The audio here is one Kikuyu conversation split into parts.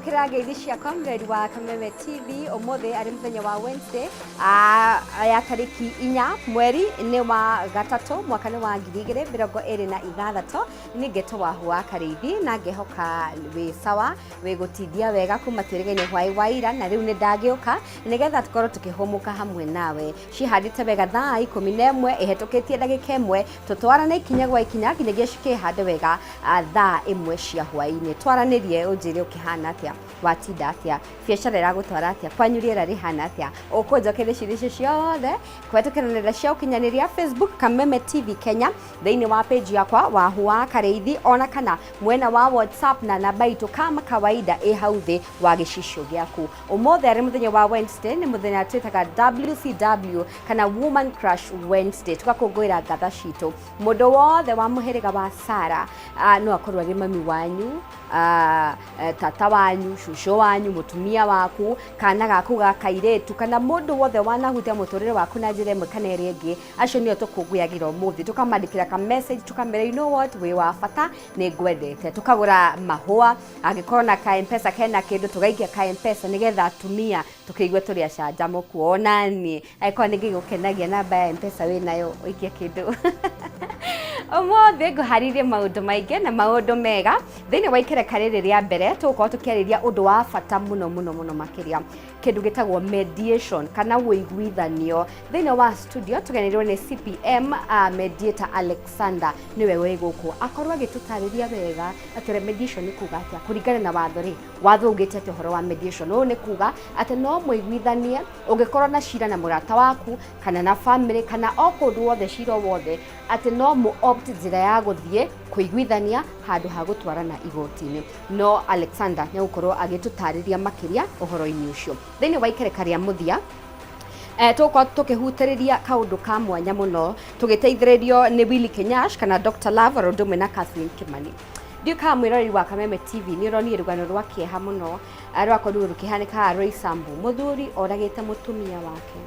Ngwamũkĩra ngeithi ciakwa mũreri wa Kameme TV. Ũmũthĩ arĩ mũthenya wa Wednesday, ya tarĩki 4, mweri nĩ wa gatatũ, mwaka nĩ wa 2026. Nĩ ngeto wahu wa Karĩithi na ngehoka wĩ sawa, wĩ gũtindia wega kuma twĩrĩgaine hwaĩ wa ira, na rĩu nĩ ndagĩũka nĩgetha tũkorwo tũkĩhũmũka hamwe nawe. Cihandĩte wega thaa 11 ĩhetũkĩtie ndagĩka 1, tũtwarane ikinya gwa ikinya nginyagia cikĩhande wega thaa 1 cia hwaĩ-inĩ. Twaranĩrie, ũnjĩre ũkĩhana atĩa, watinda atĩa, biacara ĩragũtwara atĩa, kwanyu rĩera rĩhana atĩa. Ũkũnjokeria ciũria icio ciothe kũhetũkĩra nenda cia ũkinyanĩria, Facebook Kameme TV Kenya, thĩinĩ wa page yakwa Wahu wa Karĩithi, ona kana mwena wa WhatsApp na namba itũ kama kawaida ĩ hau thĩ wa gĩcicio gĩaku. Ũmũthĩ arĩ mũthenya wa Wednesday, nĩ mũthenya twĩtaga WCW kana Woman Crush Wednesday. Tũgakũngũĩra ngatha citũ. Mũndũ wothe wa mũhĩrĩga wa Sara, no akorwo arĩ mami wanyu, tata wanyu, cũcũ wanyu, mũtumia waku, kana gaku ga kairĩtu, kana mũndũ wothe wanahutia mũtũrĩre waku na njĩra ĩmwe kana ĩrĩa ĩngĩ. Acio nĩo tũkũngũyagĩra ũmũthĩ. Tũkamandĩkĩra ka message, tũkamera, "You know what, wĩ wa bata, nĩ ngwendete." Tũkagũra mahũa, angĩkorwo na ka Mpesa kena kĩndũ, tũgaikia ka Mpesa nĩgetha atumia tũkĩigue tũrĩ acanjamũku. Ona niĩ angĩkorwo nĩ gĩgũkenagia, namba ya Mpesa wĩnayo, ũikie kĩndũ. Ũmũthĩ ngũharĩirie maũndũ maingĩ na maũndũ mega. Thĩinĩ wa ikereka rĩrĩ rĩa mbere, tũgũkorwo tũkĩarĩria ũndũ wa bata mũno mũno mũno makĩria, kĩndũ gĩtagwo mediation kana ũiguithanio. Thĩinĩ wa studio tũgenĩirwo nĩ CPM mediator Alexander, nĩwe wĩ gũkũ akorwo agĩtũtarĩria wega atĩ mediation nĩ kuga atĩa kũringana na watho. Rĩ, watho ugĩte atĩ ũhoro wa mediation ũũ nĩ kuga atĩ no mũiguithanie ũngĩkorwo na cira na mũrata waku kana na family kana o kũndũ wothe, cira o wothe, atĩ no mũ opt njĩra ya gũthiĩ kũiguithania handũ ha gũtwarana igoti-inĩ. No Alexander nĩ egũkorwo agĩtũtarĩria makĩria ũhoro-inĩ ũcio. Thĩinĩ wa ikereka rĩa mũthia, tũgũkorwo tũkĩhutĩrĩria kaũndũ ka mwanya mũno, tũgĩteithĩrĩrio nĩ Willy Kenyash kana Dr. Love, oro ũndũ ũmwe na Catherine Kimani. Ndiũĩ kana mwĩroreri wa Kameme TV nĩ ũronire rũgano rwa kĩeha mũno, rwakorirwo rũkĩhanĩka Roysambu. Mũthuri oragĩte mũtumia wake,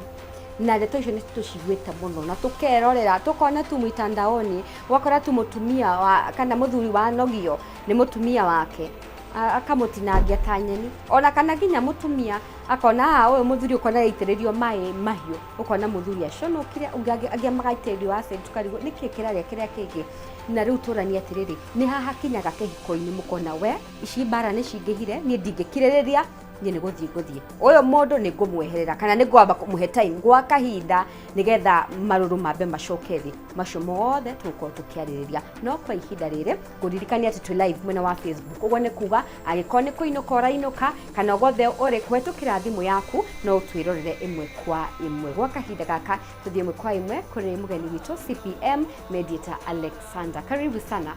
na ndeto icio nĩ tũciguĩte mũno na tũkerorera, tũkona tu mitandaoni, ũgakora tu mũtumia wa kana mũthuri wanogio nĩ mũtumia wake, akamũtinangia ta nyeni, ona kana nginya mũtumia akona ũyũ mũthuri, ũkona aitĩrĩrio maĩ mahiũ, ũkona mũthuri aconokire, ũngĩ angĩ magaitĩrĩrio acid, tũkarigwo nĩkĩ kĩrarĩa kĩrĩa kĩngĩ. Na rĩu tũranie atĩrĩrĩ, nĩ haha kinyaga kĩhiko-inĩ mũkona we ici mbara nĩ cingĩhire, niĩ ndingĩkirĩrĩria, niĩ nĩ gũthiĩ ngũthiĩ, ũyũ mũndũ nĩ ngũmweherera kana nĩ ngwamba kũmũhe time gwa kahinda nĩgetha marũrũ mambe macoke thĩ. Macio mothe tũgũkorwo tũkĩarĩrĩria, no kwa ihinda rĩrĩ ngũririkania atĩ twĩ live mwena wa Facebook. Ũguo nĩ kuga angĩkorwo nĩ kũinũka ũrainũka kana guothe ũrĩ, kũhetũkĩra thimũ yaku no ũtwĩrorere ĩmwe kwa ĩmwe. Gwa kahinda gaka tũthiĩ ĩmwe kwa ĩmwe kũrĩ mũgeni witũ CPM mediator Alexander. Karibu sana.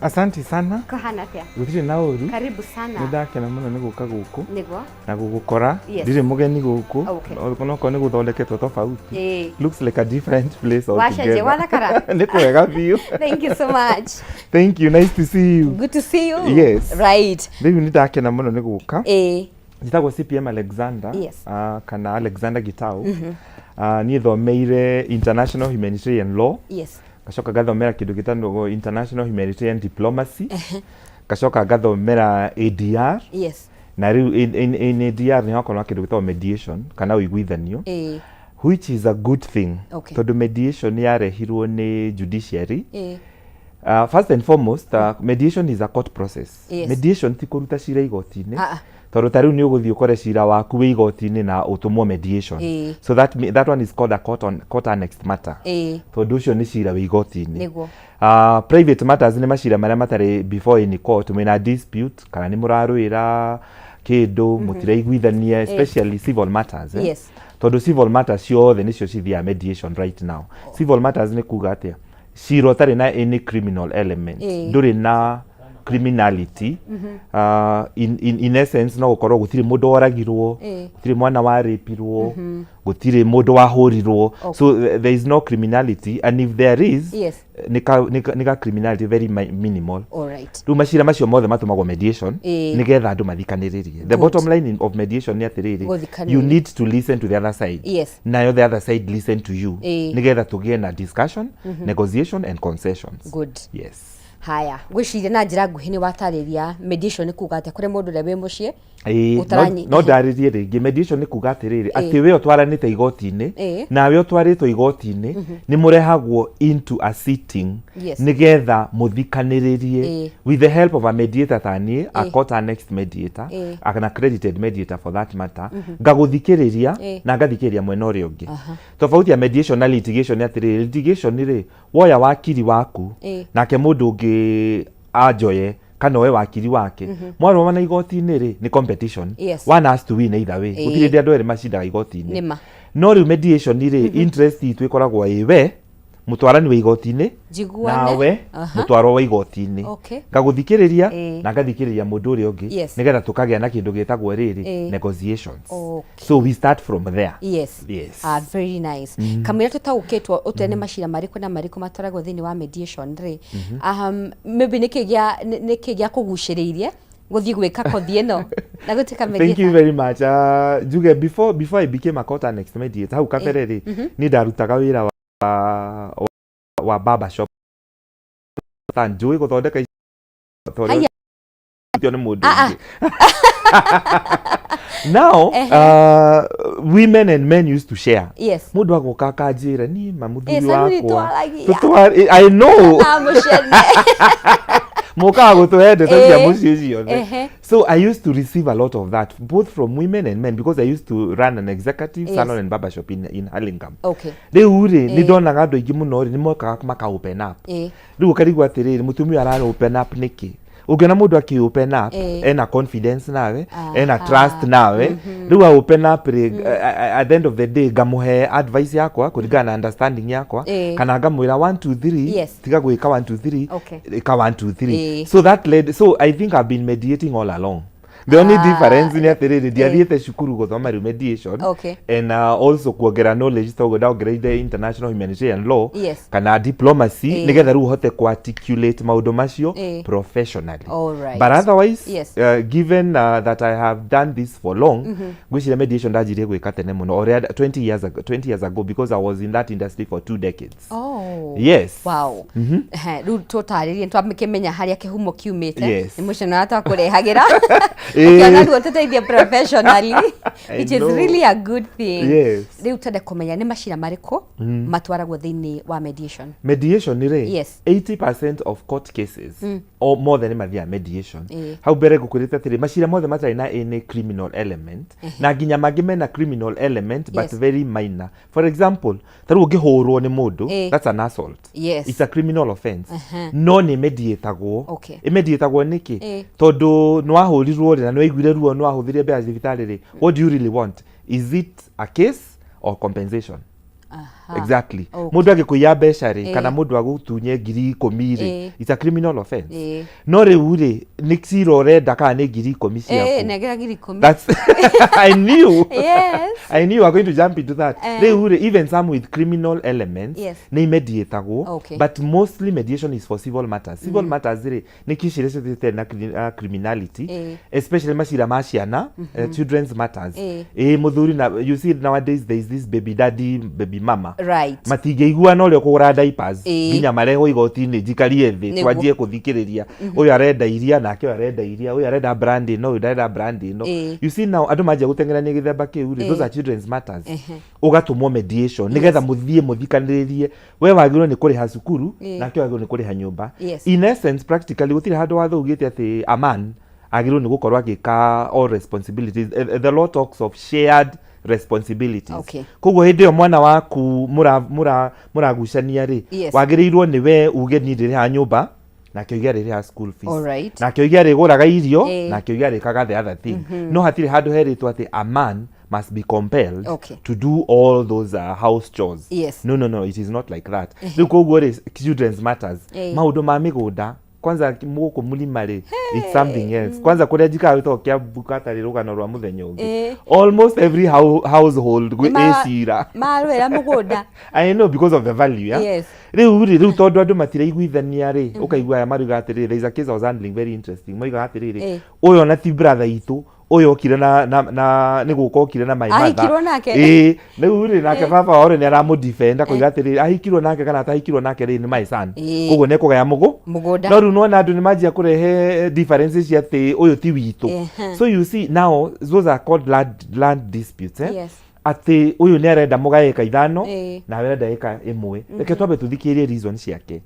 Asante sana. Kũhana atĩa? Gũtirĩ na ũru. Karibu sana. Nĩ ndakena mũno nĩ gũka gũkũ na gũgũkora. Ndirĩ mũgeni gũkũ. Onokorwo nĩ gũthondeketwo tofauti. Looks like a different place Wacenjia, altogether. wathakara. Nĩ kwega biũ. Thank you so much. Thank you, nice to see you. Good to see you. Yes. Rĩu nĩ ndakena mũno nĩ gũka. Njĩtagwo CPM Alexander, kana Alexander Gitau. Niĩ thomeire international humanitarian law, ngacoka ngathomera kĩndũ gĩtagwo international humanitarian diplomacy, ngacoka ngathomera ADR, na rĩu in ADR nĩ hakorwo na kĩndũ gĩtagwo mediation kana ũiguithanio, which is a good thing, tondũ mediation yarehirwo nĩ judiciary. First and foremost, mediation is a court process. Mediation ti kũruta cira igoti-inĩ, tondũ ta rĩu nĩ ũgũthiĩ ũkore cira waku wĩ igoti-inĩ na ũtũmwo mediation. So that one is called a court annexed matter, tondũ ũcio nĩ cira wĩ igoti-inĩ. Private matters nĩ macira marĩa matarĩ before any court. Mwĩna dispute kana nĩ mũrarũĩra kĩndũ, mũtiraiguithania, especially civil matters, eh? Tondũ civil matters ciothe nĩcio cithiaga mediation right now. Civil matters nĩ kuga atĩa? Cira ũtarĩ na any criminal element, ndũrĩ na criminality. In essence, no gũkorwo gũtirĩ mũndũ woragirwo, gũtirĩ mwana warĩpirwo, gũtirĩ mũndũ wahũrirwo. So there is no criminality, and if there is, nĩ ka criminality very minimal. Rĩu macira macio mothe matũmagwo mediation nĩgetha andũ mathikanĩrĩrie. The bottom line of mediation nĩ atĩrĩrĩ, Gũthikanĩrĩria. you need to listen to the other side, nayo the other side listen to you, nĩgetha tũgĩe na discussion, negotiation and concessions. Yes. Haya, ngwĩciria na njĩra nguhĩ nĩ watarĩria mediation nĩ kuga atĩa kũrĩ mũndũ ũrĩa wĩ mũciĩ. Ĩĩ, no ndarĩrie rĩngĩ. Mediation nĩ kuga atĩrĩrĩ, atĩ we ũtwaranĩte igoti-inĩ nawe ũtwarĩtwo igoti-inĩ, nĩ mũrehagwo into a sitting nĩgetha mũthikanĩrĩrie with the help of a mediator ta niĩ, a court annexed mediator, an accredited mediator for that matter. Ngagũthikĩrĩria na ngathikĩrĩria mwena ũrĩa ũngĩ. Tofauti ya mediation na litigation nĩ atĩrĩrĩ, litigation rĩ, woya wakiri waku nake mũndũ ũngĩ anjoye kana oe wakiri wake, mwarũgama na igoti-inĩ rĩ, nĩ competition. One has to win either way. Gũtirĩ hĩndĩ andũ erĩ macindaga igoti-inĩ. Nĩma. No rĩu mediation rĩ, interest itũ ĩkoragwo ĩ we mũtwarani wa igoti-inĩ Njiguane. nawe mũtwarwo wa igoti-inĩ. Ngagũthikĩrĩria na ngathikĩrĩria mũndũ ũrĩa ũngĩ, nĩgetha tũkagĩa na kĩndũ gĩtagwo rĩrĩ, negotiations. So we start from there. Yes. Ah, very nice. Kamũira tũtaũkĩtwo ũtwĩre nĩ macira marĩkũ na marĩkũ matwaragwo thĩinĩ wa mediation rĩ, maybe nĩkĩ gĩa kũgucĩrĩirie gũthiĩ gwĩka kothi ĩno na gũtuĩka Thank you mediator? very much. Njuge before I became a court annexed mediator, hau kabere rĩ, niĩ ndarutaga wĩra wa barber shop, ta njũĩ gũthondeka ta ũrĩa Haya. ũrutio nĩ mũndũ Ah, ah. ũngĩ. Now, women and men used to share. Mũndũ agoka akanjĩra, niĩ ma mũthuri Saluni wakwa twaragia. I know. Na mũcene. Mũkaga gũtũhe ndeto cia mũciĩ ciothe. So I used to receive a lot of that, both from women and men, because I used to run an executive salon and barber shop in Hurlingham. Rĩu rĩ, nĩ ndonaga andũ aingĩ mũno rĩ, nĩ mokaga maka open up. Rĩu ũkarigwo atĩrĩrĩ, mũtumia ũyũ ara open up nĩkĩ? Ũngĩona mũndũ akĩ open up, ena confidence nawe, ena trust nawe. Rĩu a open up rĩ, at the end of the day ngamũhe advice yakwa kũringana na understanding yakwa, kana ngamwĩra 1 2 3, tiga gwĩka 1 2 3, ĩka 1 2 3. So that led, so I think I've been mediating all along. The only difference nĩ atĩrĩrĩ, ndiathiĩte cukuru gũthoma rĩu mediation and also kuongerera knowledge toguo ndaongereire international humanitarian law kana diplomacy, nĩgetha rĩu ũhote ku-articulate maũndũ macio professionally. But otherwise, given that I have done this for long, ngwĩciria mediation ndanjirie gwĩka tene mũno, ũrĩa 20 years ago, 20 years ago, because I was in that industry for 2 decades. Yes. Wow. Rĩu tũtarĩrie, twakĩmenya harĩa kĩhumo kiumĩte. Nĩ mũcene ũrĩa twakũrehagĩra, ũkĩona rĩu ũtũteithie professionally, I which is know. really a good thing. Rĩu twende kũmenya nĩ macira marĩkũ matwaragwo thĩinĩ wa mediation. Mediation rĩ, 80% of court cases or more than mathiaga mediation. Hau mbere ngũkwĩrĩte atĩrĩ, macira mothe matarĩ na any criminal element, na nginya mangĩ mena criminal element but very minor. For example, ta rĩu ũngĩhũrwo nĩ mũndũ, that's an assault. It's a criminal offense, no nĩ mediatagwo. Ĩmediatagwo nĩkĩ? Tondũ nĩ wahũrirwo rĩ, na nĩ waiguire ruo, nĩ wahũthĩrire mbeca thibitarĩ rĩ, what do you really want? Is it a case or compensation? Exactly. Mũndũ angĩkũiya mbeca rĩ, kana mũndũ agũtunye 10,000 rĩ, it's a criminal offense. No rĩu rĩ, nĩ cira ũrenda kana nĩ 10,000 ciaku? Nengera 10,000. That's I knew. I knew you were going to jump into that. Rĩu rĩ, even some with criminal elements nĩ imediatagwo, but mostly mediation is for civil matters. Civil matters rĩ, nĩ kicira ciothe na criminality, especially macira ma ciana, children's matters. Ĩ mũthuri na, you see, nowadays there is this baby daddy, baby mama, matingĩiguana ũrĩa ũkũgũra diapers, nginya marehwo igoti-inĩ, njikarie thĩ, twanjie kũthikĩrĩria, ũyũ arenda iria nake ũyũ arenda iria, ũyũ arenda brand ĩno, ũyũ ndarenda brand ĩno. You see now andũ manjia gũteng'erania gĩthemba kĩu rĩ, those are children's matters. Ũgatũmwo mediation nĩgetha mũthiĩ mũthikanĩrĩrie, we wagĩrĩirwo nĩ kũrĩha cukuru, nake wagĩrĩirwo nĩ kũrĩha nyũmba. In essence, practically gũtirĩ handũ watho ugĩte atĩ a man agĩrĩirwo nĩ gũkorwo agĩka all responsibilities. The law talks of shared responsibilities. Koguo hĩndĩ ĩyo mwana waku mũragucania rĩ, wagĩrĩirwo nĩ we uge, niĩ ndĩrĩhaga nyũmba, nake oige arĩrĩhaga school fees, nake oige arĩgũraga irio, nake oige arĩkaga the other thing. No hatirĩ handũ herĩtwo atĩ a man must be compelled to do all those house chores. No, it is not like that. Rĩu koguo rĩ, children's matters, maũndũ ma mĩgũnda, kwanza gũkũ mũlima rĩ, it's something else. Kwanza kũrĩa njikaraga gwĩtagwo Kiambu, katarĩ rũgano rwa mũthenya ũngĩ. Almost every household gwĩ ĩcira. Marwĩra mũgũnda. I know, because of the value, yeah? Rĩu rĩ, rĩu tondũ andũ matiraiguithania rĩ, ũkaigua aya mariuga atĩrĩrĩ, there is a case I was handling, very interesting, moigaga atĩrĩrĩ, ũyũ ona ti brother itũ, Ũyũ okire na nĩ gũka okire na my mother. Ahikirwo nake. Ĩĩ, rĩu rĩ, nake baba wao rĩ, nĩ aramũdefend akoiga atĩrĩrĩ, ahikirwo nake kana atahikirwo nake rĩ, nĩ my son. Koguo nĩ ekũgaya mũgũnda. No rĩu nĩwona andũ nĩ manjia kũrehe differences cia atĩ ũyũ ti witũ. So you see now those are called land disputes, eh? Yes. Atĩ ũyũ nĩ arenda mũgae ĩka 5, nawe arenda ĩka 1. Reke twambe tũthikĩrĩrie reason ciake.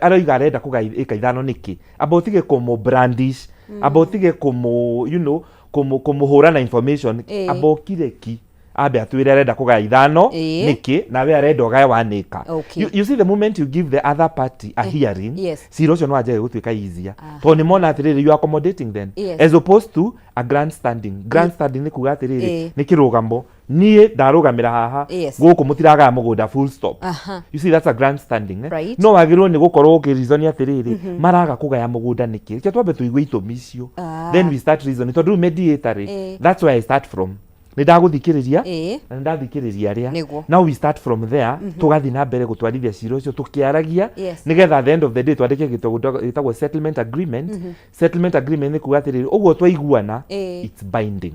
Aroiga arenda kũgaya ĩka 5 nĩkĩ? Amba ũtige kũmũ brandish, amba ũtige kũmũ you know kũmũhũra na information. Amba ũkire ki, ambe atwĩre arenda kũgaya 5 nĩkĩ, nawe arenda ũgae 1 acre. You see, the moment you give the other party a hearing, cira ũcio no wanjagie gũtuĩka easier, tondũ nĩ mona atĩrĩrĩ, you are accommodating them, as opposed to a grandstanding. Grandstanding nĩ kuga atĩrĩrĩ, nĩ kĩrũgamo, niĩ ndarũgamĩra haha, gũkũ mũtiragaya mũgũnda, full stop. You see, that's a grandstanding, eh? No wagĩrĩirwo nĩ gũkorwo ũkĩreason atĩrĩrĩ, maraga kũgaya mũgũnda nĩkĩ? Reke twambe tũigue itũmi icio. Then we start reasoning, tondũ rĩu mediator rĩ, that's where I start from. Nĩ ndagũthikĩrĩria na nĩ ndathikĩrĩria arĩa. Now we start from there, tũgathiĩ na mbere gũtwarithia cira ũcio tũkĩaragia, nĩgetha at the end of the day twandĩke gĩtũ gĩtagwo settlement agreement. Settlement agreement nĩ kuga atĩrĩrĩ, ũguo twaiguana, it's binding.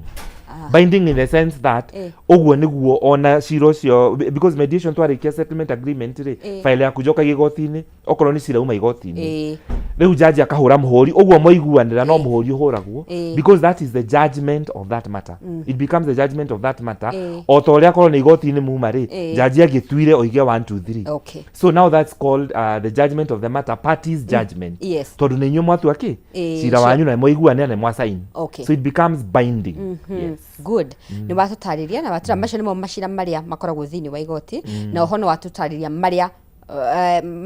Binding in the sense that ũguo nĩguo ona cira ũcio, because mediation twarĩkia settlement agreement rĩ, file yaku njokagia igoti-inĩ, okorwo nĩ cira uma igoti-inĩ. Rĩu jaji akahũra mũhũri ũguo mwaiguanĩra, no mũhũri ũhũragwo, because that is the judgment of that matter. It becomes the judgment of that matter. O ta ũrĩa korwo nĩ igoti-inĩ muma rĩ, jaji agĩtuire oige 1 2 3. So now that's called the judgment of the matter, parties' judgment, tondũ nĩ inyuĩ mwatua kĩ cira wanyu na mwaiguanĩra na mwasign. So it becomes binding, yes. Good, nĩ watũtarĩria na watũra macio nĩmo macira marĩa makoragwo thĩinĩ wa igoti, na oho nĩ watũtarĩria marĩa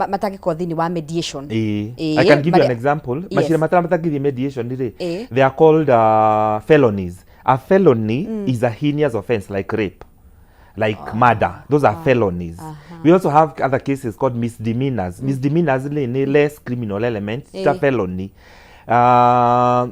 matangĩkorwo thĩinĩ wa mediation. I can give you an example. Macira matangĩthiĩ mediation rĩ, they are called felonies. A felony is a heinous offense like rape, like murder. Those are felonies. We also have other cases called misdemeanors. Misdemeanors nĩ less criminal element ta felony.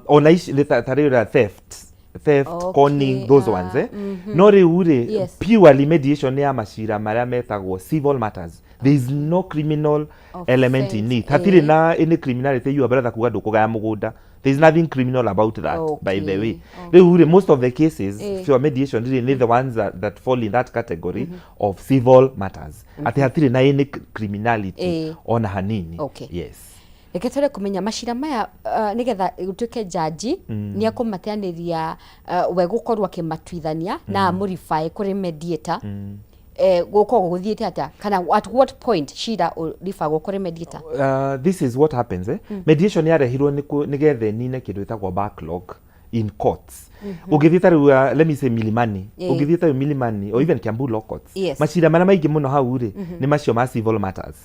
Ona ici nĩ ta rĩu theft, conning, those ones, eh? No rĩu rĩ, purely mediation nĩ ya macira marĩa metagwo civil matters. There is no criminal element in it. Hatirĩ na any criminality. Your brother kuga ndũkũgaya mũgũnda, there is nothing criminal about that, by the way. Rĩu rĩ, most of the cases for mediation rĩ, nĩ the ones that fall in that category of civil matters, atĩ hatirĩ na any criminality ona hanini. Yes. Reke twende kũmenya macira maya, nĩgetha gũtuĩke jaji nĩ ekũmateanĩria, we gũkorwo akĩmatuithania na amũrefer kũrĩ mediator, gũkorwo gũthiĩte atĩa, kana at what point cira ũreferagwo kũrĩ mediator? This is what happens, eh? Mediation yarehirwo nĩgetha ĩnine kĩndũ ĩtagwo backlog in courts. Ũngĩthiĩ ta rĩu, let me say Milimani, ũngĩthiĩ ta rĩu Milimani or even Kiambu Law Courts, macira marĩa maingĩ mũno hau rĩ, nĩ macio ma civil matters.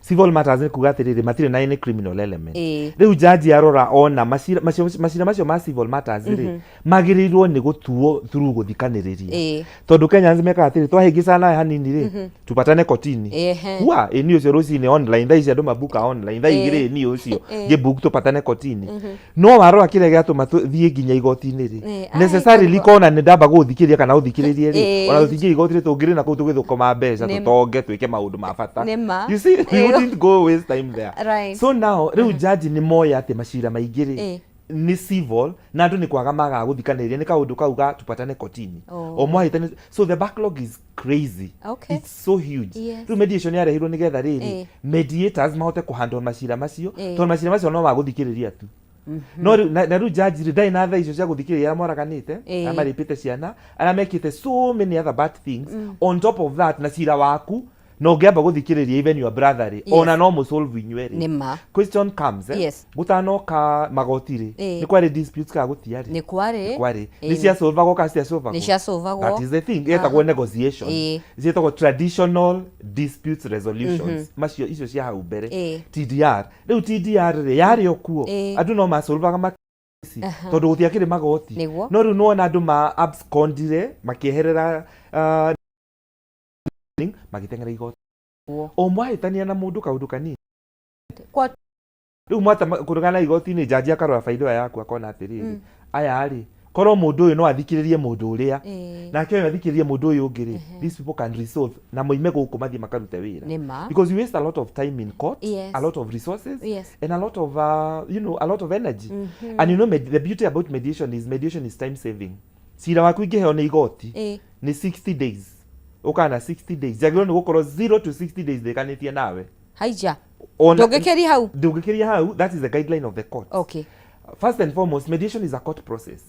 Civil matters nĩ kuga atĩrĩrĩ, matirĩ na any criminal element. Rĩu jaji arora ona macira macio ma civil matters rĩ, magĩrĩirwo nĩ gũtuo through gũthikanĩrĩria, tondũ Kenyans mekaga atĩrĩ, twahĩngĩcana nawe hanini rĩ, tupatane kotini. Hua ĩni ũcio rũcinĩ online, thaa ici andũ mabuka online thaa 2 ĩni ũcio ngĩbook tupatane kotini. No warora kĩrĩa gĩatũma tũthiĩ nginya igoti-inĩ rĩ, necessarily kona nĩ ndamba gũgũthikĩrĩria kana ũthikĩrĩrie rĩ, ona tũtingĩ igoti-inĩ, tũngĩrĩ na kũu tũgĩthũkũma mbeca, tũtonge, twĩke maũndũ ma bata. Nĩ ma. You see, we wouldn't go waste time there. So now rĩu jaji nĩ moya atĩ macira maingĩ rĩ, nĩ civil, na andũ nĩ kwaga magaga gũthikanĩrĩria, nĩ kaũndũ kau ga tupatane kotini. O mwahĩtani, so the backlog is crazy. It's so huge. Rĩu mediation yarehirwo nĩgetha rĩrĩ, mediators mahote kũhandle macira macio, tondũ macira macio no magũthikĩrĩria tu. No rĩu na rĩu jaji rĩ, ndarĩ na thaa icio cia gũthikĩrĩria arĩa moraganĩte, arĩa marĩpĩte ciana, arĩa mekĩte so many other bad things on top of that na cira waku, na ũngĩamba gũthikĩrĩria even your brother rĩ, ona no mũsolve inyuerĩ. Nĩ ma. Question comes, eh? Gũtanoka magoti rĩ, nĩ kwarĩ disputes kana gũtiarĩ? Nĩ kwarĩ. Kwarĩ. Nĩ ciasolvagwo kana citiasolvagwo? Nĩ ciasolvagwo. That is the thing, ĩtagwo negotiation. Ciĩtagwo traditional disputes resolutions, macio icio cia hau mbere, TDR. Rĩu TDR rĩ, yarĩ o kuo, andũ no masolvaga makesi tondũ gũtiakĩrĩ magoti. No rĩu nĩwona andũ ma abscondire, makĩeherera, magĩteng'era igoti. O mwahĩtania na mũndũ kaũndũ kanini, rĩu mwata kũrũgana igoti-inĩ, jaji akarora baida ĩyo yaku, akona atĩrĩrĩ, aya rĩ, Korwo mũndũ ũyũ no athikĩrĩrie mũndũ ũrĩa, nake ũyũ athikĩrĩrie mũndũ ũyũ ũngĩ rĩ, these people can resolve na moime gũkũ mathiĩ makarute wĩra. Nĩ ma. Because you waste a lot of time in court, a lot of resources, and a lot of a lot of energy. And the beauty about mediation is, mediation is time saving. Cira waku ingĩheo nĩ igoti nĩ 60 days, ũkana 60 days, njagĩrĩirwo nĩ gũkorwo 0 to 60 days ndĩkanĩtie nawe. Haija. Ndũngĩkĩria hau. Ndũngĩkĩria hau. That is the guideline of the court. First and foremost, mediation is a court process.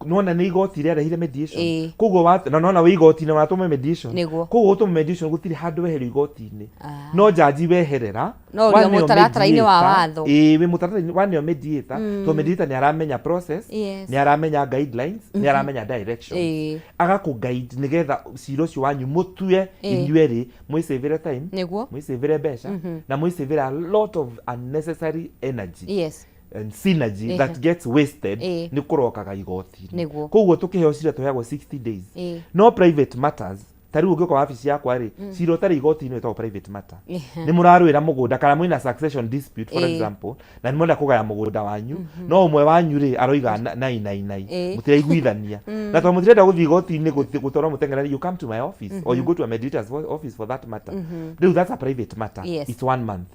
Nona nĩ igoti rĩarehire mediation. Koguo na nona wĩ igoti-inĩ watũma mediation. Koguo gũtũma mediation gũtirĩ handũ weherio igoti-inĩ. No jaji weherera. No ũrĩ o Waneo mũtaratara-inĩ wa mediator, watho. Ĩĩ, wĩ mũtaratara-inĩ waneo mediator, to mediator nĩ aramenya process, nĩ aramenya guidelines, nĩ aramenya directions, agakũ guide nĩgetha cira ũcio wanyu mũtue inyuerĩ, mwĩsavĩre time, mwĩsavĩre mbeca, na mwĩsavĩre a lot of unnecessary energy and synergy that gets wasted nĩ kũrokaga igoti-inĩ. Koguo tũkĩheo cira tũheagwo 60 days. No private matters, ta rĩu ũngĩũka wabici yakwa rĩ, cira ũtarĩ igoti-inĩ wĩtagwo private matter. Nĩ mũrarũĩra mũgũnda kana mwĩna succession dispute, for example, na nĩ mwenda kũgaya mũgũnda wanyu, no ũmwe wanyu rĩ aroiga nai nai nai, mũtiraiguithania, na tondũ mũtirenda gũthiĩ igoti-inĩ gũtwarwo mũteng'erani, you come to my office or you go to a mediator's office for that matter. Rĩu that's a private matter. It's one month.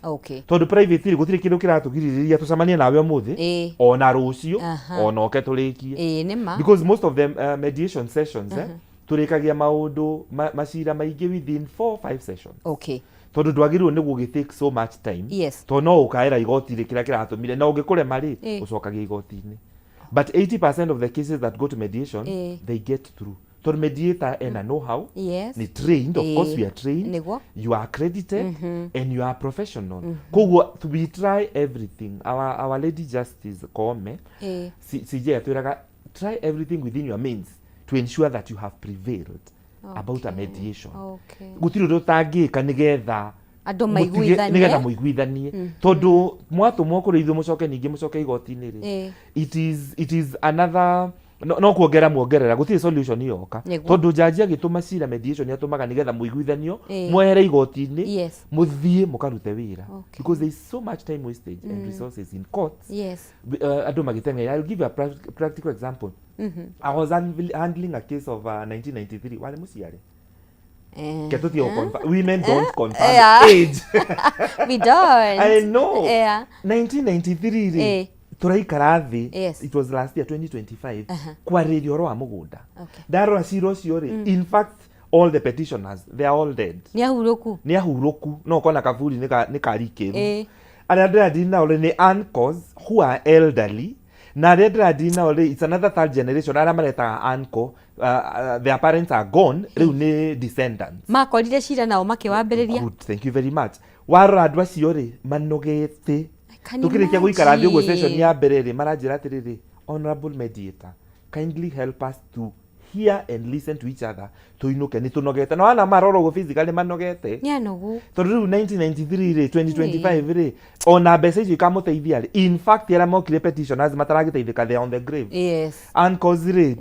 Tondũ private rĩ, gũtirĩ kĩndũ kĩratũgirĩrĩria tũcemanie nawe ũmũthĩ ona rũciũ, ona oke tũrĩkie. Ĩĩ, nĩ ma. Because most of them mediation sessions, tũrĩkagia maũndũ macira maingĩ within 4 5 sessions, tondũ ndwagĩrĩirwo nĩ gũgĩ take so much time, tondũ no ũkaĩra igoti rĩ kĩrĩa kĩratũmire, na ũngĩkũrema rĩ, ũcokagia igoti-inĩ. But 80% of the cases that go to mediation, they get through, tondũ mediator ena know how, ni trained, of course. We are trained, you are accredited and you are professional. Koguo we try everything. Our Lady Justice Koome, CJ, atwĩraga try everything within your means to ensure that you have prevailed about a mediation. Gũtirĩ ũndũ ũtangĩka nĩgetha andũ maiguithanie. Nĩgetha mũiguithanie, tondũ mwatũmwo kũrĩ ithuĩ mũcoke ningĩ mũcoke igoti-inĩ rĩ, it is another, no kuongerera muongerera, gũtirĩ solution yoka. Tondũ jaji agĩtũma cira mediation atũmaga nĩgetha mũiguithanio, mwehere igoti-inĩ, mũthiĩ mũkarute wĩra, because there is so much time wastage and resources in courts, andũ magĩteng'era. I'll give you a practical example. I was handling a case of 1993. Warĩ mũciare? Ke tũtige women don't confirm age. We don't. I know. 1993 rĩ, tũraikara thĩ, it was last year, 2025, kwarĩria ũhoro wa mũgũnda. Ndarora cira ũcio rĩ, in fact all the petitioners, they are all dead. Nĩ ahurũku. Nĩ ahurũku, no ũkona kaburi nĩ karikĩru. Arĩa ndĩradeal nao rĩ, nĩ uncles who are elderly, na arĩa ndĩradeal nao rĩ, it's another third generation arĩa maretaga uncle. Their parents are gone, rĩu nĩ descendants. Makorire cira nao makĩwambĩrĩria. Good, thank you very much. Warora andũ acio rĩ, manogete. Can Tukĩrĩkia gũikara thĩ ũguo session imagine? ya mbere rĩ, maranjĩra atĩrĩrĩ, "Honorable mediator, kindly help us to hear and listen to each other, tũinũke, nĩ tũnogete." Na wana marora ũguo physically manogete. Nĩ anogu. Tondũ rĩu 1993 rĩ, 2025 rĩ, ona mbeca icio ikamũteithia rĩ, in fact arĩa mokire petitioners mataragĩteithĩka, they are on the grave. Uncles rĩ,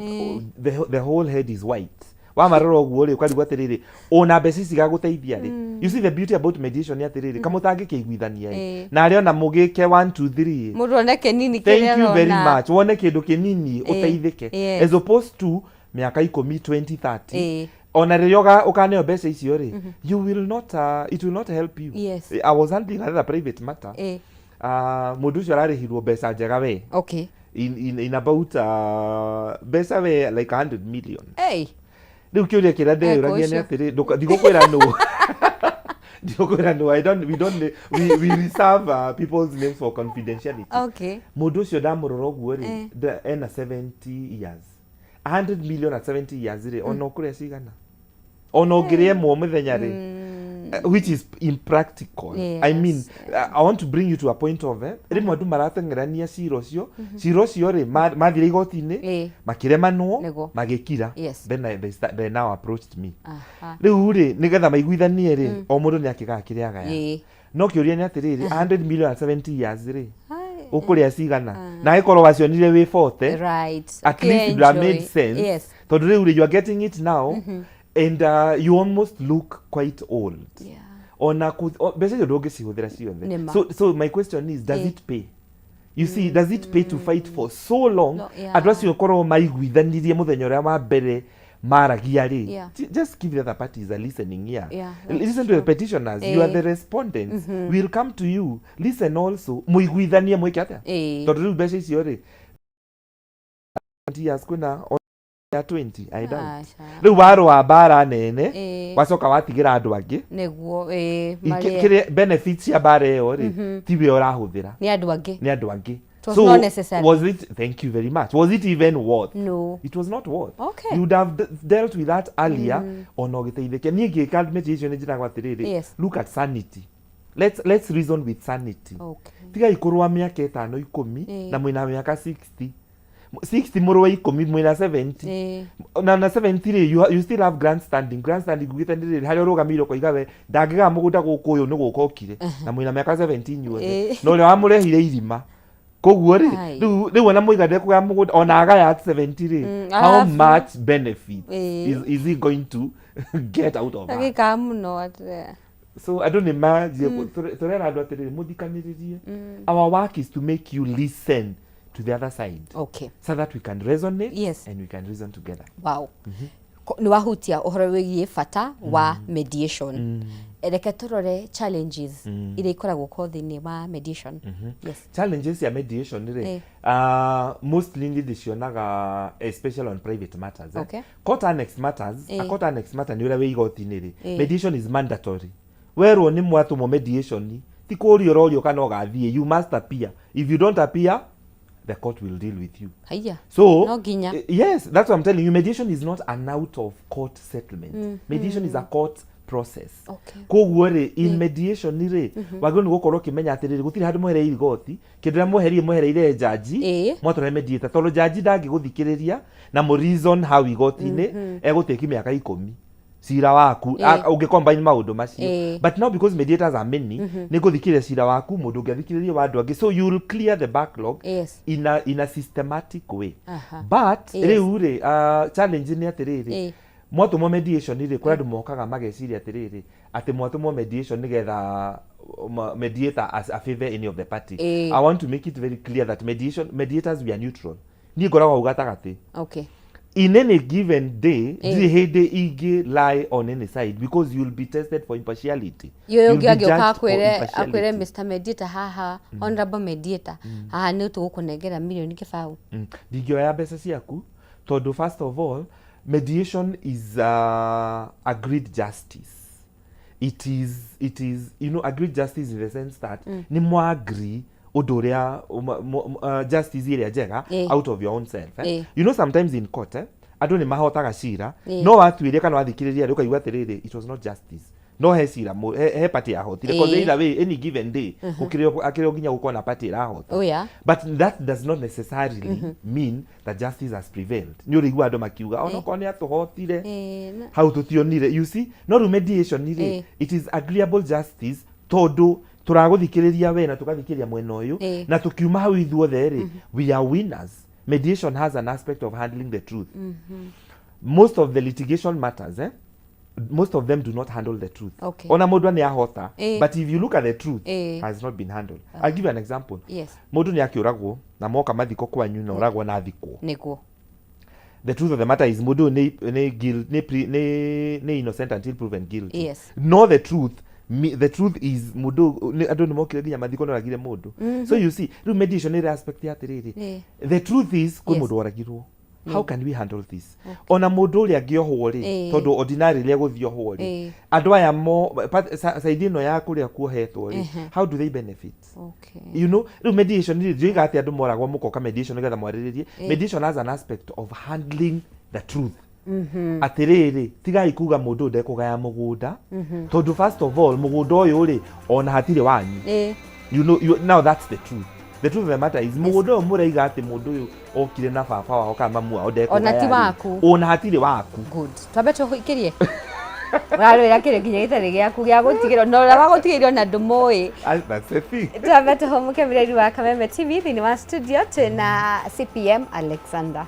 the whole head is white. Wamarora ũguo rĩ, ũkarigwo atĩrĩrĩ, ona mbeca ici igagũteithia rĩ? You see, the beauty about mediation nĩ atĩrĩrĩ, kamũtangĩkĩiguithania rĩ, na arĩa ona mũgĩke 1 2 3, Mũndũ one kĩnini kĩrĩa thank you very arona. much, wone kĩndũ kĩnini ũteithĩke, as opposed to mĩaka 10, 20, 30. Ona rĩrĩa ũkaneo mbeca icio rĩ, you will not it will not help you. I was handling another private matter. Mũndũ ũcio ararĩhirwo mbeca njega we, in about mbeca we like 100 million. Hey. Rĩu kĩũria kĩrĩa ndeyũragia nĩ ũcio. atĩrĩ, ndigũkwĩra nũ, ndigũkwĩra nũ. I don't we don't we reserve people's names for confidentiality. Mũndũ ũcio ndamũrora ũguo rĩ, ena 70 years. 100 million at 70 years rĩ, ona ũkũrĩa cigana, ona ũngĩrĩa ĩmwe mũthenya rĩ, which is impractical. I mean, I want to bring you to a point of rĩmwe andũ marateng'erania cira ũcio, cira ũcio rĩ, mathire igoti-inĩ, makĩremanwo, magĩkira. Then they now approached me. Rĩu rĩ, nĩgetha maiguithanie rĩ, o mũndũ nĩ akĩgaya kĩrĩa agaya. No kĩũria nĩ atĩrĩrĩ, 100 million at 70 years rĩ, ũkũrĩa cigana? Na agĩkorwo wacionire wĩ 40, at least it would have made Enjoy. sense. Tondũ rĩu rĩ, you are getting it now and you almost look quite old. Ona mbeca icio ndũngĩcihũthĩra ciothe. Nĩma. So my question is, does it pay? You see, does it pay to fight for so long? No, yeah. Andũ acio korwo maiguithanirie mũthenya ũrĩa wa mbere maragia rĩ, just give the other parties a listening ear. Yeah, that's Listen to the petitioners. You are the respondents. We'll come to you. Listen also, mũiguithanie mwĩke atĩa? Tondũ rĩu mbeca icio rĩ, 20 years kwĩna ya 20, I doubt. Aca. Rĩu warũa mbara nene, wacoka watigĩra andũ angĩ. Nĩguo marĩe. Kĩrĩa benefits cia mbara ĩyo rĩ, tiwe ũrahũthĩra. Nĩ andũ angĩ. Nĩ andũ angĩ. It was not necessary. Was it, thank you very much, was it even worth? No. It was not worth. Okay. You would have dealt with that earlier, ona ũgĩteithĩke. Niĩ ngĩka mediation nĩ njĩraga atĩrĩrĩ, look at sanity, let's reason with sanity. Tigai kũrũa mĩaka 5 10 na mwĩna mĩaka 60 60, mũrũe 10 mwĩna 70. Na 70 rĩ, you still have grandstanding. Grandstanding ugĩte nĩ rĩrĩ harĩa ũrũgamĩire ũkoiga we ndangĩgaa mũgũnda gũkũ, ũyũ nĩ gũka ũkire, na mwĩna mĩaka 70 inyuothe, na ũrĩa wamũrehire irima koguo rĩ, rĩu ona mũiga ndekũgaya mũgũnda ona agaya at 70 rĩ, how Arabu. much benefit is he going to get out of that? Agĩkaga mũno atĩ. So andũ nĩ manjie tũrera andũ atĩrĩrĩ, mũthikanĩrĩrie. Our work is to make you listen to the other side so that we can resonate and we can reason together. Wow. Nĩ wahutia ũhoro wĩgiĩ bata wa mediation. Reke tũrore challenges iria ikoragwo ko thĩinĩ wa mediation. Yes. Challenges ya mediation rĩ, mostly nĩ ndĩcionaga especially on private matters, eh? Court annex matters. A court annex matter nĩ ũrĩa wĩ igoti-inĩ rĩ, mediation is mandatory. Werwo nĩ mwatũmwo mediation, ti kũũrio ũrorio kana ũgathiĩ. You must appear. If you don't appear, the court will deal with you. Haiya. So No nginya. Yes, that's what I'm telling you. Mediation is not an out of court settlement. Mediation is a court process. Koguo rĩ, in mediation rĩ, wagĩrĩirwo nĩ gũkorwo ũkĩmenya atĩrĩrĩ, gũtirĩ handũ mwehereire igoti. Kĩndũ ũrĩa mwehereire, mwehereire jaji, mwatwara mediator, tondũ jaji ndangĩgũthikĩrĩria na mũ reason hau igoti-inĩ, egũtĩki mĩaka 10 cira waku ũngĩ combine maũndũ macio. But now, because mediators are many, nĩ ngũthikĩrĩria cira waku, mũndũ ũngĩ athikĩrĩrie wa andũ angĩ, so you will clear the backlog in a systematic way. But rĩu rĩ, challenge nĩ atĩrĩrĩ, mwatũmwo mediation rĩ, kũrĩ andũ mokaga mageciria atĩrĩrĩ, atĩ mwatũmwo mediation nĩgetha mediator as a favor any of the party. I want to make it very clear that mediation, mediators, we are neutral. Niĩ ngoragwo hau gatagatĩ. In any given day, ndirĩ hĩndĩ ingĩ lie on any side, because you'll be tested for impartiality. Yo You'll ũngĩ be angĩũka judged for akwĩre impartiality. Mr. Mediator haha, honorable mediator haha, nĩ tũgũkũnengera mirioni 0. Ndingĩoya mbeca ciaku, tondũ first of all, mediation is agreed justice. It is agreed justice in the sense that nĩ mwa agree ũndũ ũrĩa justice ĩrĩa njega out of your own self, eh? Sometimes in court, eh, andũ nĩ mahotaga cira, no watuĩria kana wathikĩrĩria rĩ, ũkaigua atĩrĩrĩ, it was not justice, no he cira he party yahotire. Because either way, any given day, gũkĩrĩ akĩrĩ o nginya gũkorwo na party ĩrahota. But that does not necessarily mean that justice has prevailed. Nĩ ũrĩigua andũ makiuga onokorwo nĩ atũhotire, hau tũtionire. You see, no rĩu mediation rĩ, it is agreeable justice, tondũ tũragũthikĩrĩria we na tũgathikĩrĩria mwena ũyũ, na tũkiuma hau ithuothe rĩ, we are winners. Mediation has an aspect of handling the truth. Most of the litigation matters, eh? Most of them do not handle the truth. Ona mũndũ nĩ ahota, but if you look at the truth, has not been handled. I'll give you an example. Mũndũ nĩ akĩũragwo na moka mathiko kwanyu na ũragwo na thikwo. The truth of the matter is mũndũ ũyũ nĩ guilt, nĩ, pre, nĩ, nĩ innocent until proven guilty. No, the truth me, the truth is mũndũ ũyũ- andũ nĩ mokire nginya mathiko nĩ oragire mũndũ. So you see, rĩu mediation nĩ ĩrĩ aspect ya atĩrĩrĩ, the truth is kwĩ mũndũ oragirwo, how can we handle this? Ona mũndũ ũrĩa angĩohwo rĩ, tondũ ordinarily egũthiĩ ohwo rĩ, andũ aya mo side ĩno ya kũrĩa kuohetwo rĩ, how do they benefit? Rĩu mediation rĩ, ndiũiga atĩ andũ moragwo mũkoka mediation nĩgetha mwarĩrĩrie. Mediation has an aspect of handling the truth, atĩrĩrĩ, tigai kuga mũndũ ũyũ ndekũgaya mũgũnda, tondũ first of all, mũgũnda ũyũ rĩ, ona hatirĩ wanyu. Now that's the truth. The truth of the matter is mũgũnda ũyũ mũraiga atĩ mũndũ ũyũ okire na baba wao kana mamu wao ndekũgaya Ona ti rĩ, waku. Ona hatirĩ waku. Good. Twambe tũikĩrie ũrarwĩra kĩrĩ nginya gĩtarĩ gĩaku gĩa gũtigĩrwo na ũrĩa wagũtigĩrwo na ndũmũĩ. Ah, that's the thing. Twambe tũhũmũke. Mũreri wa Kameme TV, thĩinĩ wa studio twĩna CPM Alexander.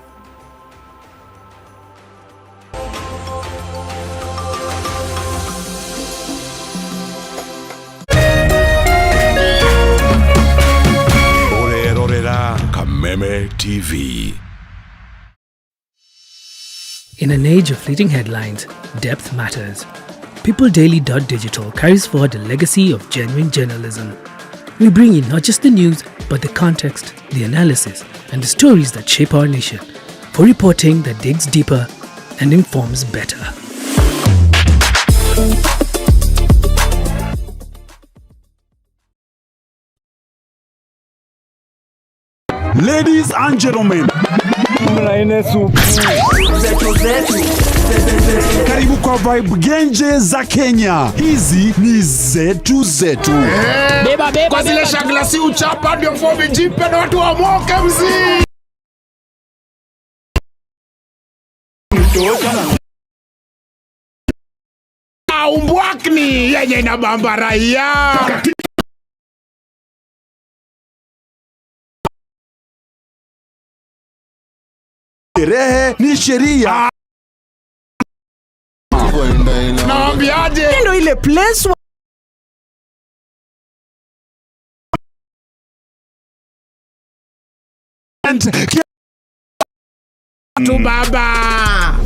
Ũrerorera Kameme TV. In an age of fleeting headlines, depth matters. PeopleDaily.digital carries forward the legacy of genuine journalism. We bring you not just the news, but the context, the analysis, and the stories that shape our nation, for reporting that digs deeper and informs better. Ladies and gentlemen, karibu kwa Vibe Genje za Kenya. Hizi ni zetu zetu. Kwa zile shagla si uchapa ndio fomi jipe na watu wamoke mzii. Umbwakni yenye inabamba raia. Sherehe ni sheria. Naambiaje? Ndio ile place. Tu baba.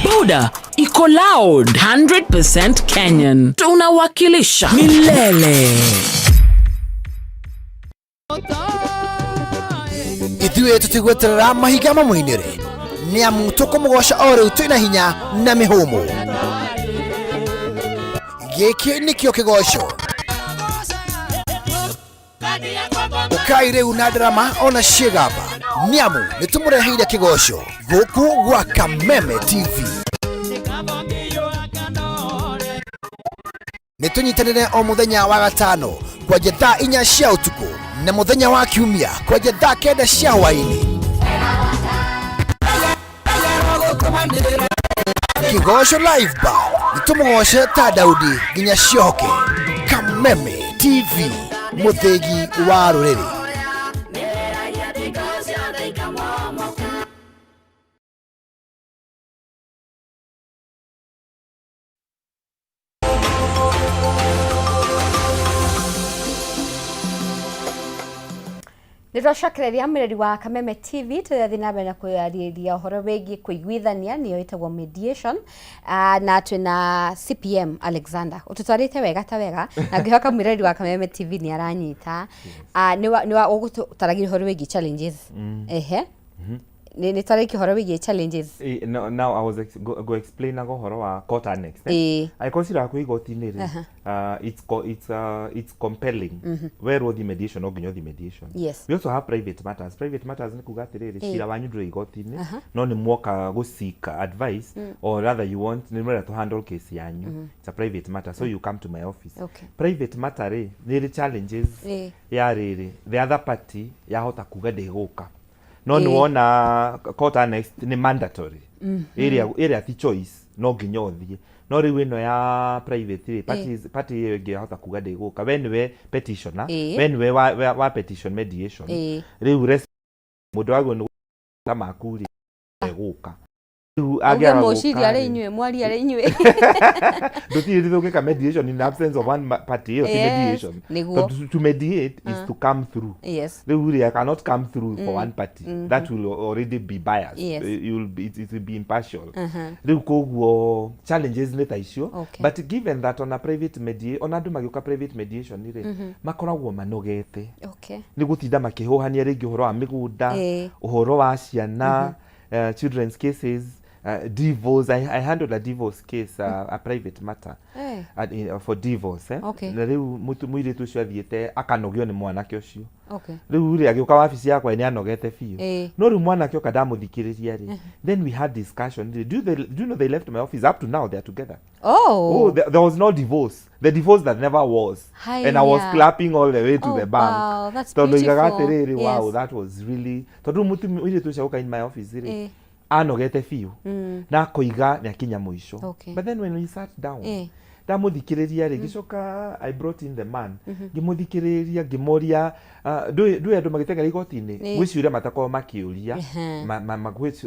Boda iko loud, 100% Kenyan. Tunawakilisha milele. Ithuĩ tũtigweterera mahiga mamũinĩre nĩ amu tũkũmũgoca o rĩu twĩna hinya na mĩhũmũ. Gĩkĩ nĩkĩo kĩgoco. Ũkai rĩu na ndarama ona ciĩgamba nĩ amu nĩ tũmũreheire kĩgoco gũkũ gwa Kameme TV. Nĩ tũnyitanĩre o mũthenya wa gatano kwanja thaa 4 cia ũtukũ na mũthenya wa kiumia kwanja thaa 9 cia hwaĩ-inĩ. Kĩgoco Live Band nĩ tũmũgoce ta Daudi nginya ciohoke. Kameme TV, mũthĩgi wa rũrĩrĩ. Nĩ twacokereria mwĩrori wa Kameme TV, tũrathiĩ na mbere na kwarĩrĩria ũhoro wĩgiĩ kũiguithania, nĩyo ĩtagwo mediation, na twĩna CPM Alexander ũtũtwarĩte wega ta wega, na ngĩhoka mwĩrori wa Kameme TV nĩ aranyita. Nĩ wa ũgũtũtaragĩria ũhoro wĩgiĩ challenges. Ehe, nĩ twarĩkia ũhoro wĩgiĩ challenges. No, now I was ex go, go explain ũhoro wa court annex. Ĩĩ. Angĩkorwo cira waku igoti-inĩ rĩ, it's compelling. Werwo ũthiĩ mediation, no nginya ũthiĩ mediation. We also have private matters. Private matters nĩ kuga atĩrĩrĩ, cira wanyu ndũrĩ igoti-inĩ, no nĩ mwoka gũ seek advice, or rather you want, nĩ mũrenda to handle case yanyu. It's a private matter, so you come to my office. Private matter rĩ, nĩ ĩrĩ challenges ya rĩrĩ, the other party yahota kuga ndĩgũka, no nĩ wona court annex nĩ mandatory, ĩrĩa ti choice, no nginya ũthiĩ. No rĩu ĩno ya private rĩ, party ĩyo ĩngĩ yahota kuga ndĩgũka, we nĩwe petitioner, we nĩwe wa petition mediation. Rĩu mũndũ wagwo nĩ ta maku rĩ, egũka rĩu Auge angĩaga mũciri gũka arĩ rĩ, inyuĩ, mwari arĩ inyuĩ. Ndũtirĩ tũngĩka mediation in absence of one party, ĩyo ti mediation. Nĩguo. Tondũ to mediate is to come through. Rĩu rĩ, I cannot come through for one party. That will already be biased. It will be impartial. Rĩu koguo challenges nĩ ta icio. But given that ona private media, ona andũ magĩũka private mediation rĩ, makoragwo manogete nĩ gũtinda makĩhũhania rĩngĩ ũhoro wa mĩgũnda, ũhoro wa ciana, children's cases, divorce. I handled a divorce case, a private matter for divorce, eh? Na rĩu mũirĩtu ũcio athiĩte akanogio nĩ mwanake ũcio. Rĩu rĩ, agĩũka wabici yakwa nĩ anogete biũ. No rĩu mwanake oka ndamũthikĩrĩria rĩ, then we had discussion. Do you know they left my office? Up to now they are together. Oh, there was no divorce. The divorce that never was. And I was Haiya. clapping all the way to Oh, the bank. wow, that's Tondũ igaga beautiful. atĩrĩrĩ, wow, that was really, tondũ mũirĩtu ũcio oka in my office rĩ, anogete biũ na akoiga nĩ akinya mũico. But then when we sat down, Ndamũthikĩrĩria rĩ, ngĩcoka I brought in the man, ngĩmũthikĩrĩria, ngĩmoria, ndũĩ andũ magĩteng'era igoti-inĩ, gwĩ ciũria matakoragwo makĩũria,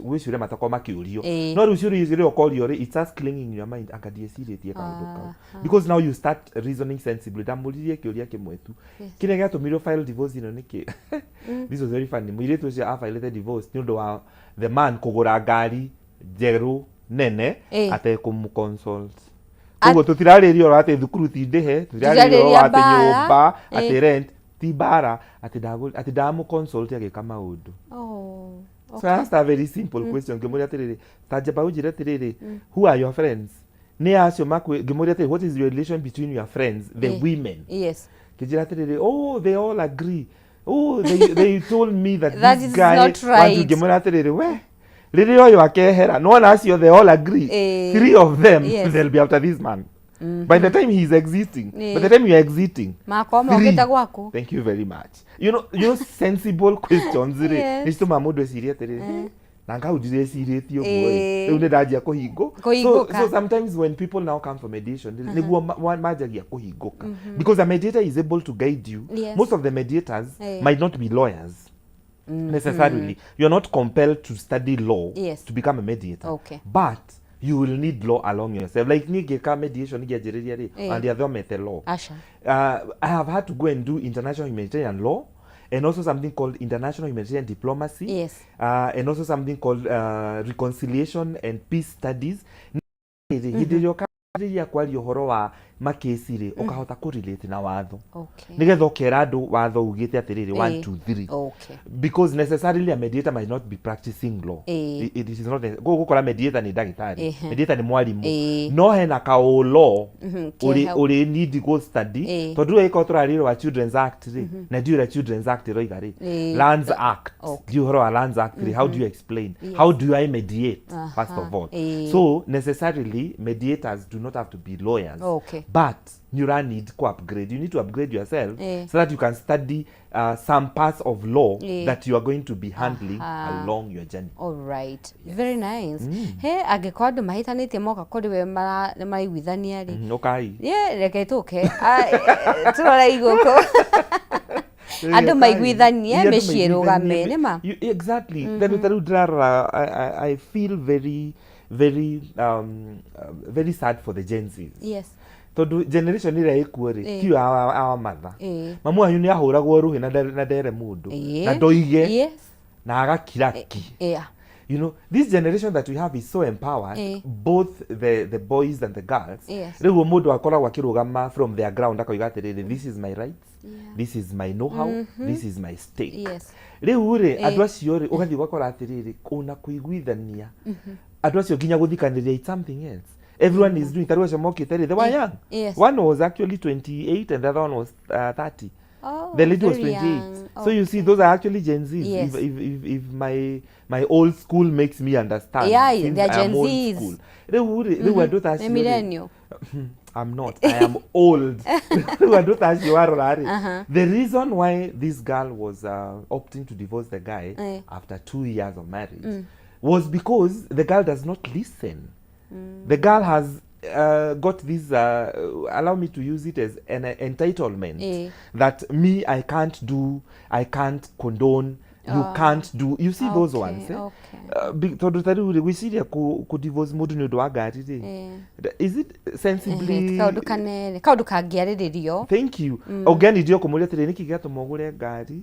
gwĩ ciũria matakoragwo makĩũrio, no rĩu ciũria icio rĩrĩa ũkorio rĩ, it starts clinging in your mind, anga ndiecirĩtie kaũndũ kau, because now you start reasoning sensibly. Ndamũririe kĩũria kĩmwe tu, kĩrĩa gĩatũmire file divorce ĩno nĩkĩ? This was very funny. Mũirĩtu ũcio abailĩte divorce nĩ ũndũ wa the man kũgũra ngari njerũ nene atekũmũconsult. Koguo tũtirarĩria ũhoro atĩ thukuru ti ndĩhe, tũtirarĩria ũhoro Tũtirarĩria atĩ mbara. nyũmba, atĩ rent ti mbara, atĩ atĩ ndamũconsult agĩka maũndũ. So I asked a very simple question, ngĩmũria atĩrĩrĩ, ta njamba ũnjĩre atĩrĩrĩ, who are your friends? Nĩ acio makwĩ, ngĩmũria atĩrĩ, what is your relation between your friends, the women? Kĩnjĩra atĩrĩrĩ, oh, they all agree, oh, they told me that, That this is guy not right. Ngĩmwĩra atĩrĩrĩ, we rĩrĩa ũyũ akehera, nĩwona acio they all agree, three of them, they'll be after this man by the time he's exiting, by the time you're exiting. Makorwo Three. mokĩte gwaku. Thank you very much. You know, sensible questions rĩ, nĩ citũmaga mũndũ ecirie atĩrĩrĩ, na ngau ndirĩcirĩtie ũguo ĩ, rĩu nĩ ndanjia kũhingũ. So, Kũhingũka. so sometimes when people now come for mediation, nĩguo manjagia kũhingũka, because a mediator is able to guide you. Most of the mediators might not be lawyers necessarily. You're not compelled to study law to become a mediator, but you will need law along yourself. Like niĩ ngĩka mediation, ngĩanjĩrĩria rĩ, na ndiathomete law. Aca. I have had to go and do international humanitarian law and also something called international humanitarian diplomacy, and also something called reconciliation and peace studies. Hĩndĩ ĩrĩa ũkambĩrĩria kwaria ũhoro wa makĩci rĩ, ũkahota kũrelate na watho, nĩgetha ũkera andũ watho ugĩte atĩrĩrĩ, one, two, three, because necessarily a mediator might not be practicing law. It is not gũkora mediator nĩ ndagĩtarĩ, mediator nĩ mwarimũ, no hena kaũ law ũrĩ Ke hau. Ũrĩ need go study, tondũ rĩu ĩkorwo tũrarĩrwo wa Children's Act rĩ, na ndiũĩ ũrĩa Children's Act ĩroiga rĩ, Lands Act, ndiũĩ ũhoro wa Lands Act rĩ, how do you explain? How do I mediate, first of all? So necessarily mediators do not have to be lawyers, but you need to upgrade, you need to upgrade yourself so that you can study some parts of law that you are going to be handling along your journey. All right. Very nice. He angĩkorwo andũ mahĩtanĩtie moka kũrĩ we nĩ maraiguithania rĩ, Ũkai. Ye, reke tũke. Ah, tũrore igũkũ andũ maiguithanie, Andũ mĩciĩ ĩrũgame, maiguithanie. nĩma? Exactly. Then ta rĩu ndĩrarora, I feel very very very sad for the Gen Zs, tondũ generation ĩrĩa ĩkuo rĩ, tiyo our mother. Mamu wanyu nĩ ahũragwo rũhĩ na ndere mũndũ, na ndoige, na agakira ki. You know this generation that we have is so empowered, both the boys and the girls. Rĩu mũndũ akoragwo akĩrũgama from their ground, akoiga atĩrĩrĩ, this is my rights, this is my know how, this is my stake. Rĩu rĩ, andũ acio rĩ, ũgathiĩ ũgakora atĩrĩrĩ, ona kũiguithania andũ acio nginya gũthikanĩria, it's something else everyone is doing. Tarĩu acio mokĩte rĩ, they were young. One was actually 28 and the other one was 30. Oh, The lady was very 28. Young. So you see, those are actually Gen Zs. If my old school makes me understand, since They are I am Gen old Zs. school. Rĩu rĩ, rĩu andũ ta Nĩ acio rĩ, millennial. I'm not. I am old. Rĩu andũ ta acio warora rĩ, the reason why this girl was opting to divorce the guy after 2 years of marriage was because the girl does not listen. The girl has got this, allow me to use it as an entitlement, that me, I can't do, I can't condone, you can't do. You see those ones, eh? Tondũ ta rĩu rĩ, gwĩciria kũ divorce mũndũ nĩ ũndũ wa ngari rĩ, is it sensibly? Ehe, ti kaũndũ kanene, kaũndũ kangĩarĩrĩrio. Thank you. Ũngĩanirio kũmũria atĩrĩ, nĩkĩ gĩatũma ũgũre ngari?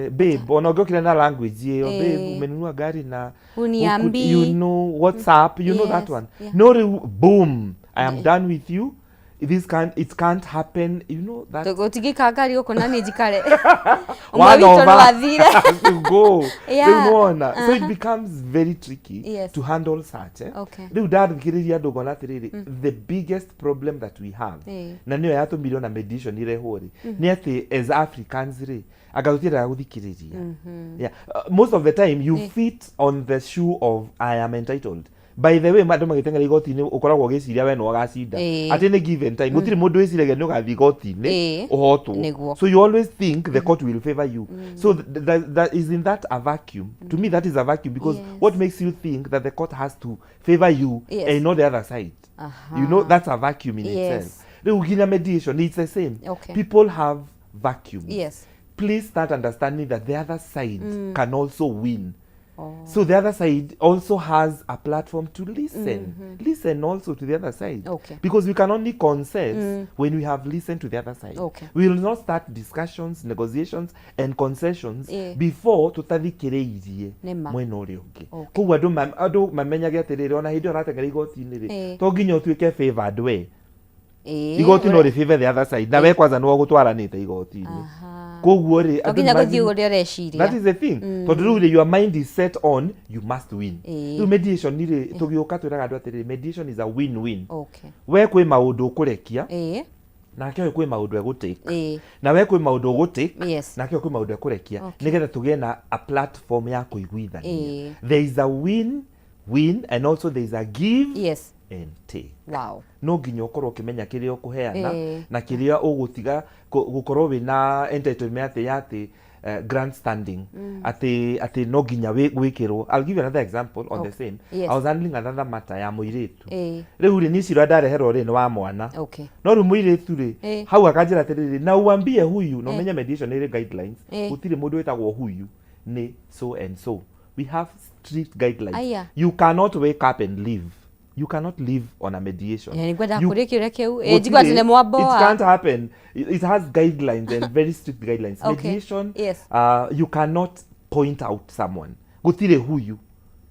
Babe, ona ũngĩokire na language ĩyo, babe, umenunua gari na Huniambii. You know WhatsApp, you know that one. No, rĩu boom, I am done with you, this can't, it can't happen, you know that. Gũtingĩka ngari gũkũ na nĩ njikare ũmwe One witũ of no us athire. has to go. Rĩu nĩwona, so it becomes very tricky to handle such, eh? Rĩu ndathikĩrĩria andũ ngona atĩrĩrĩ, the biggest problem that we have, na nĩyo yatũmire ona mediation irehwo rĩ, nĩ atĩ as Africans rĩ, anga tũtiendaga gũthikĩrĩria. Yeah. Most of the time you fit on the shoe of I am entitled. By the way, andũ magĩteng'era igoti-inĩ, ũkoragwo ũgĩciria we nĩ ũgacinda, atĩ nĩ given time gũtirĩ mũndũ wĩciragia nĩ ũgathiĩ igoti-inĩ ũhotwo. So you always think the court will favor you. So that is in that a vacuum. To me that is a vacuum, because what makes you think that the court has to favor you and not the other side? Aha. You know, that's a vacuum in itself. Rĩu nginya mediation, it's the same. People have vacuums. Please start understanding that the other side can also win. So the other side also has a platform to listen. Listen also to the other side. Because we can only concess when we have listened to the other side. We will not start discussions, negotiations and concessions before tũtathikĩrĩirie Nĩma. Mwena ũrĩa ũngĩ. Koguo andũ mamenyage atĩrĩrĩ, ona hĩndĩ ĩyo ũrateng'era igoti-inĩ rĩ, to nginya ũtuĩke favored we. Igoti no rĩ the other side, na we kwanza nĩwe ũgũtwaranĩte igoti-inĩ. Koguo rĩ, To andũ nginya gũthiĩ ũrĩa ũreciria. That is the thing, tondũ rĩu rĩ, your mind is set on you must win. Rĩu mediation rĩ, tũgĩũka twĩraga andũ atĩrĩrĩ, mediation is a win-win. We kwĩ maũndũ ũkũrekia, nake ũyũ kwĩ maũndũ egũtake, na we kwĩ maũndũ ũgũtake, nake ũyũ kwĩ maũndũ ekũrekia, nĩgetha tũgĩe na a platform ya kũiguithania. There is a win win and also there is a give and take. No nginya ũkorwo ũkĩmenya kĩrĩa ũkũheana na kĩrĩa ũgũtiga, gũkorwo wĩna entitlement atĩ ya atĩ grandstanding, atĩ no nginya gwĩkĩrwo. I'll give you another example on the same. I was handling another matter ya mũirĩtu. Rĩu rĩ, niĩ cira ndareherwo rĩ, nĩ wa mwana. No rĩu mũirĩtu rĩ, hau akanjĩra atĩrĩrĩ, na uambie huyu, na ũmenye mediation ĩrĩ guidelines. Gũtirĩ mũndũ wĩtagwo huyu, nĩ so and so. We have strict guidelines. Aya. You cannot wake up and leave. You cannot leave on a mediation. Yeah, nĩngwenda kũrĩa kĩũria kĩu. Gũtirĩ. Njigua atĩ nĩ mwamboa. It can't happen. It has guidelines and very strict guidelines. Mediation, you cannot point out someone. Gũtirĩ huyu,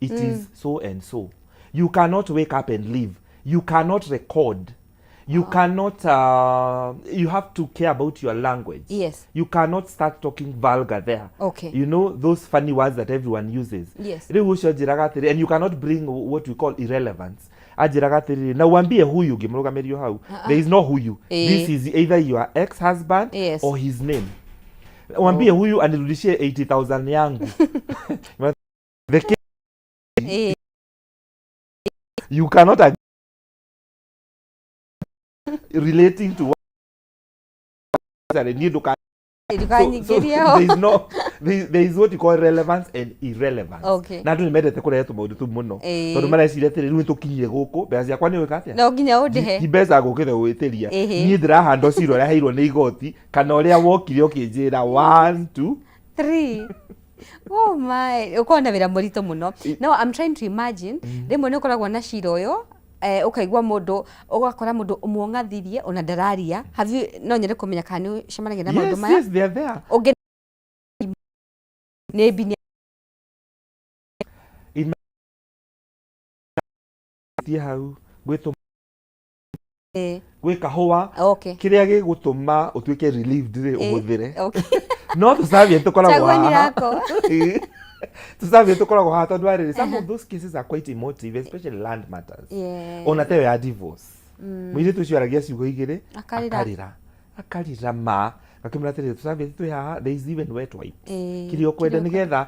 it is so and so. You cannot wake up and leave. You cannot record. You cannot, you have to care about your language. You cannot start talking vulgar there. You know those funny words that everyone uses. Rĩu ũcio anjĩraga atĩrĩ, and you cannot bring what we call irrelevance. Anjĩraga atĩrĩrĩ, na uambie huyu, ngĩmũrũgamĩrio hau, there is no huyu. This is either your ex husband or his name. Uambie huyu anirudishie 80,000 yangu. The case, you cannot agree relating to what niĩ Ndũkanyingĩrie ho. There is no there is what you call relevance and irrelevance. Na andũ nĩ mendete kũrehe tũmaũndũ tũu mũno, tondũ mareciria atĩrĩ, rĩu nĩtũkinyire gũkũ, mbeca ciakwa nĩ ũĩka atĩa? No nginya ũndĩhe. Ti mbeca ngũkĩte gwĩtĩria. Niĩ ndĩrahanda cira ũrĩa heirwo nĩ igoti, kana ũrĩa wokire ũkĩnjĩra one two Three. Oh my, ũkoragwo na wĩra mũritũ mũno. No I'm trying to imagine, rĩmwe nĩ ũkoragwo na cira ũyũ, ũkaigua mũndũ, ũgakora mũndũ ũmuong'athirie ona ndararia. Have you, no nyende kũmenya kana nĩ ũcemanagia na maũndũ Yes. maya? Yes, they are there. Ũngĩ nĩ mbini. Thiĩ hau gwĩtũ gwĩ kahũa, kĩrĩa gĩgũtũma ũtuĩke relieved rĩ, ũhũthĩre. No tũcavie tũkoragwo Chagua ni haha. yako. Tũcavie tũkoragwo haha tondũ arĩrĩ, some of those cases are quite emotive, especially land matters. Ona teyo ya divorce, mũirĩtu ũcio aragia ciugo igĩrĩ, Akarĩra. Akarĩra, akarĩra ma ngakĩmwĩra atĩrĩrĩ, tũcavie twĩ haha, there is even wet wipes, kĩrĩa ũkwenda, kĩrĩa nĩgetha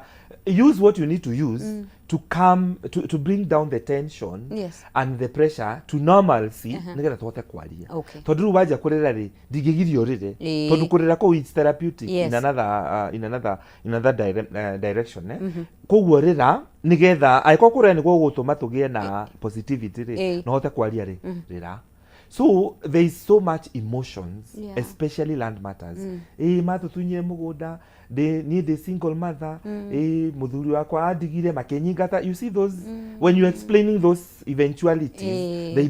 use what you need to use to come to bring down the tension and the pressure to normalcy, nĩgetha tũhote kwaria. Tondũ rĩu wanjia kũrĩra rĩ, ndingĩgiria ũrĩre, tondũ kũrĩra kũu it's therapeutic in another direction, eh? Koguo rĩra, nĩgetha angĩkorwo kũrĩra nĩguo gũgũtũma tũgĩe na positivity rĩ, na ũhote kwaria rĩ, rĩra. So there is so much emotions, especially land matters. Ĩ matũtunyire mũgũnda, niĩ ndĩ single mother, ĩ mũthuri wakwa andigire, makĩnyingata. You see those, when you're explaining those eventualities, they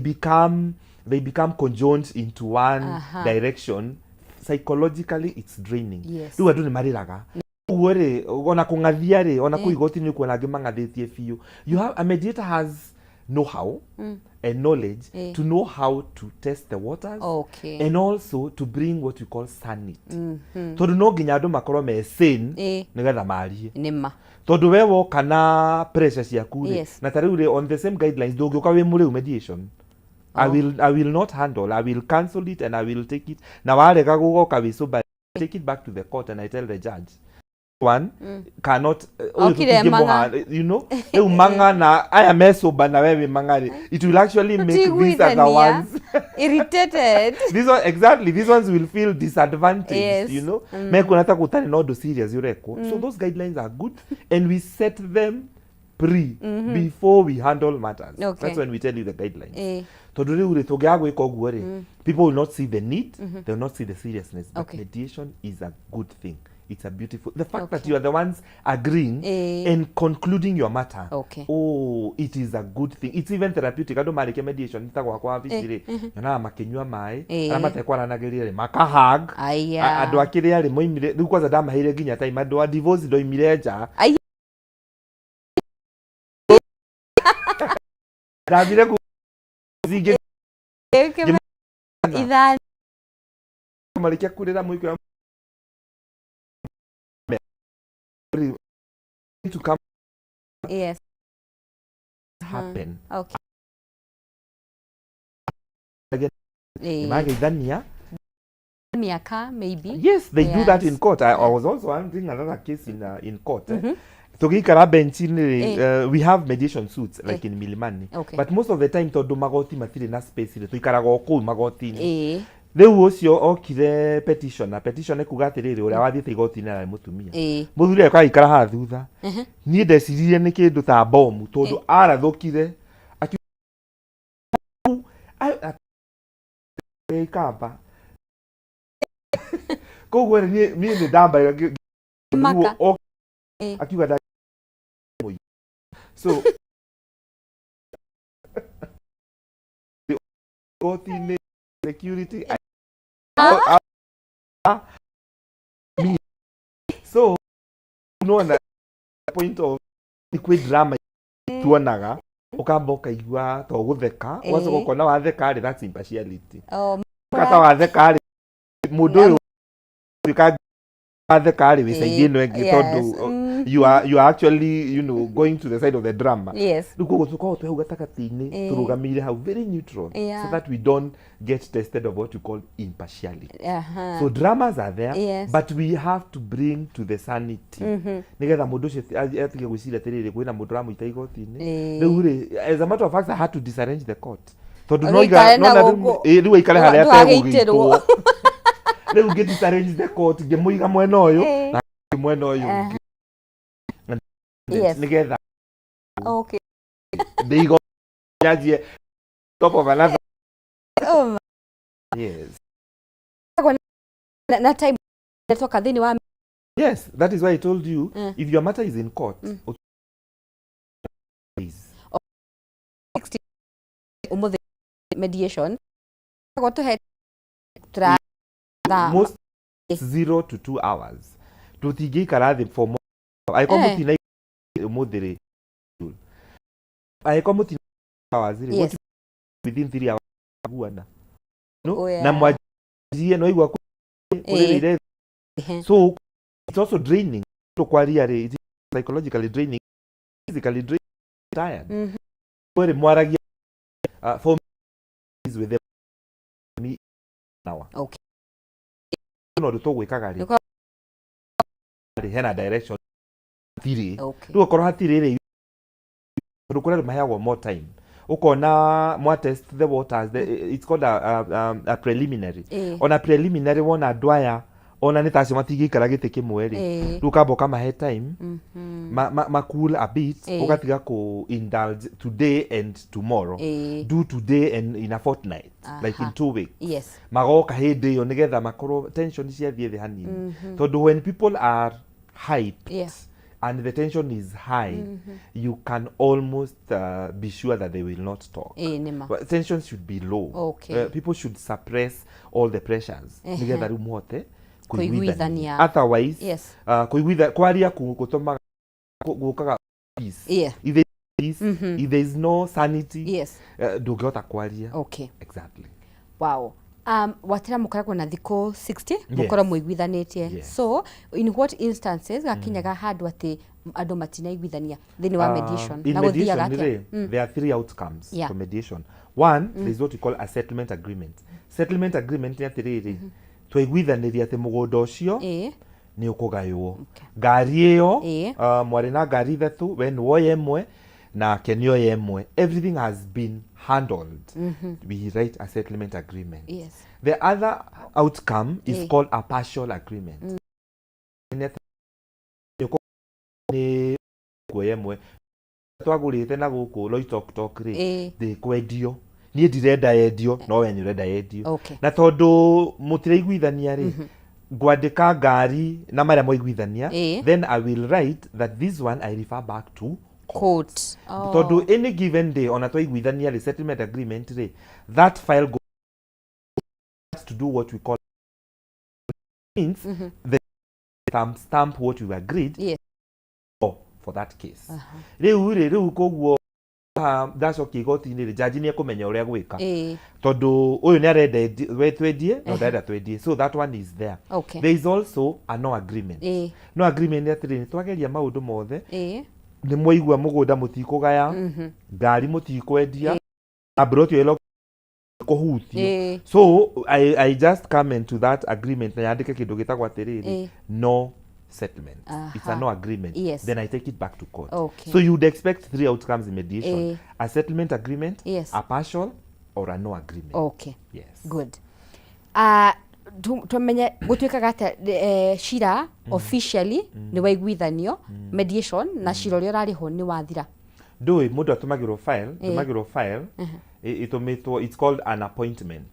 become conjoined into one direction. Psychologically it's draining. Rĩu andũ nĩ marĩraga ũguo rĩ, ona kũng'athia rĩ, ona kũu igoti-inĩ kuona angĩ mang'athĩtie biũ. You have a mediator has know how and knowledge to know how to test the waters and also to bring what we call sanity, tondũ no nginya andũ makorwo me sane nĩgetha marie. Nĩma. Tondũ we woka na pressure ciaku rĩ, na ta rĩu rĩ, on the same guidelines, ndũngĩũka wĩ mũrĩu mediation. I will not handle, I will cancel it and I will take it. Na warega gũgoka wĩ sober, take it back to the court and I tell the judge one cannot ũyũ Okire tũtingĩmũha- rĩu mang'a na aya me sober na we wĩ mang'a rĩ, it will actually make these other Tũtiguithania. ones Irritated. These one, exactly, these ones will feel disadvantaged. Mekuona ta gũtarĩ na ũndũ serious ũrekwo. So those guidelines are good and we set them pre before we handle matters. That's when we tell you the guidelines. Tondũ rĩu rĩ, tũngĩaga gwĩka ũguo rĩ, people will not see the need, they will not see the seriousness. But mediation is a good thing. It's a beautiful, the fact that you are the ones agreeing and concluding your matter. Oh, it is a good thing. It's even therapeutic. Andũ marĩkia mediation ta gwakwa wabici rĩ, nyonaga makĩnyua maĩ, arĩa matekwaranagĩria rĩ, makahug. Aya. Andũ a kĩrĩa rĩ, moimire rĩu, kwanza ndamaheire nginya time, andũ a divorce ndoimire nja. Aya. Ndathire ku zingĩ. Ithano. Marĩkia kũrĩra mũiko to come happen. Again, nĩmageithania. Miaka maybe. Yes, they do that in court. I was also handling another case in court, eh? Tũgĩikara bench-inĩ rĩ, we have mediation suits like in Milimani, but most of the time, tondũ magoti matirĩ na space rĩ, tũikaraga o kũu magoti-inĩ. Rĩu ũcio okire petition, na petition nĩ kuga atĩrĩrĩ, ũrĩa wathiĩte igoti-inĩ arĩ mũtumia, mũthuri agĩũka agĩikara haha thutha. Niĩ ndeciririe nĩ kĩndũ ta bomu, tondũ arathũkire ikamba koguo rĩ, niĩ nĩ ndambaire Maka. Akiuga so igoti-inĩ security me. So unaona point of nĩ kwĩ drama tuonaga, ũkamba ũkaigua to gũtheka, ũgacoka ũkona watheka rĩ, that's impartiality. Oh, kata watheka rĩ, mũndũ ũyũ tuĩka watheka rĩ, wĩ side ĩno ĩngĩ, tondũ you are actually going to the side of the drama. Rĩu koguo tũkoragwo twĩ hau gatagatĩ-inĩ, tũrũgamĩire hau very neutral, so that we don't get tested of what you call impartiality. So dramas are there, but we have to bring to the sanity, nigetha mũndũ ũcio atige gwĩciria atĩrĩrĩ, kwĩna mũndũ ũramũita igoti-inĩ. Rĩu rĩ, as a matter of fact, I had to disarrange the court, tondũ no Ũgĩikare na nona rĩu gũkũ. Rĩu aikare harĩa Ndũgagĩitĩrwo. ategũgĩitwo. Rĩu ngĩ disarrange the court, ngĩmũiga mwena ũyũ na mwena ũyũ ũngĩ, nĩgetha ndĩigo nyanjie top of another. Oh, Yes. na time toka thĩinĩ wa Yes, that is why I told you, if your matter is in court, please. 60 ũmũthĩ mediation Koguo tũhe tũra thaa Most 0 to 2 hours. Tũtingĩikara thĩ for more. Angĩkorwo mũtina ũmũthĩ rĩ, angĩkorwo mũtina hours rĩ, what within 3 hours guana. No, Oh, yeah. na mwanjirie no igua kũrĩrĩire. So it's also draining. Kwaria rĩ, it is psychologically draining, physically draining, tired. Kwĩrĩ mwaragia for me is with them me hour. No ũndũ tũgwĩkaga rĩ, rĩ hena direction hatirĩ. Rĩu okorwo hatirĩ rĩ, tondũ kũrĩ andũ maheagwo more time, ũkona mwa test the waters, it's called a preliminary. Ona preliminary, wona andũ aya ona nĩ tacio matingĩikara gĩtĩ kĩmwe rĩ, rĩu ũkamba ũkamahe time ma cool a bit, ũgatiga ku indulge today and tomorrow, do today and in a fortnight, like in 2 weeks, magoka hĩndĩ ĩyo nĩgetha makorwo tension ciathiĩ thĩ hanini, tondũ when people are hyped and the tension is high, you can almost be sure that they will not talk. Ĩĩ, nĩ ma. But tension should be low. People should suppress all the pressures, nĩgetha rĩu mũhote Kũiguithania. Otherwise, kũiguitha kwaria gũtũmaga gũkaga peace. If there is peace, if there is no sanity, ndũngĩhota kwaria. Exactly. Wow. Watĩra mũkoragwo na thikũ 60 mũkorwo mũiguithanĩtie. So in what instances gakinyaga handũ atĩ andũ matinaiguithania thĩinĩ wa mediation? In Na gũthiaga mediation atĩa? rĩ, there are three outcomes to mediation. One, there is what we call a settlement agreement. Settlement agreement nĩ atĩrĩrĩ, twaiguithanĩria atĩ mũgũnda ũcio nĩ ũkũgaywo, ngari ĩyo, mwarĩ na ngari ithatũ, we nĩ woya ĩmwe nake nĩ oya ĩmwe, everything has been handled. We write a settlement agreement. The other outcome is called a partial agreement. Nĩ atĩ nĩ kuoya ĩmwe twagũrĩte na gũkũ Loitoktok rĩ, ndĩkwendio. Niĩ ndirenda yendio, no we nĩ ũrenda yendio. Na tondũ mũtiraiguithania rĩ, ngwandĩka ngari na marĩa mwaiguithania. Then I will write that this one I refer back to court. Tondũ any given day, ona twaiguithania rĩ, settlement agreement rĩ, that file goes to do what we call means the thumb stamp what we agreed for that case. Rĩu rĩ, rĩu koguo ndacokia igoti-inĩ rĩ, jaji nĩ ekũmenya ũrĩa gwĩka, tondũ ũyũ nĩ arenda we twendie na ndarenda twendie. So that one is there. There is also a no agreement. No agreement nĩ atĩrĩrĩ, nĩ twageria maũndũ mothe, nĩ mwaigua mũgũnda mũtikũgaya, ngari mũtikwendia, na mburoti ĩyo kũhutio. So I just come into that agreement na yandĩke kĩndũ gĩtagwo atĩrĩrĩ, no settlement. It's a no agreement. Then I take it back to court. So you'd expect three outcomes in mediation: a settlement agreement, a partial, or a no agreement. Yes. Good. Tumenye gutuikaga atia cira officially nĩ waiguithanio mediation na cira ũrĩa ũrarĩ ho nĩ wathira? Ndũĩ mũndũ atũmagĩrwo file, tũmagĩrwo file ĩtũmĩtwo, it's called an appointment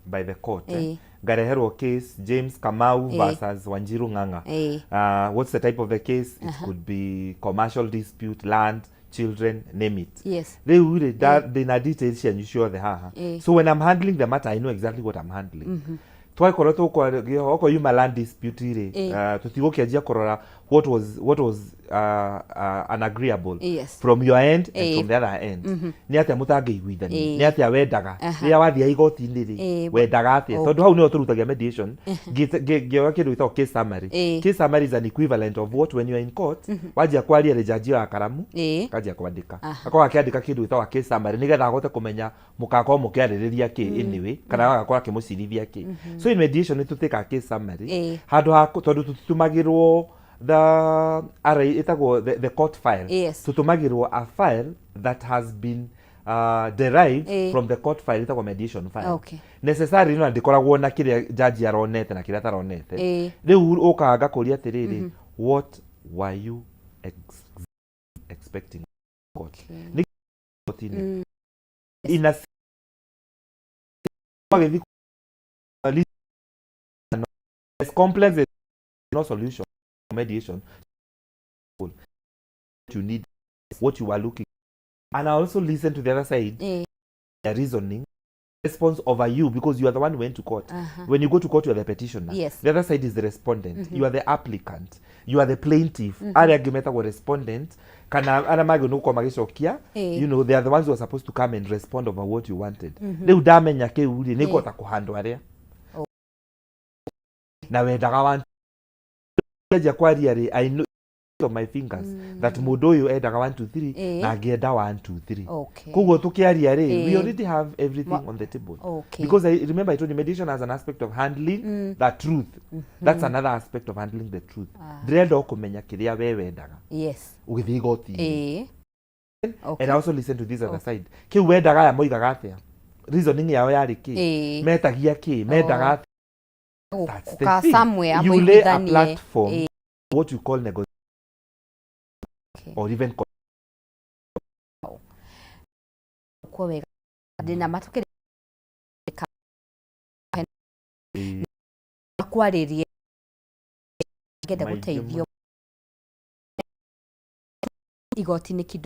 by the court, eh. Ngareherwo case James Kamau versus Wanjiru Ng'ang'a. What's the type of the case? It could be commercial dispute, land, children, name it. Rĩu rĩ, ndĩna details cianyu ciothe haha. So when I'm handling the matter, I know exactly what I'm handling. Twakorwo tũkwaria okorwo yuma land dispute rĩ, tũtigũkĩanjia kũrora what was unagreeable from your end and from the other end. Nĩ atĩa mũtangĩiguithania? Nĩ atĩa wendaga rĩrĩa wathiĩ igoti-inĩ rĩ? Wendaga atĩa? Tondũ hau nĩho tũrutagia mediation. Ngĩoya kĩndũ gĩtagwo case summary. Case summary is an equivalent of what, when you are in court, wanjia kwaria rĩ, jaji oya karamu, kanjia kwandĩka, akorwo akĩandĩka kĩndũ gĩtagwo case summary nĩgetha ahote kũmenya mũgakorwo mũkĩarĩrĩria kĩ anyway, kana agakorwo akĩmũcirithia kĩ. So in mediation nĩ tũtĩkaga case summary handũ ha tondũ tũtitumagĩrwo the ara ĩtagwo the court file. Tũtũmagĩrwo a file that has been derived from the court file, ĩtagwo mediation file. Necessarily no ndĩkoragwo na kĩrĩa jaji aronete na kĩrĩa ataronete. Rĩu ũkaga ngakũria atĩrĩrĩ, what were you expecting court? Nĩ court-inĩ ina magĩthiĩ as complex as no solution mediation you need, what you are looking. And I also listen to the other side, their reasoning response over you, because you are the one who went to court. When you go to court, you are the petitioner. The other side is the respondent. You are the applicant, you are the plaintiff. Arĩa angĩ metagwo respondent kana arĩa magĩrĩirwo nĩ gũkorwo magĩcokia. They are the ones who are supposed to come and respond over what you wanted. Rĩu ndamenya kĩu rĩ, nĩ ngũhota kũhandwo arĩa na wendaga wa anjia kwaria rĩ, I know of my fingers that mũndũ ũyũ endaga 1 2 3 na angĩenda 1 2 3. Koguo tũkĩaria rĩ, we already have everything on the table. Because I remember I told you mediation has an aspect of handling the truth. That's another aspect of handling the truth. Ndĩrenda o kũmenya kĩrĩa we wendaga ũgĩthiĩ igoti-inĩ. And I also listen to this other side. Kĩu wendaga, aya moigaga atĩa? Reasoning yao yarĩ kĩ? Metagia kĩ? Mendaga atĩa? That's the Gũka thing. Somewhere You lay a mũiguithanie. Platform, what you call negotiation or even Kuo wega ndĩna matukĩrĩ kwarĩrie ngenda Maingĩ. Gũteithio igoti-inĩ kĩndũ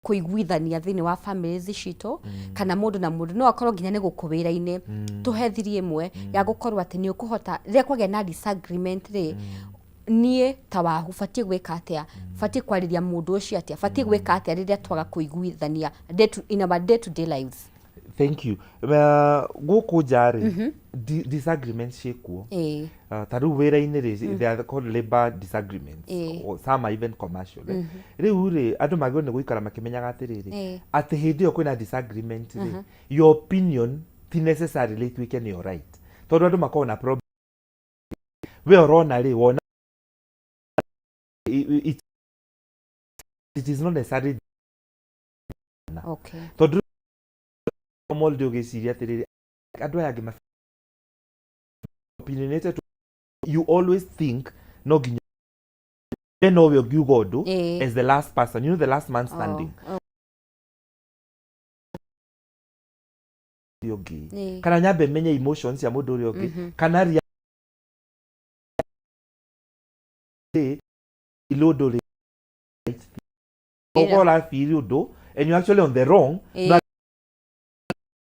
kũiguithania thĩinĩ wa families citũ kana mũndũ na mũndũ, no akorwo nginya nĩ gũkũ wĩra-inĩ. Tũhe thiri ĩmwe ya gũkorwo atĩ nĩ ũkũhota rĩrĩa kwagĩa na disagreement rĩ, niĩ ta wahu batiĩ gwĩka atĩa, batiĩ kwarĩria mũndũ ũcio atĩa, batiĩ gwĩka atĩa rĩrĩa twaga kũiguithania in our day to day lives? Thank you. Gũkũ nja rĩ, disagreements ciĩkuo. Ta rĩu wĩra-inĩ rĩ, they are called labor disagreements, or some are even commercial, eh. Rĩu rĩ, andũ magĩrĩirwo nĩ gũikara makĩmenyaga atĩrĩrĩ, atĩ hĩndĩ ĩyo kwĩna disagreement rĩ, your opinion ti necessarily ituĩke nĩyo right, tondũ andũ makoragwo na problem. We ũrona rĩ, wona it is not necessarily tondũ normal ndĩ ũgĩciria atĩrĩrĩ, andũ aya angĩ opinionated. You always think no nginya we nowe ũngiuga ũndũ as the last person, the last man standing. ũrĩa ũngĩ, kana nyambe menye emotions cia mũndũ ũrĩa ũngĩ, kana ũndũ rĩ ũkorwo ũrafeel ũndũ and you're actually on the wrong, no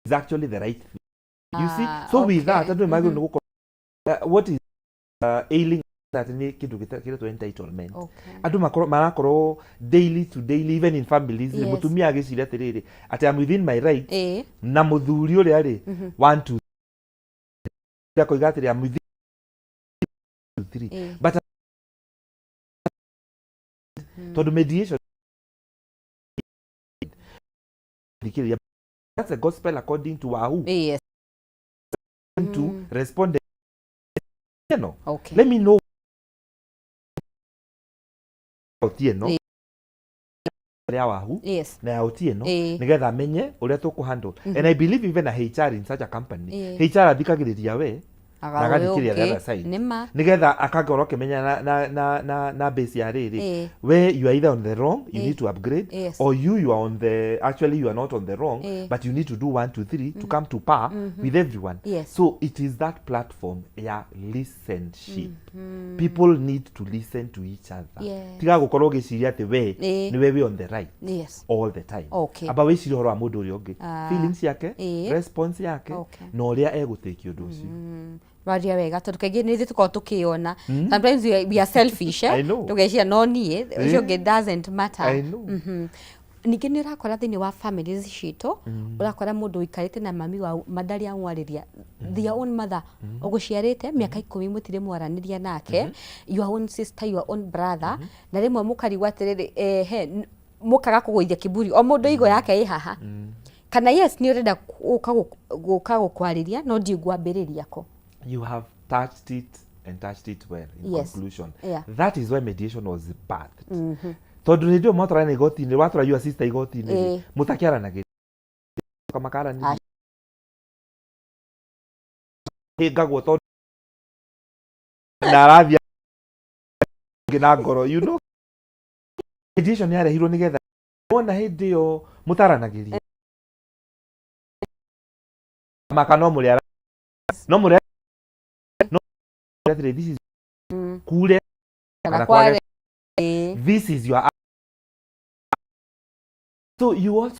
is actually the right thing, you see. So with that, andũ nĩmagĩrĩirwo nĩ gũkorwo what is ailing that nĩ kĩndũ kĩretwo entitlement. Andũ makorwo marakorwo daily to daily, even in families, mũtumia agĩciria atĩrĩrĩ, atĩ I'm within my rights, na mũthuri ũrĩa rĩ, one two three, akoiga atĩrĩ, I'm within two three, but tondũ mediation thikĩrĩria, that's the gospel according to Wahu to respond no. Let me know Otieno ya Wahu na ya Otieno, nigetha amenye uria tũkũhandle. And I believe even a HR in such a company, HR athikagĩrĩria we na agathikĩrĩria the other side, Nĩma. Nigetha akakorwo akĩmenya na base ya rĩrĩ, where you are either on the wrong, you need to upgrade, or you are on the actually you are not on the wrong, but you need to do one two three to come to par with everyone. So it is that platform ya listenship. People need to listen to each other. Tiga gũkorwo ũgĩciria atĩ we nĩwe wĩ on the right all the time. Amba wĩcirie ũhoro wa mũndũ ũrĩa ũngĩ, feelings ciake, response yake, na ũrĩa egũtĩkia ũndũ ũcio. Waria wega, tondũ kaingĩ nĩ ithuĩ tũkoragwo tũkĩona sometimes we are selfish, eh? I know. Tũgeciria no niĩ, ũcio ũngĩ doesn't matter. I know. Ningĩ nĩ ũrakora thĩinĩ wa families citũ, ũrakora mũndũ ũikarĩte na mami wao mandarĩ amwarĩria, their own mother ũgũciarĩte mĩaka 10 mũtirĩ mwaranĩria nake, your own sister, your own brother, na rĩmwe mũkarigwo atĩrĩrĩ, he mũkaga kũgũithia kiburi, o mũndũ igo yake ĩ haha, kana yes, nĩ ũrenda gũka gũkwarĩria, no ndiĩ ngwambĩrĩria ko. You have touched it and touched it well in conclusion. That is why mediation was birthed, tondũ hĩndĩ ĩyo mwatwarana igoti-inĩ, watwara your sister igoti-inĩ rĩ, mũtakĩaranagĩria, makaranĩria, hĩngagwo tondũ na arathiĩ na ngoro. Mediation yarehirwo nĩgetha wona hĩndĩ ĩyo mũtaranagĩria maka, no mũrĩ no mũrĩ no atĩrĩ, this is kure kana kana kware. Kware. This is your, so you also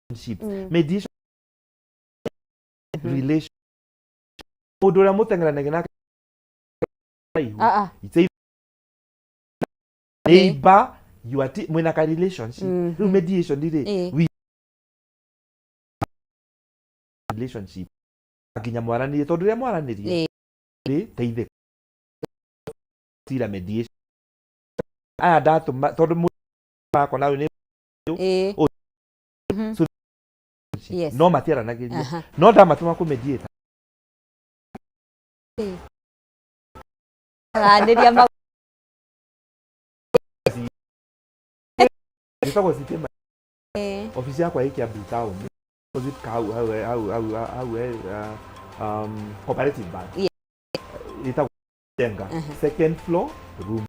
relationships, mediation, relation, mũndũ ũrĩa mũteng'eranagia nake raihu, Ah, ah. it's either neighbor, you are mwĩna ka relationship. Rĩu mediation rĩ, we relationship nginya mwaranĩrie, tondũ rĩrĩa mwaranĩria rĩ, teithĩka tira mediation aya ndatũma, tondũ wakwa nawe nĩ So no matiaranagĩria, no ndamatũma kũ mediate. Aranĩria Njĩtagwo Sitima. Ofici yakwa ĩ Kiambu town, opposite hau hau hau hau hau Cooperative Bank. Ĩtagwo Jenga, second floor, room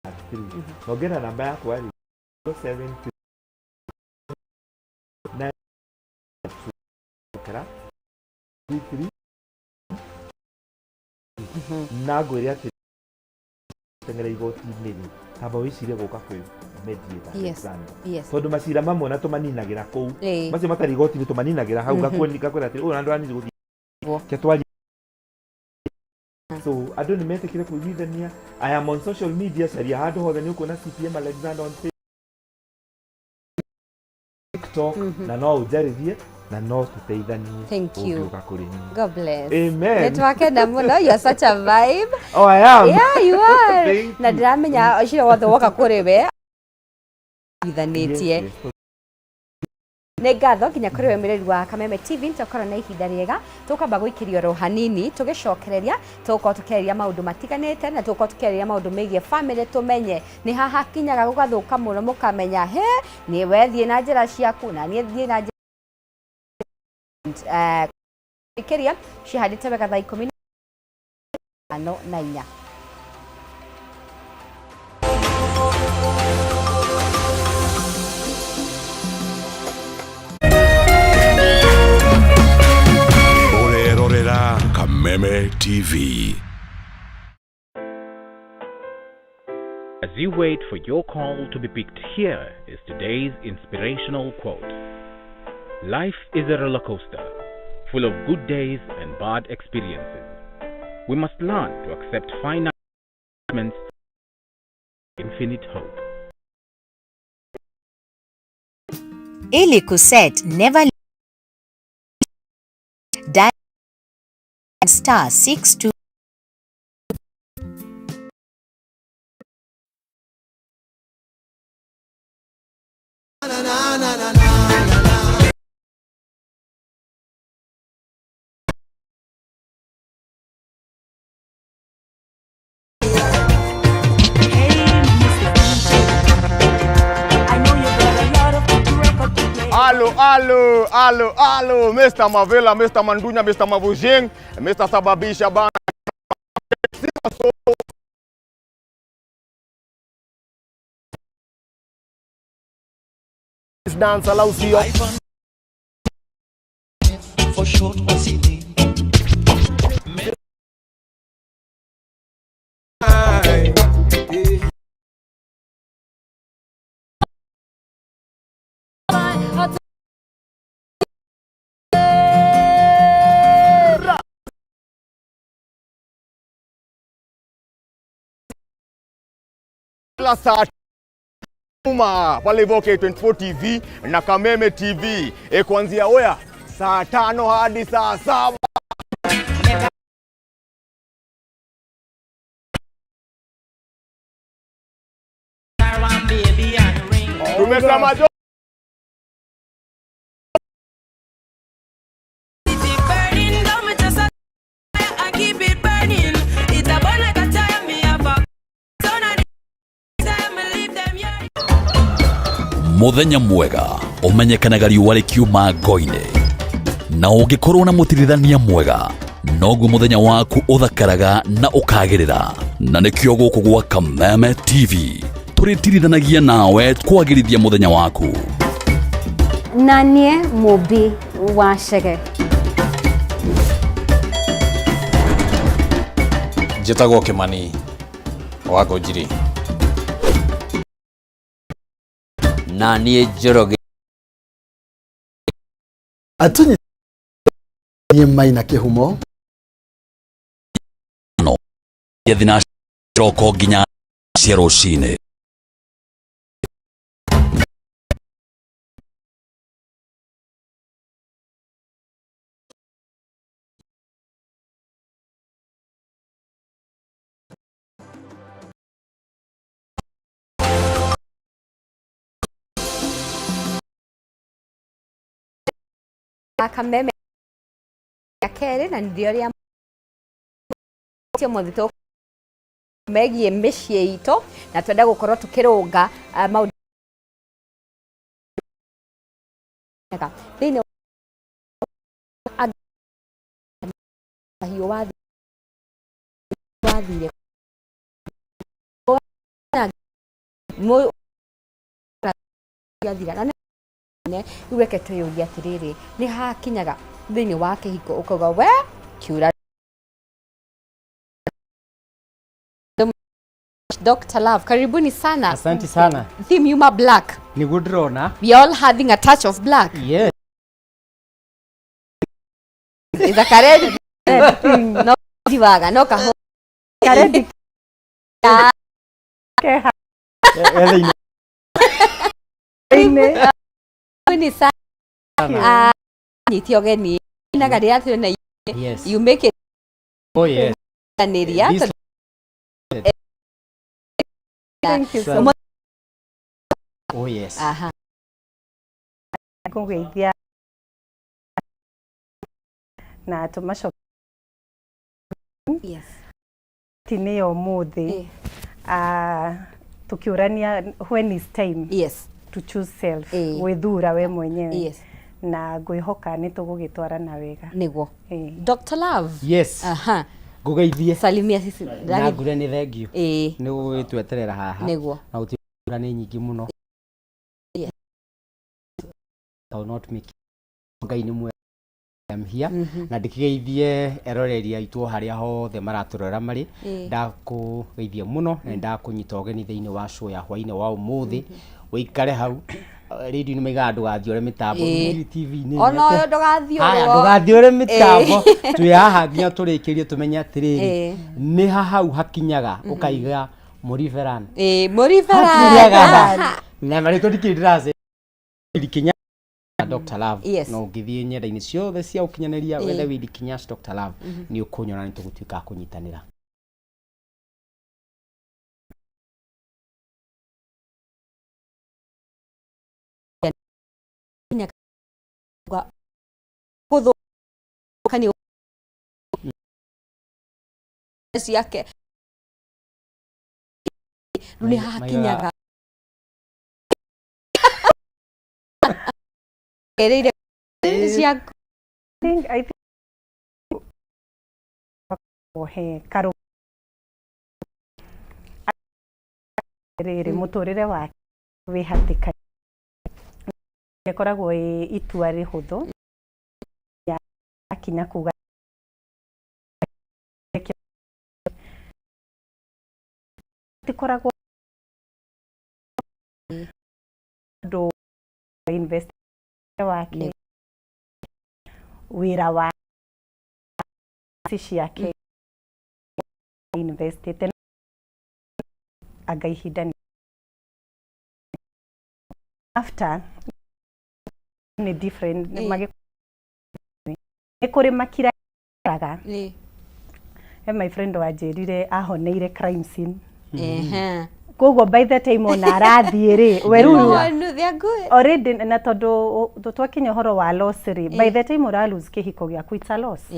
3. Na ũngĩenda namba yakwa rĩ, 073 9 kera 33, na ngwĩre atĩ teng'era igoti-inĩ rĩ, tamba wĩcirie gũka kwĩ mediator Alexander, tondũ macira mamwe na tũmaninagĩra kũu. Macio matarĩ igoti-inĩ tũmaninagĩra hau. Ngakwĩra atĩrĩ, ũyũ na ndũranire gũthiĩ ke twarie. So andũ nĩ metĩkĩre kũiguithania. I am on social media, caria handũ hothe nĩ ũkuona CPM Alexander on Facebook, TikTok, na no ũnjarĩrie na no tũteithanie. Thank you. Ũngĩũka kũrĩ niĩ. God bless. Amen. Nĩ twakena mũno. You are such a vibe. Oh, I am. Yeah, you are. Thank Na you. ndĩramenya ũcio wothe woka kũrĩ we ithanĩtie. Yes. Nĩ ngatho nginya kũrĩ we mwĩrori wa Kameme TV. Nĩtwakorwo na ihinda rĩega, tũkwamba gũikĩrio oro hanini, tũgĩcokereria tũgũkorwo tũkĩarĩria maũndũ matiganĩte, na tũgũkorwo tũkĩarĩria maũndũ megiĩ family, tũmenye nĩ haha kinyaga gũgathũka mũno, mũkamenya he nĩ we thiĩ na njĩra ciaku na niĩ thiĩ na njĩra ĩkĩria cihandĩte wega thaa 14. Kameme TV. As you wait for your call to be picked, here is today's inspirational quote. Life is a roller coaster, full of good days and bad experiences. We must learn to accept finite infinite hope. Ili kuset never dial *62. Alo, alo, alo, alo, Mr. Mavela, Mr. Mandunya, Mr. Mavujing, Mr. Sababisha Bana. Dance allows you. For short OCD. Kila saa uma pale hivyo K24 TV na Kameme TV, kuanzia oya saa 5 hadi saa 7. Tumesema jo. Muthenya mwega umenyekanaga riũa rĩkiuma ngo-inĩ, na ũngĩkorwo na mũtirithania mwega noguo mũthenya waku ũthakaraga na ũkagĩrĩra. Na nĩkĩo gũkũ gwa Kameme TV tũrĩtirithanagia nawe kwagĩrithia mũthenya waku. Na niĩ Mũmbi wa Chege. Njĩtagwo Kimani wa Ngũnjiri. Na niĩ Njoroge. Atunyi Maina Kĩhumo. No thinacara kĩroko nginya cia rũcinĩ. Kameme ya kerĩ na nĩrĩo rĩa mũthĩ tũ megiĩ mĩciĩ itũ na twenda gũkorwo tũkĩrũnga maũndũ thĩinĩ mahiũ wathire athira na rĩu reke twĩyũrie atĩrĩrĩ, nĩ hakinyaga thĩinĩ wa kĩhiko ũkauga we kiura. Dr. Love, karibuni sana. Asante sana. Theme yuma black. Nĩguo ndĩrona. We are all having a touch of black. Yes. Is a red thing. No divaga, no kaho. Kared. Karibuni sana. Nyiti ũgeni. Inaga rĩrĩa twĩna. Yes. You make it. Oh yes. Niria. Thank you so much. Oh yes. Aha. Ngũgeithia na tũmacoke. Yes. Tinĩ ya ũmũthĩ. Tukiũrania when is time. Yes. To choose self. Gwĩthura we mwenyewe. Yes. Na ngwĩhoka nĩ tũgũgĩtwarana wega. Nĩguo. Dr. Love. Yes. Aha. Ngũgeithie. Salimia sisi. Na ngure nĩ thengiũ. Ĩĩ. Nĩ gũgĩtweterera haha. Nĩguo. Na gũtirĩ nĩ nyingĩ mũno. Yes. I will not make it. Ngai nĩ mwega. am here na ndĩkĩgeithie eroreri aitũ o harĩa hothe maratũrora marĩ. Ndakũgeithia mũno na ndakũnyita ũgeni thĩinĩ wa show ya hwainĩ wa ũmũthĩ. Ũikare hau radio-inĩ maigaga ndũgathiore mĩtambo. TV-inĩ Ona ũyũ ndũgathiũrwo. Haya, ndũgathiũre mĩtambo. Twĩ haha nginya tũrĩkĩrie tũmenye atĩrĩrĩ, nĩ ha hau hakinyaga ũkaiga mũriberan. Ĩĩ, mũriberan. Hakinyaga na marĩtwa ndikĩrĩ ndĩrace Kinyash Dr. Love. Yes. Na ũngĩthiĩ nyenda-inĩ ciothe cia ũkinyanĩria wethe Willy Kinyash Dr. Love, nĩ ũkũnyona, nĩ tũgũtuĩka a kũnyitanĩra. Gũthũkania ciake rĩu nĩ hakinyaga erĩire ciaku. I think he karũ rĩrĩ mũtũrĩre wake wĩ hatĩka ĩkoragwo ĩ itua rĩhũthũ yakinya kuga tikoragwo andũ invest wake wĩra wa ciake investĩte anga ihinda nĩ after nĩ different. Nĩ kũrĩ makiraga. He my friend wanjĩrire ahoneire crime scene. Koguo by the time ona arathiĩ rĩ, we rĩu No, they are good. Already na tondũ twakinya ũhoro wa loss rĩ, by the time ũra lose kĩhiko gĩaku, it's a loss.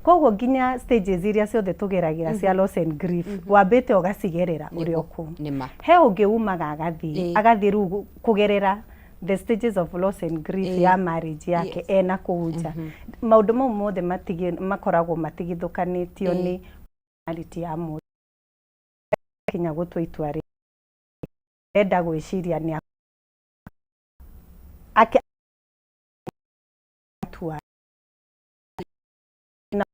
Koguo nginya stages iria ciothe tũgeragĩra cia loss and grief wambĩte ũgacigerera ũrĩ o kũu. Nĩma. He ũngĩ umaga agathiĩ agathiĩ rĩu kũgerera the stages of loss and grief ya marriage yake ena kũu nja. Maũndũ mau mothe makoragwo matigithũkanĩtio nĩ personality ya mũndũ. Kinya gũtua itua rĩ enda gwĩciria nĩ tua na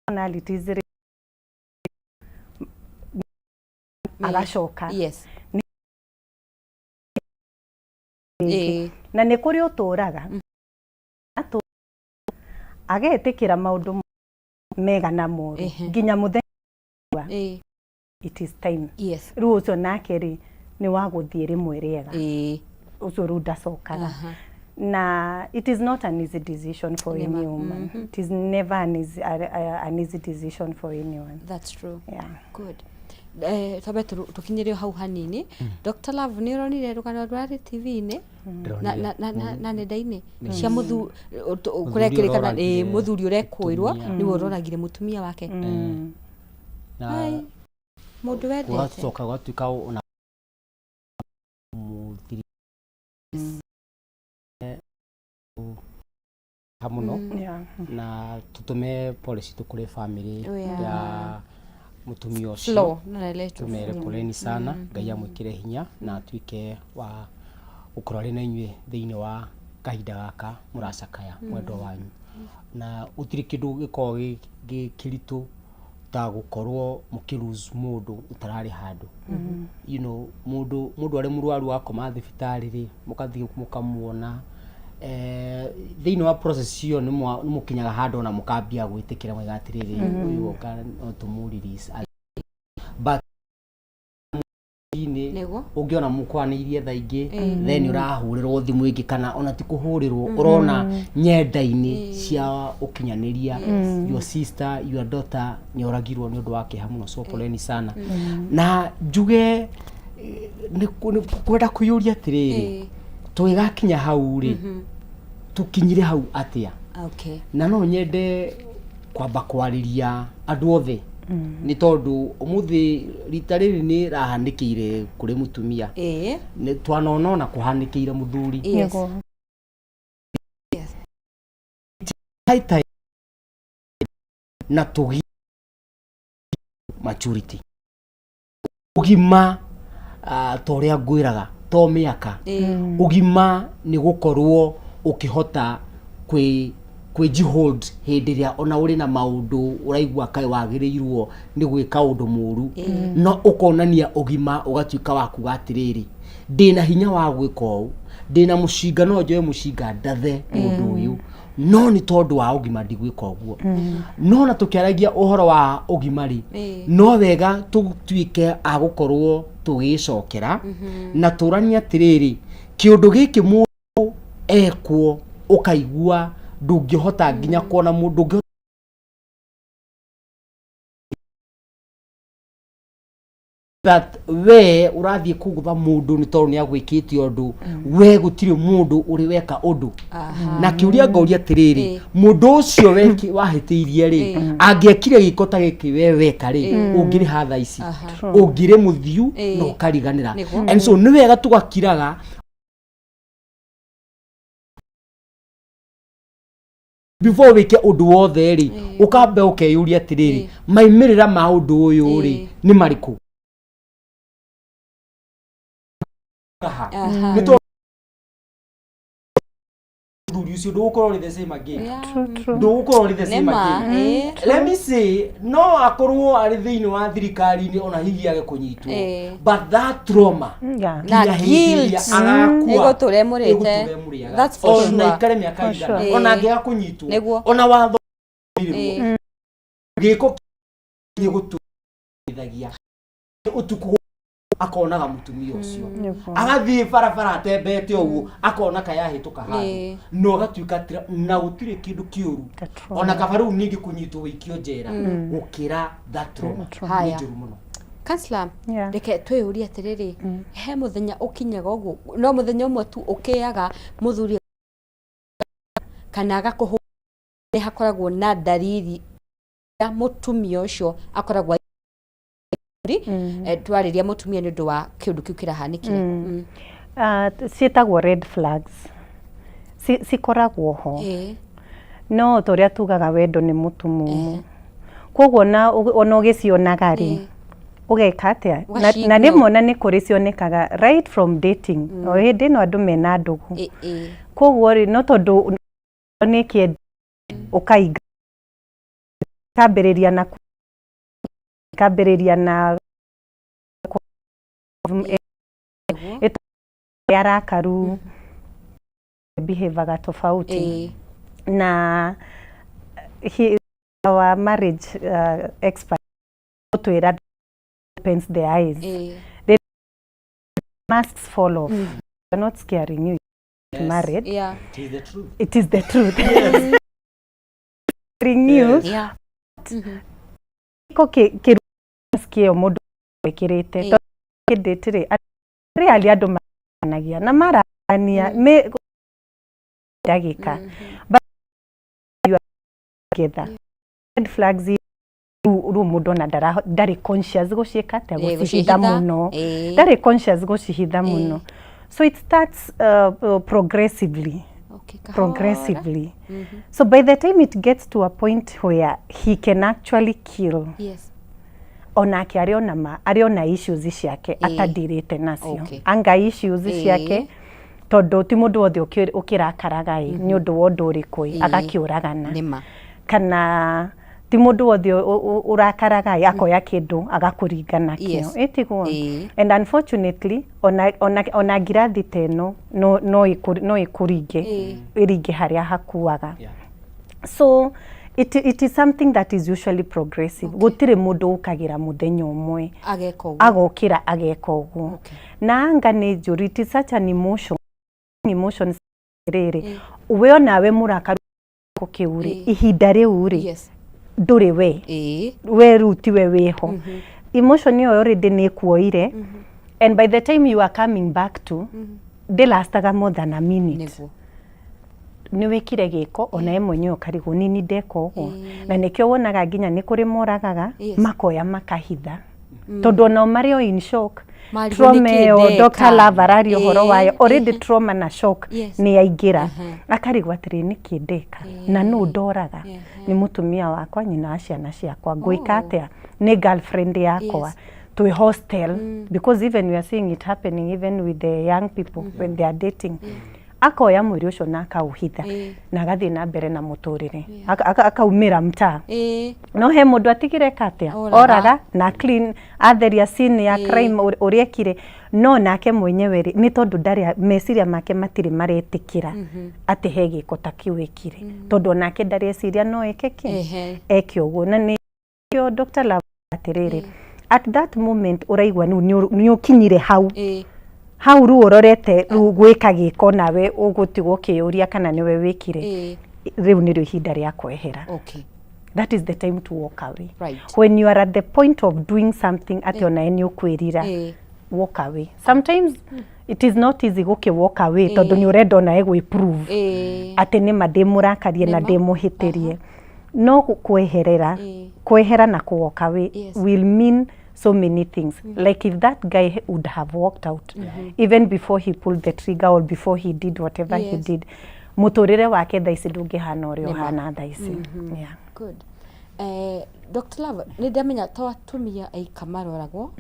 personalities rĩ agacoka na nĩ kũrĩ ũtũraga agetĩkĩra maũndũ mega na moru nginya mũthenya it is time. Rĩu ũcio nake rĩ nĩ wa gũthiĩ rĩmwe rĩega, ũcio rĩu ndacokaga. Na it is not an easy decision for any woman. It is never an easy decision for anyone. That's true. Yeah. Good. Twambe tũkinyĩre o hau hanini. Dr. Love, nĩ ũronire rũgano rũrarĩ TV-inĩ na, na, na, na, na nenda-inĩ cia kũrekĩrĩkana ũroragire mũthuri ũrekũĩrwo mũtumia. nĩwe ũroragire mũtumia wake. Na Ai, mũndũ wendete. Gũgacoka gũgatuĩka ona mũthiri ha mũno. Na tũtũme pole citũ kũrĩ family ya mũtumia ũcio. Flo, no naletwo. Tũmere poleni sana. Ngai amwĩkĩre hinya na atuĩke wa gũkorwo arĩ na inyuĩ thĩinĩ wa kahinda gaka mũracakaya mwendwa wanyu. Na gũtirĩ kĩndũ gĩkoragwo gĩ kĩritũ ta gũkorwo mũkĩ lose mũndũ ũtararĩ handũ. Mũndũ arĩ mũrwaru akoma thibitarĩ rĩ, mũgathiĩ mũkamuona thĩinĩ wa process ĩyo, nĩ mũkinyaga handũ ona mũkambia gwĩtĩkĩra mwaiga atĩrĩrĩ, ũyũ oka no tũmũ release, but inĩ ũngĩona mũkwanĩirie thaa ingĩ, then ũrahũrĩrwo thimũ ĩngĩ kana ona ti kũhũrĩrwo, ũrona nyenda-inĩ cia ũkinyanĩria your sister, your daughter nĩ oragirwo nĩ ũndũ wa kĩeha mũno. So poleni sana. Na njuge nĩ kwenda kwĩyũria atĩrĩrĩ, tũgĩgakinya hau rĩ, tũkinyire hau atĩa? Na no nyende kwamba kwarĩria andũ othe nĩ tondũ ũmũthĩ rita rĩrĩ nĩ rahanĩkĩire kũrĩ mũtumia. Nĩ twanona ona kũhanĩkĩire mũthuri. High time na tũgi maturity ũgima, ta ũrĩa ngwĩraga, to mĩaka. Ũgima nĩ gũkorwo ũkĩhota kwĩ Kwĩjihold hĩndĩ ĩrĩa ona ũrĩ na maũndũ ũraigua kaĩ wagĩrĩirwo nĩ gwĩka ũndũ mũru, no ũkonania ũgima, ũgatuĩka wa kuga atĩrĩrĩ, ndĩna hinya wa gwĩka ũũ, ndĩna mũcinga, no njoe mũcinga ndathe mũndũ ũyũ, no nĩ tondũ wa ũgima ndigwĩka ũguo. No na tũkĩaragia ũhoro wa ũgima rĩ, no wega tũtuĩke a gũkorwo tũgĩcokera na tũranie atĩrĩrĩ, kĩũndũ gĩkĩ mũndũ ekwo ũkaigua ndũngĩhota nginya kuona mũndũ ndũngĩhota that we ũrathiĩ kũgũtha mũndũ nĩ tondũ nĩ agwĩkĩte ũndũ, we gũtirĩ mũndũ ũrĩ weka ũndũ. Na kĩũria ngoria atĩrĩrĩ, mũndũ ũcio wahĩtĩirie rĩ, angĩekire gĩko ta gĩkĩ we weka rĩ, ũngĩrĩ ha thaa ici? Ũngĩrĩ mũthiu na ũkariganĩra. And so nĩ wega tũgakiraga before wĩke ũndũ wothe rĩ, ũkambe ũkeyũria atĩrĩrĩ, maimĩrĩra ma ũndũ ũyũ rĩ nĩ marĩkũ? Nĩ tondũ mũthuri ũcio ndũgũkorwo ũrĩ the same again. True, true. Ndũgũkorwo ũrĩ the same Nĩma, again. Let me say, no akorwo arĩ thĩinĩ wa thirikari-inĩ, ona hihi age kũnyitwo, but that trauma Na nginya hĩndĩ ĩrĩa guilt. agakua, Ĩgũtũra ĩmũrĩte. ĩgũtũra ĩmũrĩaga. That's for Ona sure. ikare mĩaka For igana, sure. ona angĩaga kũnyitwo, ona watho gĩko gĩgũtũithagia ũtukũ, akonaga mũtumia ũcio agathiĩ barabara atembete ũguo, akona kayahĩtũka handũ na ũgatuĩka na gũtirĩ kĩndũ kĩũru ona kaba rĩu ningĩ kũnyitwo wĩikio njera gũkĩra that trauma nĩ Haya. njũru mũno. Counselor, reke twĩyũrie atĩrĩrĩ, he mũthenya ũkinyaga ũguo, no mũthenya ũmwe tu ũkĩaga mũthuri kana agakũhũra, nĩ hakoragwo na ndariri ya mũtumia ũcio akoragwo twarĩria mũtumia nĩ ũndũ wa kĩũndũ kĩu kĩrahanĩkire? Ah, ciĩtagwo red flags. Cikoragwo ho, no ta ũrĩa tugaga, wendo nĩ mũtumumu, koguo ona ũgĩcionaga rĩ, ũgeka atĩa? Na Ũgaci-ignore. Rĩmwe ona nĩ kũrĩ cionekaga right from dating, o hĩndĩ ĩno andũ mena ndũgũ. Koguo rĩ, no tondũ nĩ kĩend ũkainga kambĩrĩria na kambĩrĩria na arakaru, behavior tofauti na our marriage expert twĩra opens the eyes, the masks fall off. We're not scaring you married. It is the truth. It is the truth. Scaring you. Ko kĩ mask ĩyo mũndũ ĩkĩrĩte kĩndĩtĩ rĩ, really andũ maranagia na marania me ndagĩka, but you are together, red flags rĩu mũndũ ona ndarĩ conscious gũciĩka atĩa, gũcihitha gũcihitha, mũno, ndarĩ conscious gũcihitha mũno. So it starts progressively. Okay, kahora. Progressively. So by the time it gets to a point where he can actually kill, onake arĩ ona ma arĩ ona issues ciake atadirĩte nacio, anga issues ciake, tondũ ti mũndũ wothe ũkĩrakaraga ĩ nĩ ũndũ wa ũndũ ũrĩkũ ĩ agakĩũragana, Nĩma. Kana ti mũndũ wothe ũrakaraga ĩ akoya kĩndũ agakũringa nakĩo. Ĩtiguo? And unfortunately ona ngirathi ta ĩno no ĩkũringe, ĩringe harĩa hakuaga. So it is something that is usually progressive. Gũtirĩ mũndũ ũkagĩra mũthenya ũmwe ageka ũguo. Agokĩra ageka ũguo. Na anga nĩ njũru, it is such an emotion rĩrĩ we onawe mũrakaru kĩu rĩ, ihinda rĩu rĩ, ndũrĩ we, we rĩu tiwe wĩho, emotion ĩyo already nĩ ĩkuoire, and by the time you are coming back to ndĩlastaga more than a minute. Nĩ wĩkire gĩko, ona ye mwenyewe ũkarigwo nini ndeka ũguo. Na nĩkĩo wonaga nginya nĩ kũrĩ moragaga, makoya makahitha, tondũ onao marĩ o in shock. Marigwo Trauma nĩkĩ ĩyo ndeka. Dr. Love araria ũhoro wayo, already trauma na shock nĩ yaingĩra, akarigwo atĩrĩ, nĩkĩ ndeka? Na nũ ndoraga? Nĩ mũtumia wakwa, nyina wa ciana ciakwa, ngwĩka atĩa? Nĩ girlfriend yakwa, twĩ hostel, because even we are seeing it happening even with the young people when they are dating. Akoya mwĩrĩ ũcio na akaũhitha na agathiĩ na mbere na mũtũrĩre. Akaumĩra mtaa. No he mũndũ atigire eka atĩa? Oraga. Oraga na clean, atheria scene ya crime ũrĩa ekire. No nake mwenyewe rĩ, nĩ tondũ ndarĩ meciria make matirĩ maretĩkĩra atĩ he gĩko ta kĩu ekire. Tondũ onake ndareciria no eke kĩ? Eke ũguo. Na nĩkĩo Dr. Love atĩrĩrĩ, at that moment ũraigua rĩu nĩ ũkinyire hau. Hau rĩu ũrorete rĩu gwĩka gĩko nawe ũgũtigwo ũkĩyũria kana nĩwe wĩkire. Rĩu nĩrĩo ihinda rĩa kwehera. That is the time to walk away. When you are at the point of doing something atĩ onawe nĩ ũkwĩrira, walk away. Sometimes it is not easy gũkĩ walk away tondũ nĩ ũrenda onawe gwĩ prove atĩ nĩma ndĩmũrakarie na ndĩmũhĩtĩrie. No kweherera, kwehera na kũ walk away will mean so many things. Like if that guy would have walked out even before he pulled the trigger or before he did whatever he did, mũtũrĩre wake thaa ici ndũngĩhana ũrĩa ũhana thaa ici. Yeah. Good. Dr. Love, nĩ ndamenya to atumia aika maroragwo.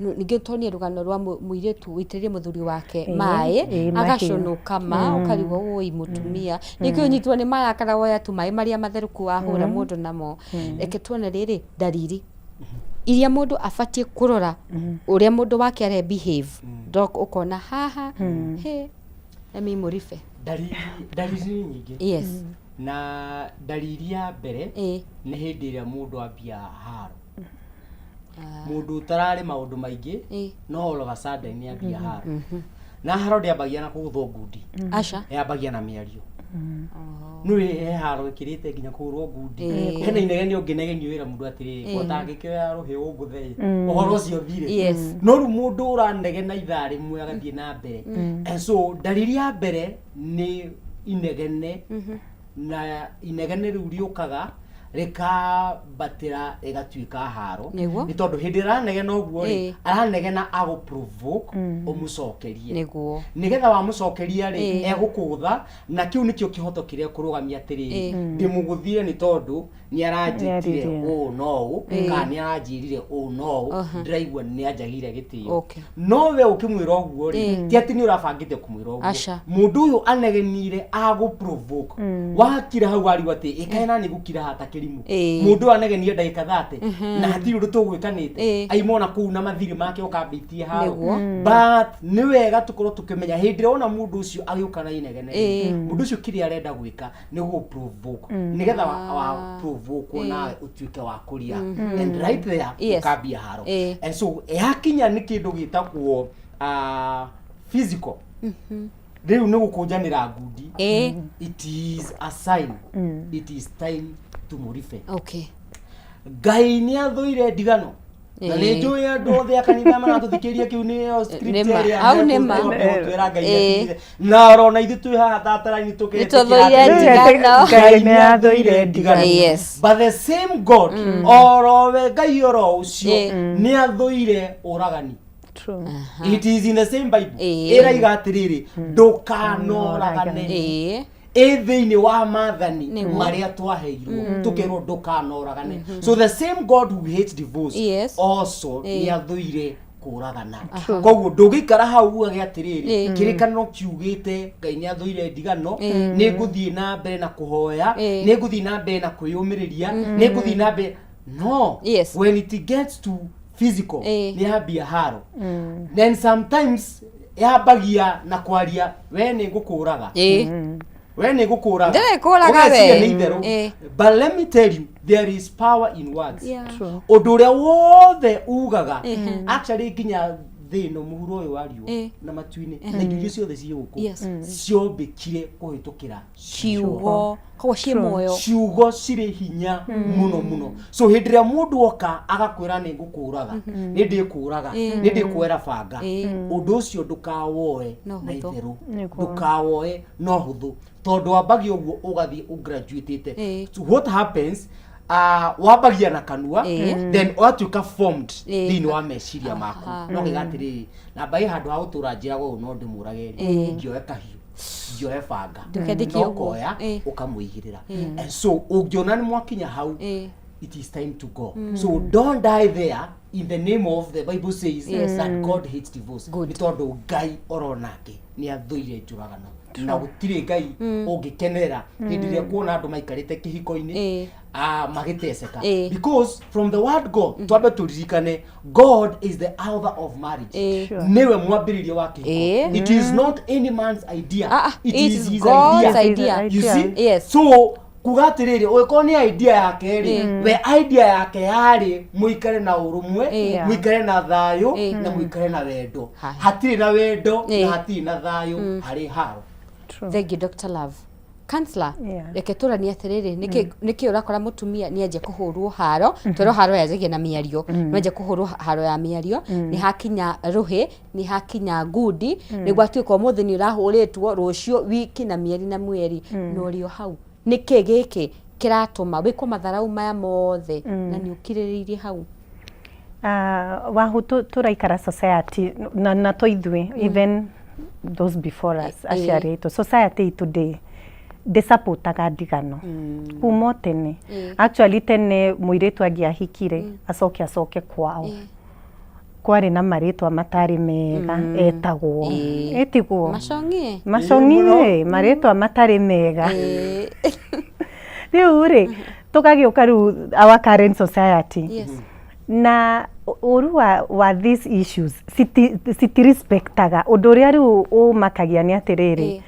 Ningĩ tuonire rũgano rwa mũirĩtu wĩitĩrĩrie mũthuri wake maĩ mahiũ. Agacũnũka ma ũkarigwo wũi mũtumia nĩkĩ ũnyitwo nĩ marakara woya tu maĩ marĩa matherũku wahũra mũndũ namo. Reke tuone rĩrĩ ndariri iria mũndũ abatiĩ kũrora ũrĩa mũndũ wake are behave, doc, ũkona haha he emi mũribe. Ndariri nĩ nyingĩ. Na ndariri ya mbere nĩ hĩndĩ ĩrĩa mũndũ ambia haro. Mũndũ ũtararĩ maũndũ maingĩ, no all of a sudden nĩ ambia haro. Na haro ndĩambagia na kũgũthwo ngundi. Aca. Yambagia na mĩario. Nĩ he haro ĩkĩrĩte nginya kũhũrwo ngundi. Hena inegene ũngĩnegenio wĩra mũndũ atĩrĩrĩ, gwata angĩkĩoya rũhĩ ũngũthe ũhoro ũcio ũthire. No rĩu mũndũ ũranegena ithaa rĩmwe agathiĩ na mbere. And so ndariri ya mbere nĩ inegene, na inegene rĩu rĩũkaga rĩkambatĩra rĩgatuĩka haro. Nĩ tondũ hĩndĩ ĩrĩa aranegena ũguo rĩ, aranegena agũ provoke ũmũcokerie. Nĩgetha wamũcokeria rĩ, egũkũgũtha, na kĩu nĩkĩo kĩhoto kĩrĩa kũrũgamia atĩrĩrĩ, ndĩmũgũthire nĩ tondũ nĩ aranjĩkire Nĩaririe. Ũũ no ũũ, kana nĩ aranjĩrire ũũ no ũũ, ndĩraigua nĩ anjagĩire gĩtĩo. No we ũkĩmwĩra ũguo rĩ, ti atĩ nĩ ũrabangĩte kũmwĩra ũguo. Aca. Mũndũ ũyũ anegenire agũ provoke wakira hau warigwo atĩ ĩkaĩ nani gũkira hata kĩrimũ. Mũndũ ũyũ anegenire ndagĩka 30 na hatirĩ ũndũ tũgwĩkanĩte, aima ona kũu na mathirĩ make ũkambĩtie haro. But nĩ wega tũkorwo tũkĩmenya hĩndĩ ĩrĩa wona mũndũ ũcio agĩũka na inegene rĩ, mũndũ ũcio kĩrĩa arenda gwĩka nĩ gũ provoke, nĩgetha wa provoke nawe ũtuĩke wa kũria, and right there ũkambia haro. And so yakinya nĩ kĩndũ gĩtagwo physical, rĩu nĩ gũkũnjanĩra ngundi, it is a sign it is time to mũribe. Ngai nĩ athũire ndigano na nĩ njũĩ andũ othe a kanitha maratũthikĩria, kĩu nĩyo script Nĩma. ĩrĩa Hau nĩma. megũtwĩra Ngai atigire. Na orona ithuĩ twĩ haha tatara-inĩ Nĩtũthũire ndigano. Ngai nĩ athũire ndigano. But the same God, oro we Ngai oro ũcio, nĩ athũire ũragani. True. It is in the same Bible. Ĩraiga atĩrĩrĩ, ndũkanoragane. Ĩ thĩinĩ wa maathani marĩa twaheirwo, tũkerwo ndũkanoragane. So the same God who hates divorce also nĩ athũire kũragana. Koguo ndũngĩikara hau ugage atĩrĩrĩ, kĩrĩkanĩro kiugĩte Ngai nĩ athũire ndigano, nĩ ngũthiĩ na mbere na kũhoya, nĩ ngũthiĩ na mbere na kwĩyũmĩrĩria, nĩ ngũthiĩ na mbere. No when it gets to physical, nĩ yambia haro. Then sometimes yambagia na kwaria, we nĩ ngũkũraga, we nĩ ngũkũraga. Ndĩrĩkũraga Ũgeciria we. nĩ itherũ. But let me tell you, there is power in words. True. Ũndũ ũrĩa wothe ugaga, actually nginya thĩ ĩno, mũhuro ũyũ wa riũa na matu-inĩ na indo iria ciothe ciĩ gũkũ, ciombĩkire kũhĩtũkĩra Ciugo koguo ciĩ muoyo. Ciugo cirĩ hinya mũno mũno. So hĩndĩ ĩrĩa mũndũ oka agakwĩra nĩ ngũkũraga, nĩ ndĩkũraga, nĩ ndĩkuoera banga, ũndũ ũcio ndũkawoe No na hũthũ. itherũ. Nĩguo. Ndũkawoe no hũthũ, tondũ wambagia ũguo ũgathiĩ ũgraduatĩte. So what happens, wambagia na kanua, then ũgatuĩka formed thĩinĩ wa meciria maku. No kĩga atĩrĩrĩ, namba ĩ handũ ha gũtũra njĩragwo ũũ no ndĩmũrage rĩ, ngĩoe kahiũ, ngĩoe banga. Ndũkendĩkie No ũguo. koya ũkamũigĩrĩra. And so ũngĩona nĩ mwakinya hau, it is time to go. So don't die there. In the name of the Bible says that God hates divorce. Nĩ tondũ Ngai oronake nĩ athũire njũragano na gũtirĩ Ngai ũngĩkenerera hĩndĩ ĩrĩa kuona andũ maikarĩte kĩhiko-inĩ magĩteceka. Because from the word go, twambe tũririkane God is the author of marriage. Nĩwe mwambĩrĩria wa kĩhiko. It is not any man's idea. It It is is his God's idea. idea. You see? Yes. So kuga atĩrĩrĩ, ũngĩkorwo nĩ idea yake rĩ, we idea yake yarĩ mũikare na ũrũmwe, mũikare na thayũ na mũikare na wendo. Haya. Hatirĩ na wendo na hatirĩ na thayũ harĩ haro. Thank you, Dr. Love. Counselor, reke tũranie atĩrĩrĩ, nĩkĩ ũrakora mũtumia nĩ anjia kũhũrwo haro? Twerwo haro yanjagia na mĩario. Nĩ anjia kũhũrwo haro ya mĩario, nĩ hakinya rũhĩ, nĩ hakinya ngundi, nĩguo atuĩka ũmũthĩ nĩ ũrahũrĩtwo, rũciũ, wiki na mĩeri na mweri na ũrĩ o hau. Nĩkĩ gĩkĩ kĩratũma wĩkwo matharau maya mothe na nĩ ũkirĩrĩirie hau? Wahu tũraikara society na to ithuĩ, even those before us, aciari aitũ, society itũ ndĩsupportaga ndigano kuma o tene. Actually, tene mũirĩtu angĩahikire acoke kwao, kwarĩ na marĩtwa matarĩ mega etagwo. Ĩtiguo? Macong'ie. Macong'ie, marĩtwa matarĩ mega. Rĩu rĩ, tũgagĩũka rĩu our current society na ũru wa these issues citirespectaga ũndũ ũrĩa rĩu ũmakagia nĩ atĩrĩrĩ,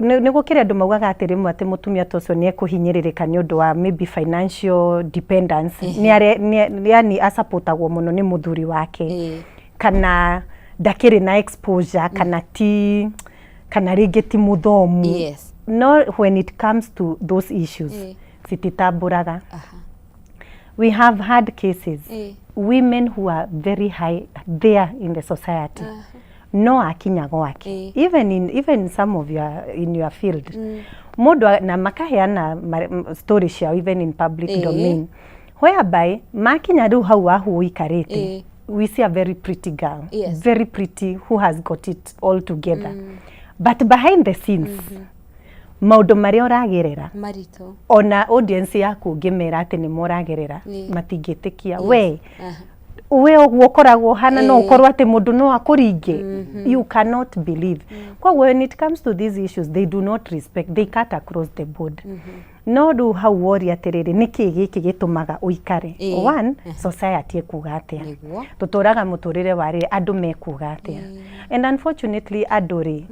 nĩ gũkĩrĩ andũ maugaga atĩ rĩmwe atĩ mũtumia ta ũcio nĩ ekũhinyĩrĩrĩka nĩ ũndũ wa maybe financial dependence, nĩ yani asupportagwo mũno nĩ mũthuri wake, kana ndakĩrĩ na exposure, kana ti kana rĩngĩ ti mũthomu. No when it comes to those issues, cititambũraga. We have had cases, women who are very high there in the society, no akinya gwake, even some of your in your field, mũndũ na makaheana story ciao even in public domain, whereby makinya rĩu hau wahu ũikarĩte, we see a very pretty girl, very pretty, who has got it all together, but behind the scenes, maũndũ marĩa ũragerera maritũ, ona audience yaku ũngĩmera atĩ nĩ moragerera, matingĩtĩkia. We we ũguo ũkoragwo ũhana, no ũkorwo atĩ mũndũ no akũringe, you cannot believe. Koguo when it comes to these issues, they do not respect, they cut across the board. No rĩu hau woria atĩrĩrĩ, nĩkĩ gĩkĩ gĩtũmaga ũikare? One, society ĩkuga atĩa? Tũtũraga mũtũrĩre wa rĩrĩ, andũ mekuga atĩa? And unfortunately, andũ rĩ,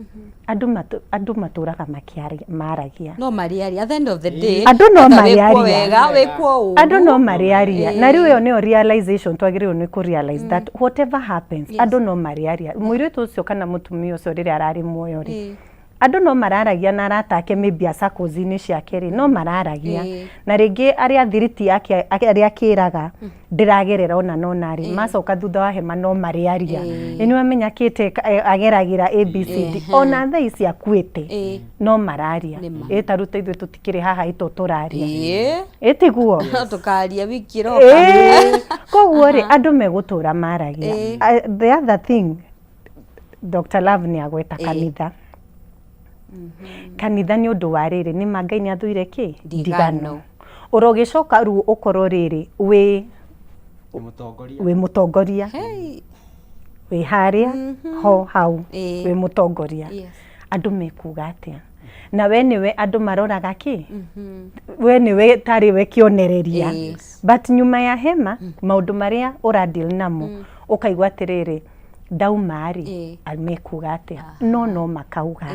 andũ matũraga makĩaria, maragia. No marĩaria at the end of the day. Andũ no Whether wĩkwo marĩaria. wega, wĩkwo ũru. Andũ no marĩaria. Na rĩu ĩyo nĩyo realization twagĩrĩirwo nĩ kũ realize that whatever happens, andũ no marĩaria. Mũirĩtu ũcio kana mũtumia ũcio rĩrĩa ararĩ muoyo rĩ, andũ no mararagia na arata ake, maybe a circles-inĩ ciake rĩ, no mararagia. Na rĩngĩ arĩa thiriti yake, arĩa akĩraga ndĩragerera ona nona rĩ, macoka thutha wa hema no marĩaria, ĩ nĩ wamenya kĩte ageragĩra ABCD. Ona thaa ici akuĩte, no mararia. Nĩma. Ĩ ta rĩu ta ithuĩ tũtikĩrĩ haha ĩto tũraria. Ĩtiguo? No tũkaria wiki ĩroka. Koguo rĩ, andũ megũtũra maragia. The other thing, Dr. Love nĩ agweta kanitha. Kanitha nĩ ũndũ wa rĩrĩ, nĩ ma Ngai nĩ athũire kĩ? Ndigano. Ũrogĩcoka rĩu ũkorwo rĩrĩ wĩ Mũtongoria. Wĩ mũtongoria. Hey. Wĩ harĩa ho hau, wĩ mũtongoria, andũ mekuga atĩa? Na we nĩwe andũ maroraga kĩ, we nĩwe tarĩ we kĩonereria. But nyuma ya hema, maũndũ marĩa ũradeal namo, ũkaigua atĩrĩrĩ, ndauma rĩ, mekuga atĩa? No makauga.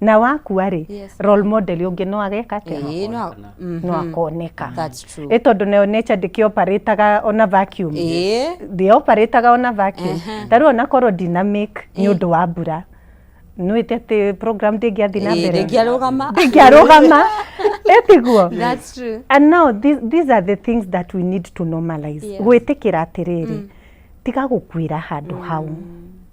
Na wakua rĩ, role model ũngĩ no ageka atĩa? Ĩĩ, no No akoneka. That's true. Ĩ tondũ nayo nature ndĩkĩoparĩtaga ona vacuum. Ndĩoparĩtaga ona vacuum. Ta rĩu onakorwo ndinamake nĩ ũndũ wa mbura, nĩwĩte atĩ program ndĩngĩathiĩ na mbere. Ndĩngĩarũgama. Ndĩngĩarũgama, ĩtiguo? That's true. And now these are the things that we need to normalize. Gwĩtĩkĩra atĩrĩrĩ, tiga gũkuĩra handũ hau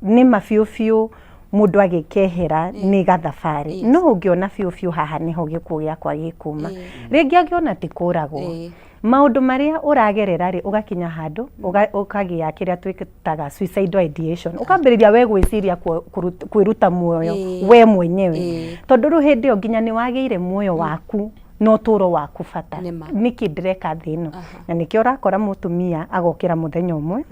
nĩ ma biũ biũ, mũndũ agĩkehera nĩ gathabarĩ. No ũngĩona biũ biũ haha nĩho gĩkuũ gĩakwa gĩkuma, rĩngĩ angĩona ti kũragwo, maũndũ marĩa ũragerera rĩ, ũgakinya handũ ũkagĩa kĩrĩa twĩtaga suicidal ideation, ũkambĩrĩria we gwĩciria kwĩruta muoyo we mwenyewe, tondũ rĩu hĩndĩ ĩyo nginya nĩ wagĩire muoyo waku. Na ũtũũro waku bata. Nĩma. Nĩkĩ ndĩreka thĩ ĩno? Na nĩkĩo ũrakora mũtumia agokĩra mũthenya ũmwe,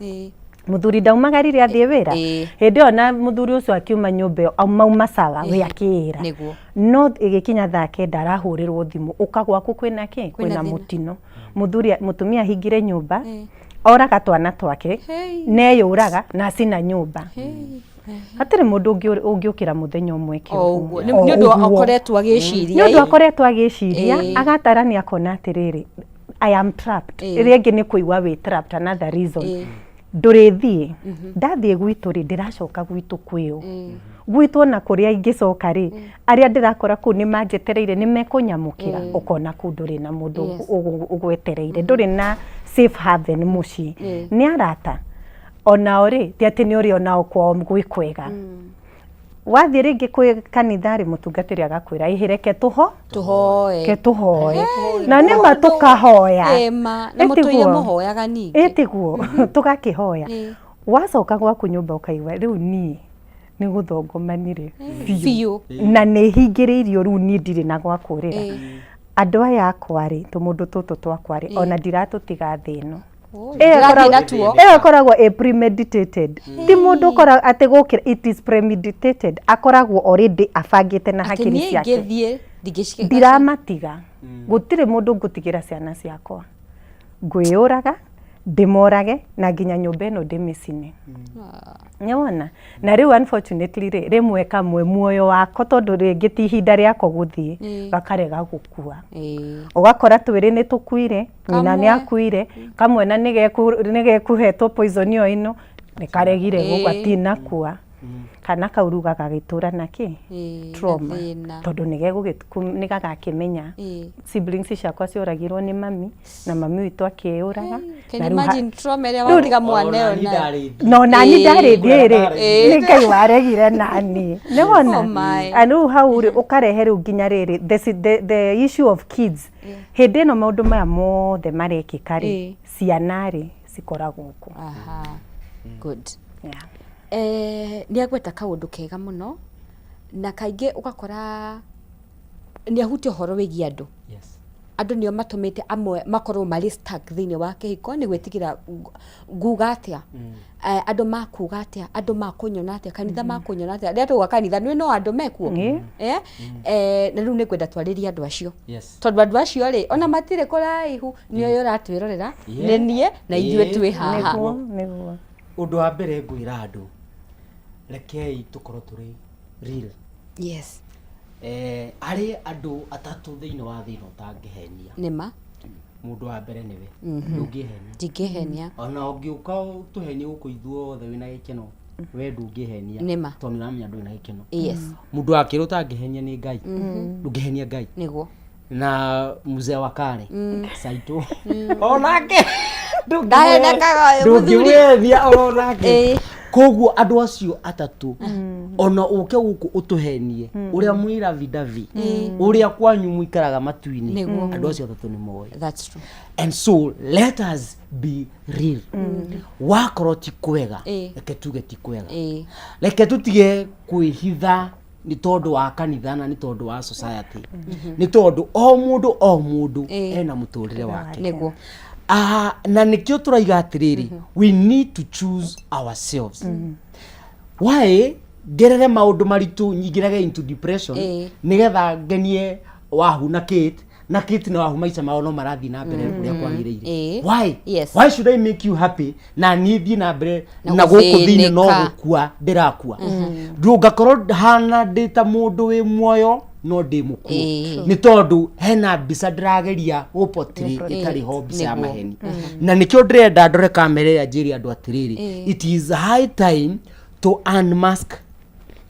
Mũthuri ndaumagarire athiĩ wĩra. Hĩndĩ ĩyo na mũthuri ũcio akiuma nyũmba ĩyo mauma sawa we akĩĩra. No ĩgĩkinya thaa 9 arahũrĩrwo thimũ, ũka gwaku kwĩna kĩ? Kwĩna Kwĩna thĩna. Mũtino. Mũthuri mũtumia ahingire nyũmba, oraga twana twake, neyũraga na acina nyũmba. Hatirĩ mũndũ ũngĩũkĩra mũthenya ũmwe eke O ũguo. ũguo. Nĩ ũndũ O ũguo. akoretwo agĩciria. Nĩ ũndũ akoretwo agĩciria, agatarania akona atĩrĩrĩ, I am trapped. Ĩrĩa ĩngĩ nĩ kũigua wĩ trapped, another reason. Ndũrĩthiĩ. Ndathiĩ gwitũ rĩ, ndĩracoka gwitũ kwĩũ? Gwitũ ona kũrĩa ingĩcoka rĩ, arĩa ndĩrakora kũu nĩ manjetereire, nĩ mekũnyamũkĩra? Ũkona kũu ndũrĩ na mũndũ ũgwetereire, ndũrĩ na safe haven mũciĩ. Nĩ arata onao rĩ, ti atĩ nĩ ũrĩ onao kwao gwĩ kwega. Wathiĩ rĩngĩ kwĩ kanitha rĩ, mũtungatĩri agakwĩra, ĩhĩ, reke tũho Tũhoe. Reke tũhoe. Na nĩma tũkahoya. Ĩ ma, na Ĩ mũtũire tiguo? mũhoyaga ningĩ. Ĩ tiguo? Tũgakĩhoya. Wacoka gwaku nyũmba ũkaigua rĩu niĩ nĩ gũthongomanire biũ. Na nĩ hingĩrĩirio, rĩu niĩ ndirĩ na gwa kũrĩra. Andũ aya akwa rĩ, tũmũndũ tũtũ twakwa rĩ, ona ndiratũtiga thĩ ĩno. Ĩyo Ndĩrathiĩ natuo. Ĩyo ĩkoragwo ĩ premeditated, ti mũndũ ũkoragwo atĩ gũkĩra, it is premeditated, akoragwo already abangĩte na Atĩ hakiri niĩ ciake. ingĩthiĩ ndingĩcika. Ndiramatiga, gũtirĩ mũndũ ngũtigĩra ciana ciakwa, ngwĩyũraga ndĩmorage na nginya nyũmba ĩno ndĩmĩcine. Nĩwona? Na rĩu unfortunately rĩ, rĩmwe kamwe muoyo wako, tondũ rĩngĩ ti ihinda rĩako gũthiĩ, gakarega gũkua. Ũgakora twĩrĩ nĩ tũkuire, nyina nĩ Kamwe. Akuire, kamwe na nĩ gekuhetwo poison ĩyo ĩno nĩ karegire gatinakua. Kana kau rĩu gagagĩtũra na kĩ? Na Trauma. thĩna. Tondũ nĩ gagakĩmenya siblings ciakwa cioragirwo nĩ mami, na mami witũ akĩyũraga. Can Na you rĩu imagine trauma ĩrĩa rĩu- watiga mwana ĩyo nayo? No nani ndarĩ thiĩ rĩ, nĩ Ngai waregire nani, nĩwona? Oh my. And rĩu hau rĩ, ũkarehe rĩu nginya rĩrĩ the issue of kids. Hĩndĩ ĩno maũndũ maya mothe marekĩka rĩ, ciana rĩ cikoragwo kũ? Aha. Good. Yeah. Nĩ agweta kaũndũ kega mũno, na kaingĩ ũgakora nĩ ahutia ũhoro wĩgiĩ andũ. Andũ nĩo matũmĩte amwe makorwo marĩ stuck thĩinĩ wa kĩhiko nĩ gwĩtigĩra nguga atĩa, andũ makuga atĩa, andũ makũnyona atĩa, kanitha makũnyona atĩa, rĩrĩa tũgwa kanitha nĩ no andũ mekuo. Na rĩu nĩ ngwenda twarĩrie andũ acio, tondũ andũ acio rĩ, ona matirĩ kũraihu, nĩ ũyũ ũratwĩrorera, nĩ niĩ na ithuĩ twĩ haha. Nĩguo, nĩguo. Ũndũ wa mbere ngwĩra andũ, rekei tũkorwo tũrĩ real. Harĩ andũ atatũ thĩinĩ wa thĩ ĩno ũtangĩhenia. Nĩma. Mũndũ wa mbere nĩwe. Ndũngĩhenia. Ndingĩhenia. Ona ũngĩũka ũtũhenie gũkũ ithuothe wĩna gĩkeno, we ndũngĩhenia. Nĩma. Tondũ nĩũramenya ndũrĩ na gĩkeno. Mũndũ wa kerĩ ũtangĩhenia nĩ Ngai. Ndũngĩhenia Ngai. Na mzee wa kale Saito onake Ndahenekaga ũyũ mũthuri. ndũngĩmwethia onake. Koguo andũ acio atatũ, ona ũke gũkũ ũtũhenie ũrĩa mwĩ ravidavi, ũrĩa kwanyu mũikaraga matu-inĩ, andũ acio atatũ nĩ moĩ. That's true. And so let us be real. Wakorwo ti kwega, reke tuge ti kwega. Reke tũtige kwĩhitha nĩ tondũ wa kanitha na nĩ tondũ wa society, nĩ tondũ o mũndũ o mũndũ ena mũtũrĩre wake. Ah, na nĩkĩo tũraiga atĩrĩrĩ, we need to choose ourselves. Why ngerere maũndũ maritũ, nyingĩrage into depression nĩgetha ngenie Wahu na Kate, na Kate na Wahu maica mao no marathiĩ na mbere ũrĩa kwagĩrĩire? Why? Why should I make you happy na niĩ thiĩ na mbere na na gũkũ thĩinĩ no gũthĩnĩka. Gũkua ndĩrakua, ndũngakorwo hana ndĩ ta mũndũ wĩ muoyo no ndĩ mũkuũ, nĩ tondũ hena mbica ndĩrageria gũpotiri ĩtarĩ ho, mbica ya maheni. Na nĩkĩo ndĩrenda ndore kamera ĩrĩa njĩre andũ atĩrĩrĩ, it is high time to unmask,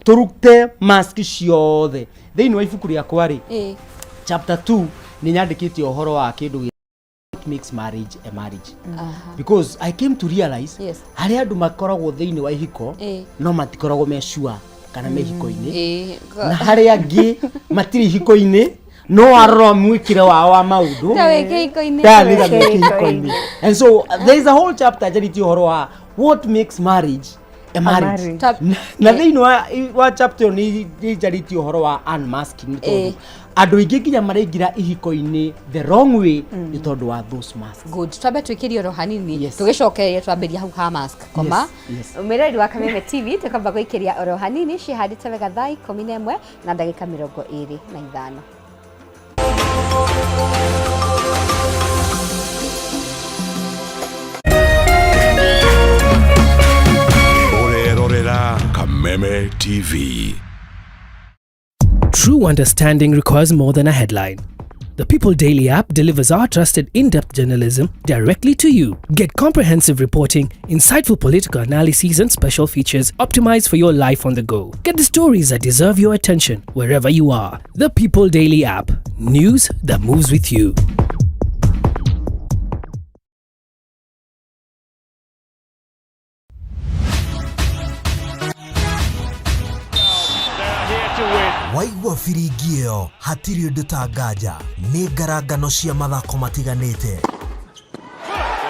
tũrute mask ciothe. Thĩinĩ wa ibuku rĩakwa rĩ, chapter 2, nĩ nyandĩkĩte ũhoro wa kĩndũ what makes marriage a marriage, because I came to realize harĩ andũ makoragwo thĩinĩ wa ihiko no matikoragwo me sure kana me ihiko-inĩ, na harĩ angĩ matirĩ ihiko-inĩ no warora mwĩkĩre wao wa maũndũ Ta wĩ kĩhiko-inĩ. Ta nĩ ta wĩ kĩhiko-inĩ. And so there is a whole chapter njarĩtie ũhoro wa what makes marriage A marriage. Na thĩinĩ wa chapter ĩyo nĩ njarĩtie ũhoro wa unmasking, nĩ tondũ andũ aingĩ nginya maraingĩra ihiko-inĩ the wrong way nĩ tondũ wa those masks. Good, twambe twĩkĩrie oro hanini, tũgĩcokereria twambĩria hau ha mask koma. Yes. Mwĩroreri wa Kameme TV, tũkamba gũikĩria oro hanini, cihandĩte wega thaa 11 na ndagĩka 25. Ũrerorera Kameme TV. True understanding requires more than a headline. The People Daily app delivers our trusted in-depth journalism directly to you. Get comprehensive reporting, insightful political analyses and special features optimized for your life on the go. Get the stories that deserve your attention wherever you are. The People Daily app. News that moves with you. Waigua biringi ĩyo, hatirĩ ũndũ ta nganja, nĩ ngarangano cia mathako matiganĩte.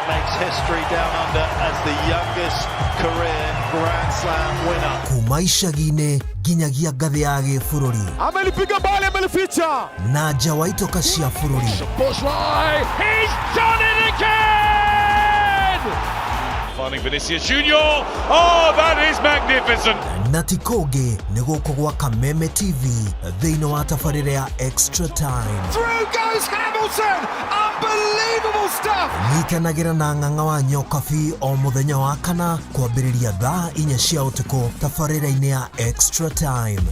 Makes history down under as the youngest career Grand Slam winner. Kuma icagi-inĩ nginyagia ngathĩ ya gĩbũrũri. Amelipiga bali, amelificha. Na nja wa itoka cia bũrũri. Bushrai, he's done it again! Finding Vinicius Junior. Oh, that is magnificent. Na ti kũngĩ, nĩ gũkũ gwa Kameme TV thĩinĩ wa tabarĩra ya Extra Time. Through goes Hamilton! Unbelievable stuff! Nyitanagĩra na Ng'ang'a wa Nyokabi o mũthenya wa kana kwambĩrĩria thaa 4 cia ũtukũ tabarĩra-inĩ ya Extra Time.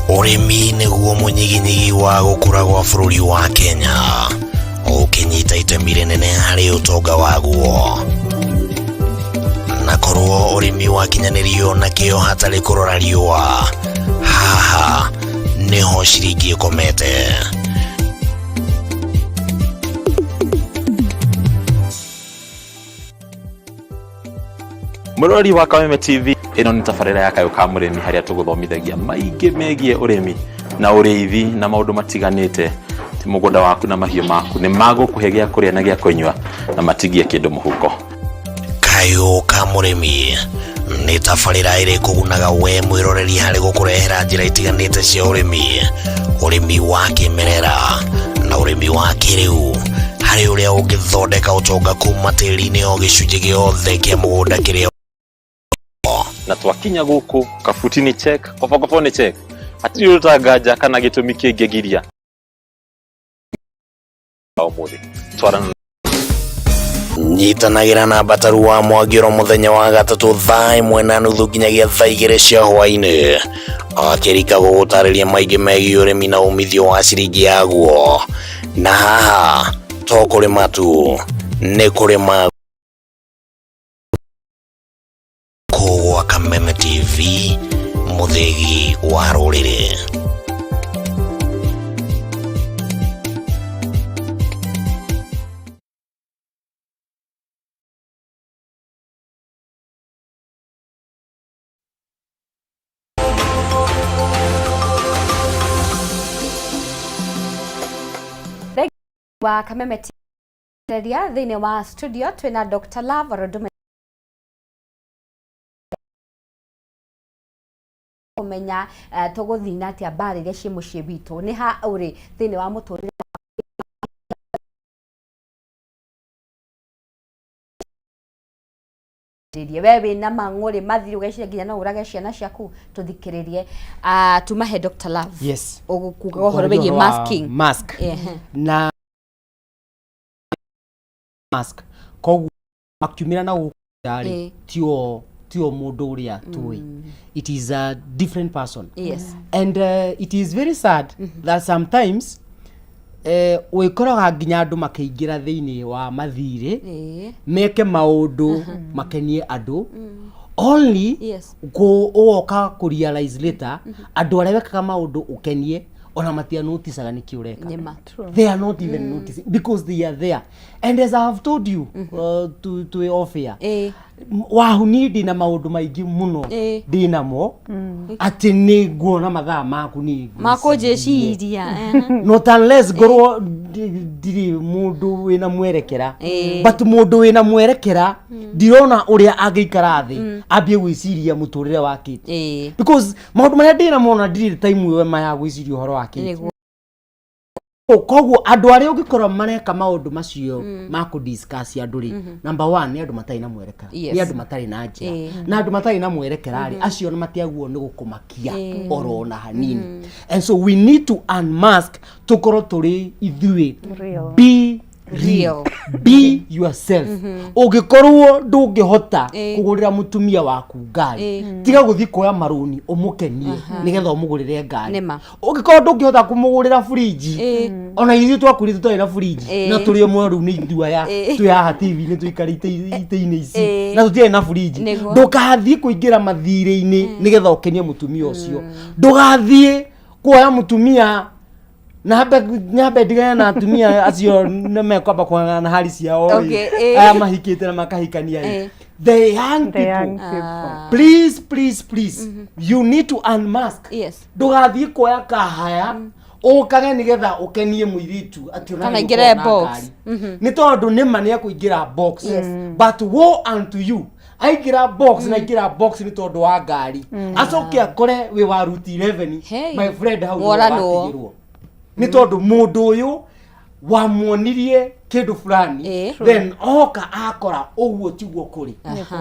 Ũrĩmi nĩguo mũnyiginyigi wa gũkũra gwa bũrũri wa Kenya, ũkĩnyita itemi rĩnene harĩ ũtonga waguo. Na korwo ũrĩmi wakinyanĩrio na kĩo hatarĩ kũrora riũa, haha nĩho ciringi ĩkomete. Mũrori wa Kameme TV, ĩno nĩ tabarĩra ya Kayũ ka Mũrĩmi, harĩa tũgũthomithagia maingĩ megiĩ ũrĩmi na ũrĩithi na maũndũ matiganĩte. Ti mũgũnda waku na mahiũ maku nĩ magũkũhe gĩa kũrĩa na gĩa kũnyua na matigie kĩndũ mũhuko. Kayũ ka Mũrĩmi nĩ tabarĩra ĩrĩ kũgunaga we mwĩroreri harĩ gũkũrehera njĩra itiganĩte cia ũrĩmi, ũrĩmi wa kĩmerera na ũrĩmi wa kĩrĩu, harĩ ũrĩa ũngĩthondeka ũtonga kuma tĩri-inĩ o gĩcunjĩ gĩothe kĩa mũgũnda kĩrĩa. Na twakinya gũkũ kabuti nĩ check, kobokobo nĩ check, hatirĩ ũndũ ta nganja kana gĩtũmi kĩngĩgiria ũmũthĩ twarana. Nyitanagĩra na Mbataru wa Mwangĩro mũthenya wa gatatũ thaa 1:30 nginyagia thaa 2 cia hwaĩ-inĩ, akĩrika gũgũtarĩria maingĩ megiĩ ũrĩmi na umithio wa ciringi yaguo. Na haha to kũrĩma tu, nĩ kũrĩma gwa Kameme TV, mũthĩgi wa rũrĩrĩ. Wa Kameme TV thĩinĩ wa studio twĩna Dr. Love Orodume kũmenya tũgũthiĩ na atĩa mbara iria ciĩ mũciĩ witũ, nĩ ha ũrĩ thĩinĩ wa mũtũrĩre we wĩna mang'ũrĩ mathiĩ ũgeciria nginya no ũrage ciana ciaku. Tũthikĩrĩrie, tumahe Dr. Love. Yes. Ũgũkuga ũhoro wĩgiĩ masking. Mask. Na mask koguo makiumĩra na gũkũ rĩ, tio mũndũ ũrĩa tũĩ, it is a different person. And it is very sad that sometimes wĩkoraga nginya andũ makĩingĩra thĩinĩ wa mathirĩ, meke maũndũ makenie andũ only, ũgoka kũ realize later andũ arĩa wekaga maũndũ ũkenie ona matianoticaga nĩkĩ ũreka. Nĩma. They are not even noticing because they are there, and as I have told you, to off air, Wahu niĩ ndĩna maũndũ maingĩ mũno ndĩnamo atĩ nĩ nguona mathaa maku nĩ makũnjĩciria. Not unless ngorwo ndirĩ mũndũ wĩna mwerekera, but mũndũ wĩna mwerekera ndirona ũrĩa angĩikara thĩ ambie gwĩciria mũtũrĩre wa Kate, because maũndũ marĩa ndĩnamo na ndirĩ time ĩyo ma ya gwĩciria ũhoro wa Kate. Koguo andũ arĩa ũngĩkorwo mareka maũndũ macio ma kũ discuss andũ rĩ, number one nĩ andũ matarĩ na mwerekera, nĩ andũ matarĩ na njĩra, na andũ matarĩ na mwerekera rĩ, acio nĩ matiagwo nĩ gũkũmakia oro na hanini. And so we need to unmask, tũkorwo tũrĩ ithuĩ. Real. Be real, be yourself. Ũngĩkorwo ndũngĩhota kũgũrĩra mũtumia waku ngari, tiga gũthiĩ kuoya marũni ũmũkenie nĩgetha ũmũgũrĩre ngari. Nĩma. Ũngĩkorwo ndũngĩhota kũmũgũrĩra burinji, ona ithuĩ twakurire tũtarĩ na burinji, na tũrĩ ũmwe rĩu nĩ ithuĩ aya twĩ haha TV-inĩ tũikarĩte itĩ-inĩ ici, na tũtiarĩ na burinji. Ndũgathiĩ kũingĩra mathirĩ-inĩ nĩgetha ũkenie mũtumia ũcio. Ndũgathiĩ kuoya mũtumia na nyambe ndigane na atumia acio nĩ mekwamba kũng'ang'ana na hari ciao rĩ, aya mahikĩte na makahikania rĩ. The young The young people, people. Please, please, please, you need to unmask. Ndũgathiĩ kuoya kahaya ũkage nĩgetha ũkenie mũirĩtu atĩ ona Kana nĩ aingĩre ũkorwo na box. ngari. Nĩ tondũ nĩma nĩ ekũingĩra box, but woe unto you aingĩra box na aingĩra box nĩ tondũ wa ngari, acoke akore wĩ wa route 11. Hey. My friend, hau nĩho Woranwo. watigĩrwo nĩ tondũ mũndũ ũyũ wamuonirie kĩndũ fulani, then oka akora ũguo tiguo kũrĩ.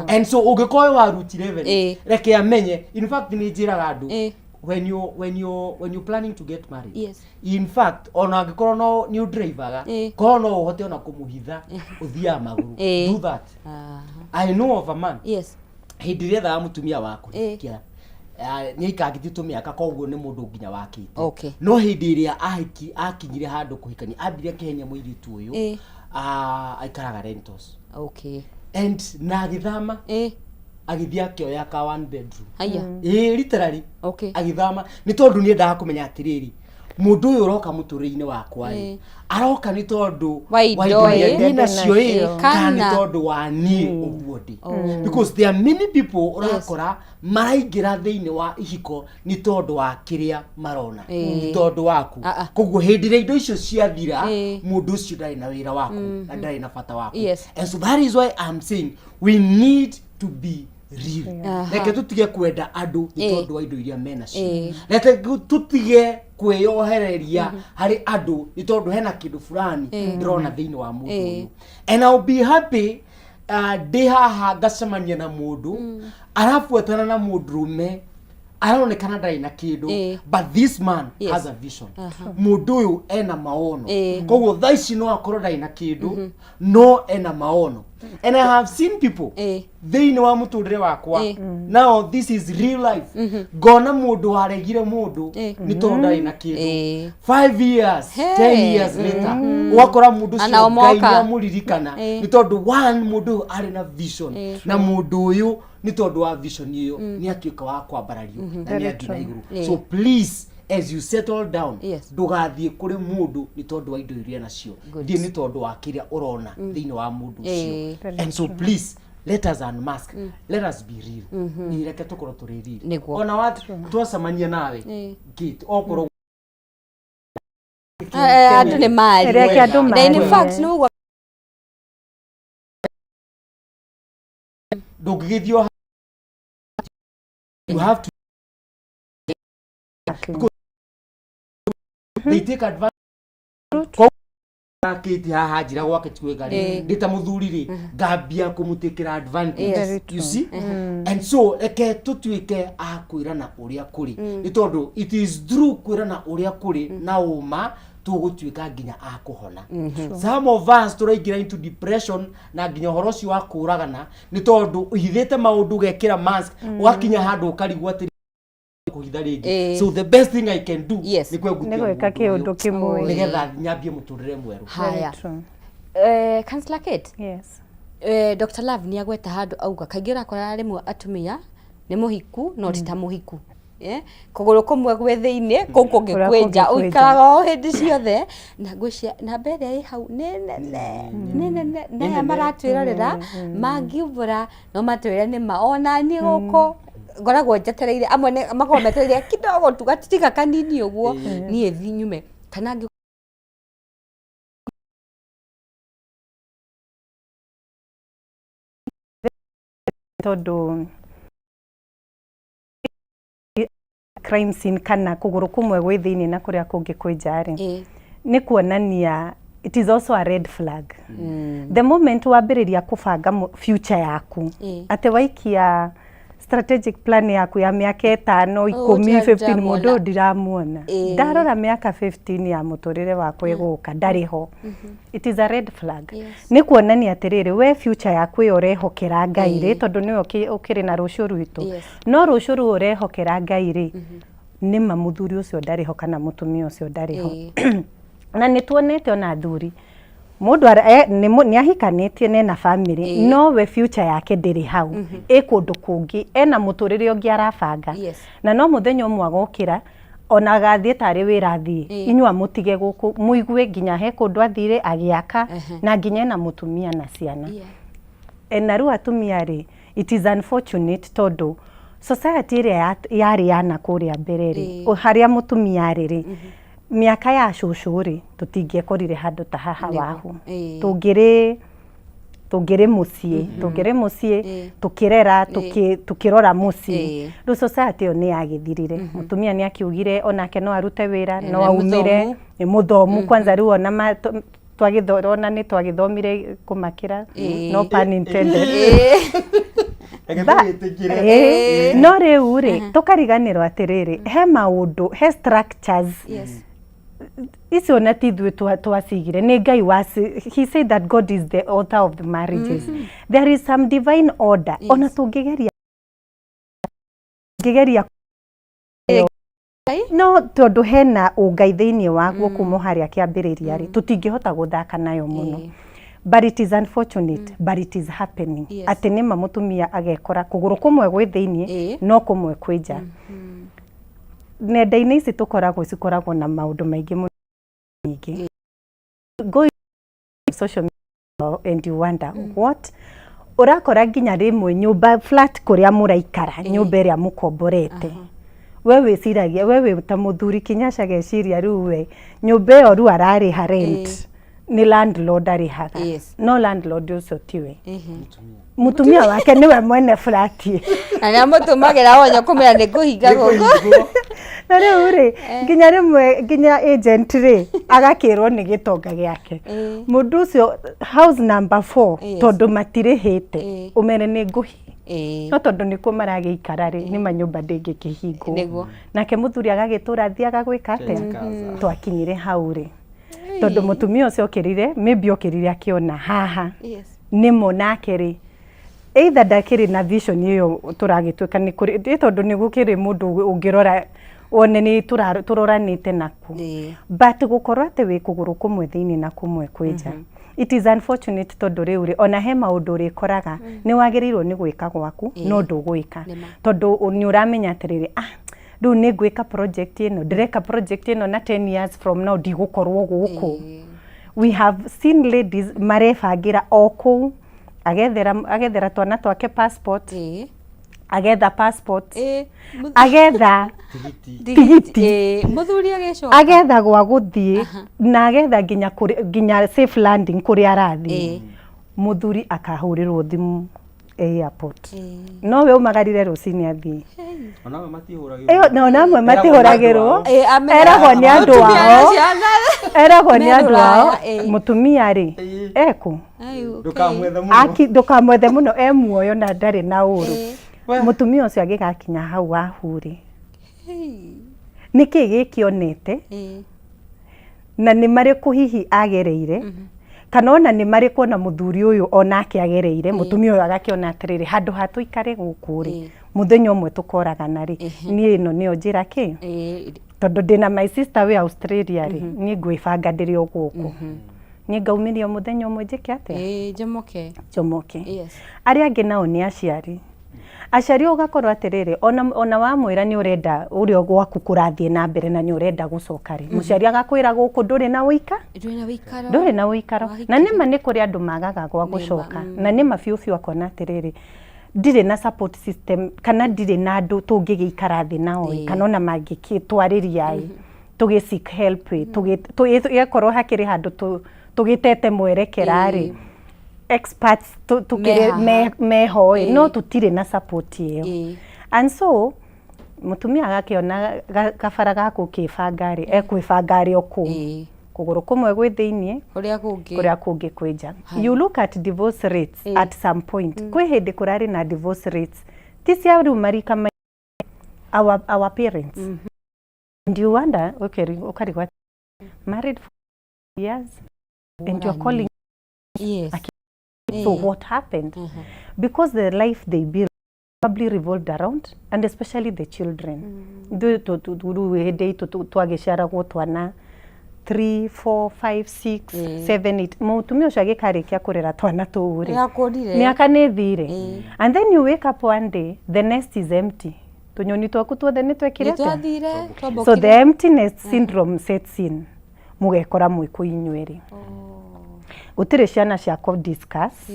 And so ũngĩkorwo wĩ wa route 11, reke amenye. In fact, nĩ njĩraga andũ, when you planning to get married, in fact, ona angĩkorwo no nĩ ũndrivaga, korwo no ũhote ona kũmũhitha ũthiaga magũrũ, do that. I know of a man, hĩndĩ ĩrĩa ethaga mũtumia wa kũhikia, nĩ aikangĩtie tũmĩaka, koguo nĩ mũndũ nginya wakĩte, no hĩndĩ ĩrĩa ahiki akinyire handũ kũhikania, ambire akĩhenia mũirĩtu ũyũ, aikaraga rentals, and na agĩthama, agĩthiĩ akĩoya ka one bedroom. Haya. Ĩĩ, literally, agĩthama nĩ tondũ nĩ endaga kũmenya atĩrĩrĩ, mũndũ ũyũ ũroka mũtũrĩre-inĩ wakwa rĩ, aroka nĩ tondũ wa indo, wa indo iria ndĩ nacio ĩ, kana nĩ Kana. tondũ wa niĩ ũguo ndĩ, because there are many people ũrakora maraingĩra thĩinĩ wa ihiko nĩ tondũ wa kĩrĩa marona, nĩ tondũ waku. Koguo hĩndĩ ĩrĩa indo icio ciathira, mũndũ ũcio ndarĩ na wĩra waku na ndarĩ na bata waku. And so that is why I'm saying we need to be real. Reke tũtige kwenda andũ nĩ tondũ wa indo iria menacio. Reke tũtige kwĩyohereria harĩ andũ nĩ tondũ hena kĩndũ fulani ndĩrona thĩinĩ wa mũndũ ũyũ. And I'll be happy, ndĩ haha ngacemania na mũndũ arabuatana na mũndũrũme aronekana ndarĩ na kĩndũ, but this man has a vision. Mũndũ ũyũ ena maono. Koguo thaa ici no akorwo ndarĩ na kĩndũ, no ena maono. And I have seen people thĩinĩ wa mũtũrĩre wakwa. Now this is real life. Ngona mũndũ waregire mũndũ nĩ tondũ ndarĩ na kĩndũ, 5 years, 10 years later, ũgakora mũndũ ũcio Ngai Anaomoka. nĩ amũririkana, nĩ tondũ one, mũndũ ũyũ arĩ na vision, na mũndũ ũyũ nĩ tondũ wa vision ĩyo nĩ atuĩka wa kwambarario na nĩ Very athiĩ na true. igũrũ. So please, as you settle down, ndũgathiĩ kũrĩ mũndũ nĩ tondũ wa indo iria nacio, thiĩ nĩ tondũ wa kĩrĩa ũrona thĩinĩ wa mũndũ ũcio. Very And so please, let us unmask, let us be real. Ĩ, reke tũkorwo tũrĩ real. Ona wa twacemania nawe gate okorwo Andũ nĩ marie. Reke andũ Na in marie. fact nĩ ũguo. Ndũngĩgĩthiĩ o, you have to, because they take advantage. Kĩti haha njĩra gwake tiwega rĩ, ndĩ ta mũthuri rĩ, ngambia kũmũtĩkĩra advantage. Very You see? And so reke tũtuĩke a kwĩrana ũrĩa kũrĩ, nĩ tondũ it is true, kwĩrana ũrĩa kũrĩ na ũma tũgũtuĩka nginya a kũhona. Some of us tũraingĩra into depression na nginya ũhoro ũcio wa kũragana nĩ tondũ ũhithĩte maũndũ, ũgekĩra mask, ũgakinya handũ ũkarigwo atĩ kũhitha rĩngĩ. So the best thing I can do nĩ kwengutia Nĩ gwĩka mũndũ kĩũndũ ũyũ, kĩmwe. nĩgetha nyambie mũtũrĩre mwerũ. Haya. Very true. Councillor Kate. Yes. Dr. Love nĩ agweta handũ auga kaingĩ ũrakora rĩmwe atumia nĩ mũhiku no ti ta mũhiku. Kũgũrũ kũmwe gwĩ thĩinĩ kũu kũngĩ Kũrĩa kwĩ kũngĩ nja kwĩ nja. ũikaraga o hĩndĩ ciothe na ngwĩciria namba ĩrĩa ĩ hau nĩ nene nĩ nene na aya maratwĩrorera mangiumbũra no matwĩre nĩ ma ona niĩ gũkũ ngoragwo njetereire amwe makoragwo metereire kidogo tu gatiga kanini ũguo niĩ thi nyume kana ngĩ Tondũ crime scene kana kũgũrũ kũmwe gwĩ thĩinĩ na kũrĩa kũngĩ kwĩ nja rĩ, nĩ kuonania it is also a red flag. The moment wambĩrĩria kũbanga future yaku, atĩ waikia strategic plan yaku ya mĩaka 5, 10, 15, mũndũ ũyũ ndiramuona, ndarora mĩaka 15 ya mũtũrĩre wakwa ĩgũka ndarĩ ho, it is a red flag. Nĩ kuonania atĩrĩrĩ, we future yaku ĩyo ũrehokera Ngai rĩ, tondũ nĩwe ũkĩrĩ na rũciũ rwitũ, no rũciũ rũu ũrehokera Ngai rĩ, nĩma mũthuri ũcio ndarĩ ho kana mũtumia ũcio ndarĩ ho. Na nĩ tuonete ona athuri, mũndũ nĩ ahikanĩtie na ena family, no we future yake ndĩrĩ hau, ĩ kũndũ kũngĩ, ena mũtũrĩre ũngĩ arabanga. Na no mũthenya ũmwe agokĩra, ona agathiĩ tarĩ wĩra athiĩ, inyuĩ amũtige gũkũ, mũigue nginya he kũndũ athire agĩaka, na nginya ena mũtumia na ciana. Na rĩu atumia rĩ, it is unfortunate tondũ society ĩrĩa yarĩ ya na kũrĩa mbere rĩ, harĩa mũtumia arĩ rĩ, mĩaka ya cũcũ rĩ, tũtingĩekorire handũ ta haha wahu. Tũngĩrĩ mũciĩ, tũngĩrĩ mũciĩ, tũkĩrera, tũkĩrora mũciĩ. Rĩu society ĩyo nĩ yagĩthirire. Mũtumia nĩ akiugire onake no arute wĩra, no nĩ aumĩre, mũthomu. Nĩ mũthomu kwanza rĩu ona ona nĩ twagĩthomire kũmakĩra, no pun intended. Reke tũgĩtĩkĩre. No rĩu rĩ, tũkariganĩrwo atĩrĩrĩ, he maũndũ, he structures icio na ti ithuĩ twacigire, nĩ Ngai waci, he said that God is the author of the marriages. There is some divine order. Ona tũngĩgeria no tondũ hena ũngai thĩinĩ waguo kuma harĩa kĩambĩrĩria rĩ, tũtingĩhota gũthaka nayo mũno. But it is unfortunate, but it is happening. Atĩ nĩma mũtumia agekora kũgũrũ kũmwe gwĩ thĩinĩ, no kũmwe kwĩ nja. Nenda-inĩ ici tũkoragwo cikoragwo na maũndũ maingĩ mũno nyingĩ. Go social media and you wonder what ũrakora nginya rĩmwe nyũmba flat kũrĩa mũraikara, nyũmba ĩrĩa mũkomborete, we wĩciragia we wĩ ta mũthuri Kinyasha geciria rĩu we nyũmba ĩyo rĩu ararĩha rent nĩ landlord arĩhaga, no landlord ũcio tiwe, mũtumia wake nĩwe mwene flat. Na nĩ amũtũmagĩra onyo kũmwĩra nĩ ngũhinga gũkũ. Na rĩu rĩ, nginya rĩmwe nginya agent rĩ agakĩrwo nĩ gĩtonga gĩake mũndũ ũcio house number 4, tondũ matirĩhĩte, ũmere nĩ ngũhi, no tondũ nĩkuo maragĩikara rĩ, nĩ manyũmba ndĩngĩkĩhingwo. Nake mũthuri agagĩtũra athiaga gwĩka atĩa. Twakinyire hau rĩ, tondũ mũtumia ũcio okĩrire, maybe okĩrire akĩona haha nĩmo nake rĩ, either ndakĩrĩ na vision ĩyo tũragĩtuĩka nĩ kũrĩ ĩ, tondũ nĩ gũkĩrĩ mũndũ ũngĩrora wone nĩ tũroranĩte naku, but gũkorwo atĩ wĩ kũgũrũ kũmwe thĩinĩ na kũmwe kwĩ nja, it is unfortunate, tondũ rĩu rĩ, ona he maũndũ ũrĩkoraga nĩ wagĩrĩirwo nĩ gwĩka gwaku, no ndũgwĩka tondũ nĩ ũramenya atĩrĩrĩ, ah, rĩu nĩ ngwĩka project ĩno, ndĩreka project ĩno na 10 years from now ndigũkorwo gũkũ. We have seen ladies marebangĩra o kũu, agethera twana twake passport, agetha passport, agetha tigiti, Mũthuri agĩcoka agetha gwa gũthiĩ na agetha nginya nginya safe landing kũrĩa arathiĩ. Mũthuri akahũrĩrwo thimũ airport, no we umagarire rũcinĩ athiĩ. Ona amwe matihũragĩrwo. Ĩyo, na ona amwe Eragwo nĩ andũ matihũragĩrwo. ao. Eragwo nĩ andũ Mũtumia na ao. ciana. Eragwo nĩ Me andũ ao. rũraya, Mũtumia rĩ ekũ Ndũkamwethe mũno. Aki ndũkamwethe mũno, e muoyo na ndarĩ na ũru. Mũtumia ũcio agĩgakinya hau wahu rĩ, nĩkĩ gĩkĩonete na nĩ marĩkũ hihi agereire, kana ona nĩ marĩkũ ona mũthuri ũyũ onake agereire, mũtumia ũyũ agakĩona atĩrĩrĩ, handũ ha tũikare gũkũ rĩ, mũthenya ũmwe tũkoragana rĩ, niĩ ĩno nĩyo njĩra kĩ, tondũ ndĩna my sister wĩ Australia rĩ, niĩ ngwĩbanga ndĩrĩ o gũkũ, niĩ ngaumĩria mũthenya ũmwe njĩke atĩa? Njomoke. Njomoke. Arĩa angĩ nao nĩ aciari. Aciari ũgakorwo atĩrĩrĩ, ona wamwĩra nĩ ũrenda ũrĩa gwaku kũrathiĩ na mbere na nĩ ũrenda gũcoka rĩ, mũciari agakwĩra gũkũ ndũrĩ na ũika Ndũrĩ na wĩikaro. Ndũrĩ na ũikaro. Na nĩma nĩ kũrĩ andũ magaga gwa gũcoka, na nĩma biũ biũ akona atĩrĩrĩ, ndirĩ na support system kana ndirĩ na andũ tũngĩgĩikara thĩ nao ĩ, kana ona mangĩgĩtwarĩria ĩ, tũgĩ seek help ĩ, ĩgakorwo hakĩrĩ handũ tũgĩtete mwerekera rĩ, experts tũkĩrĩ Me meho ĩ, no tũtirĩ na support ĩyo. And so mũtumia agakĩona kabara ga gũkĩbanga rĩ, ekwĩbanga arĩ o kũu, kũgũrũ kũmwe gwĩ thĩiniĩ, Kũrĩa kũngĩ kũrĩa kũngĩ kwĩ nja. You look at divorce rates, at some point kwĩ hĩndĩ kũrarĩ na divorce rates ti cia rĩu marika ma our parents, and you wonder, okay, ũkarigwo married for years and you're calling So what happened? Because the life they built probably revolved around, and especially the children. Ithuĩ rĩu hĩndĩ itũ twagĩciaragwo twana 3, 4, 5, 6, 7, 8. Mũtumia ũcio agĩkarĩkia kũrera twana tũu rĩ, Nĩakũrire. Mĩaka nĩ thire, and then you wake up one day, the nest is empty, tũnyoni twaku tuothe nĩ twekire atĩa? Nĩtwathire. So the emptiness syndrome sets in, mũgekora mwĩ kũ inyuerĩ, gũtirĩ ciana cia kũ discuss,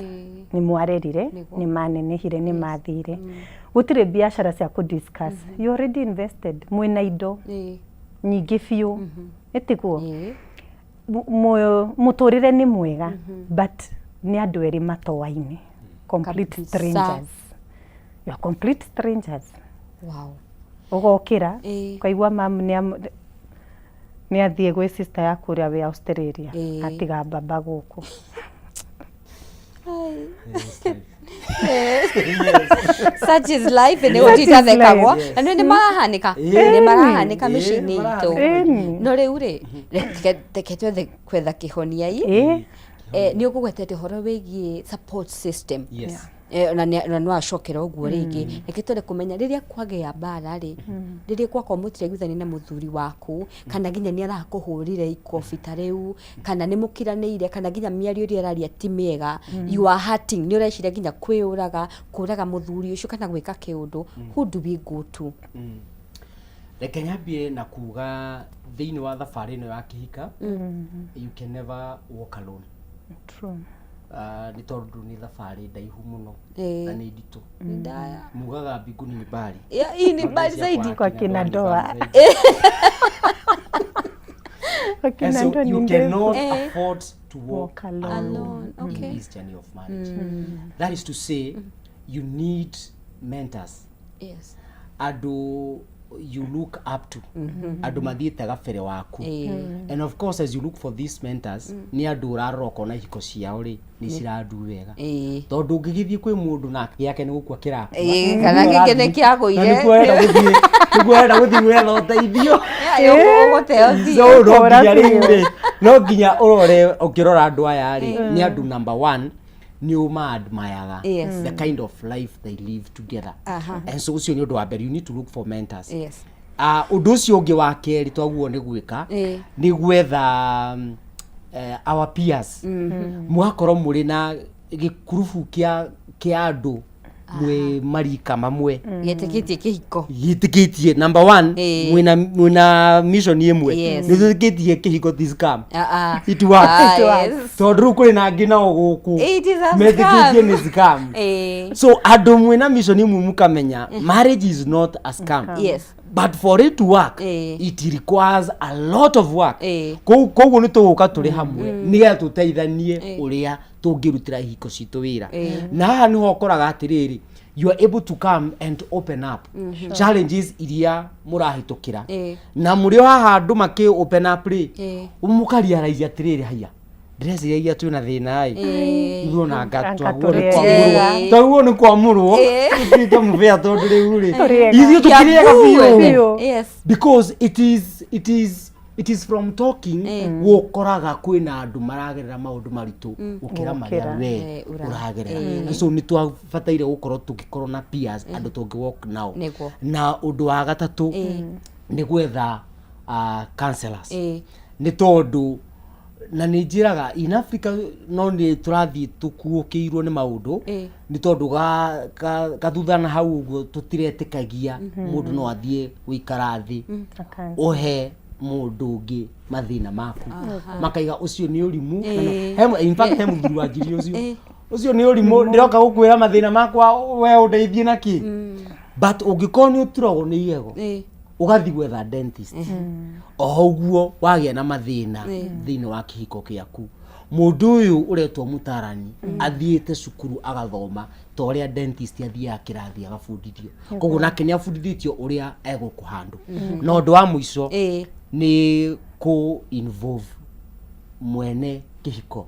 nĩ mwarerire, nĩ manenehire, nĩ mathire, gũtirĩ biacara cia kũ discuss, you already invested, mwĩna indo nyingĩ biũ, ĩtiguo mũtũrĩre nĩ mwega, but nĩ andũ erĩ matoaine, complete strangers, you are complete strangers. Ũgokĩra ũkaigua mamu nĩ athiĩ gwĩ sister yaku ũrĩa wĩ Australia, atiga baba gũkũ. Such is life. Nĩ Such is gũtitathekagwo life. Na nĩ marahanĩka, nĩ marahanĩka mĩciĩ-inĩ itũ. No rĩu rĩ, reke twethe kwetha kĩhonia i. Nĩ ũkũgwetete ũhoro wĩgiĩ support system. Na no acokera ũguo rĩngĩ, reke twende kũmenya rĩrĩa kwagĩa mbara rĩ, rĩrĩa kwakorwo mũtiraiguithania na mũthuri waku, kana nginya nĩ arakũhũrire ikobi ta rĩu, kana nĩ mũkiranĩire, kana nginya mĩario ĩrĩa araria ti mĩega, you are hurting, nĩ ũreciria nginya kwĩyũraga, kũraga mũthuri ũcio kana gwĩka kĩũndũ, who do we go to? Reke nyambie na kuga thĩinĩ wa thabarĩ ĩno ya kĩhika, you can never walk alone. True. Nĩ tondũ nĩ thabarĩ ndaihu mũno na nĩ nditũ. Nĩ ndaya. Mugaga mbinguni ni mbali. Yeah, hii ni mbali zaidi. Kwa kina ndoa. Kwa kina And so ndoa ni you ndefu. Cannot afford to walk Walk alone. Alone, okay. In this journey of marriage. That is to say, you need mentors. Andũ you look up to, andũ mathiĩte gabere waku. And of course, as you look for these mentors, nĩ andũ ũrarora ũkona ihiko ciao rĩ nĩ cirandu wega, tondũ ũngĩgĩthiĩ kwĩ mũndũ na gĩake nĩ gũkua kĩrakua, Kana gĩkĩ nĩ kĩagũire. Na nĩkuo ũrenda gũthiĩ gwetha ũteithio. Ũgũteo biũ. So no nginya rĩu rĩ, no nginya ũrore, ũkĩrora andũ aya rĩ, nĩ andũ number one nĩ ũma-admireaga the kind of life they live together. And so ũcio nĩ ũndũ wa mbere, you need to look for mentors. Ũndũ ũcio ũngĩ wa kerĩ twaguo nĩ gwĩka nĩ gwetha our peers, mũgakorwo mũrĩ na gĩkurubu kĩa andũ mwĩ marika mamwe Gĩtĩkĩtie kĩhiko. Gĩtĩkĩtie number one, mwĩna mission ĩmwe, nĩ tũtĩkĩtie kĩhiko ti scam. It works. Tondũ rĩu kũrĩ na angĩ nao gũkũ It is a metĩkĩtie scam. nĩ scam. So andũ mwĩna mission ĩmwe mũkamenya marriage is not a scam, but for it to work, it requires a lot of work. Koguo nĩ tũgũka tũrĩ hamwe nĩgetha tũteithanie ũrĩa tũngĩrutĩra ihiko citũ wĩra. Na haha nĩho ũkoraga atĩrĩrĩ, you are able to come and open up challenges iria mũrahĩtũkĩra, na mũrĩ o haha andũ makĩ open up rĩ, mũkarealize atĩrĩrĩ, haiya, ndĩreciragia twĩna thĩna ĩ, ithuĩ ona anga Anga twagwo nĩ tũrĩ kwamũrwo, ega. twagwo nĩ kwamũrwo tũtuĩke mũbĩa, tondũ rĩu rĩ Tũrĩ ega. ithuĩ tũkĩrĩega biũ Biũ. Because it is from talking gũkoraga kwĩna andũ maragerera maũndũ maritũ gũkĩra marĩa Gũkĩra. we ũragerera. Na so nĩ twabataire gũkorwo tũgĩkorwo na peers, andũ tũngĩ walk nao. Na ũndũ wa gatatũ nĩ gwetha counselors, nĩ tondũ Na nĩ njĩraga in Africa no nĩ tũrathiĩ tũkuũkĩirwo nĩ maũndũ, nĩ tondũ gathutha na hau ũguo tũtiretĩkagia mũndũ no athiĩ gũikara thĩ ũhe mũndũ ũngĩ mathĩna maku, makaiga ũcio nĩ ũrimũ. In fact, he mũthuri wanjirie ũcio, ũcio nĩ ũrimũ, ndĩroka gũkwĩra mathĩna makwa we ũndeithie na kĩ? But ũngĩkorwo nĩ ũturagwo nĩ igego, ũgathiĩ gwetha dentist, o ũguo wagĩa na mathĩna thĩinĩ wa kĩhiko kĩaku, mũndũ ũyũ ũretwo mũtarani athiĩte cukuru agathoma ta ũrĩa dentist athiaga kĩrathi agabundithio. Koguo nake nĩ abundithĩtio ũrĩa egũkũhandũ. Na ũndũ wa mũico nĩ kũ involve mwene kĩhiko,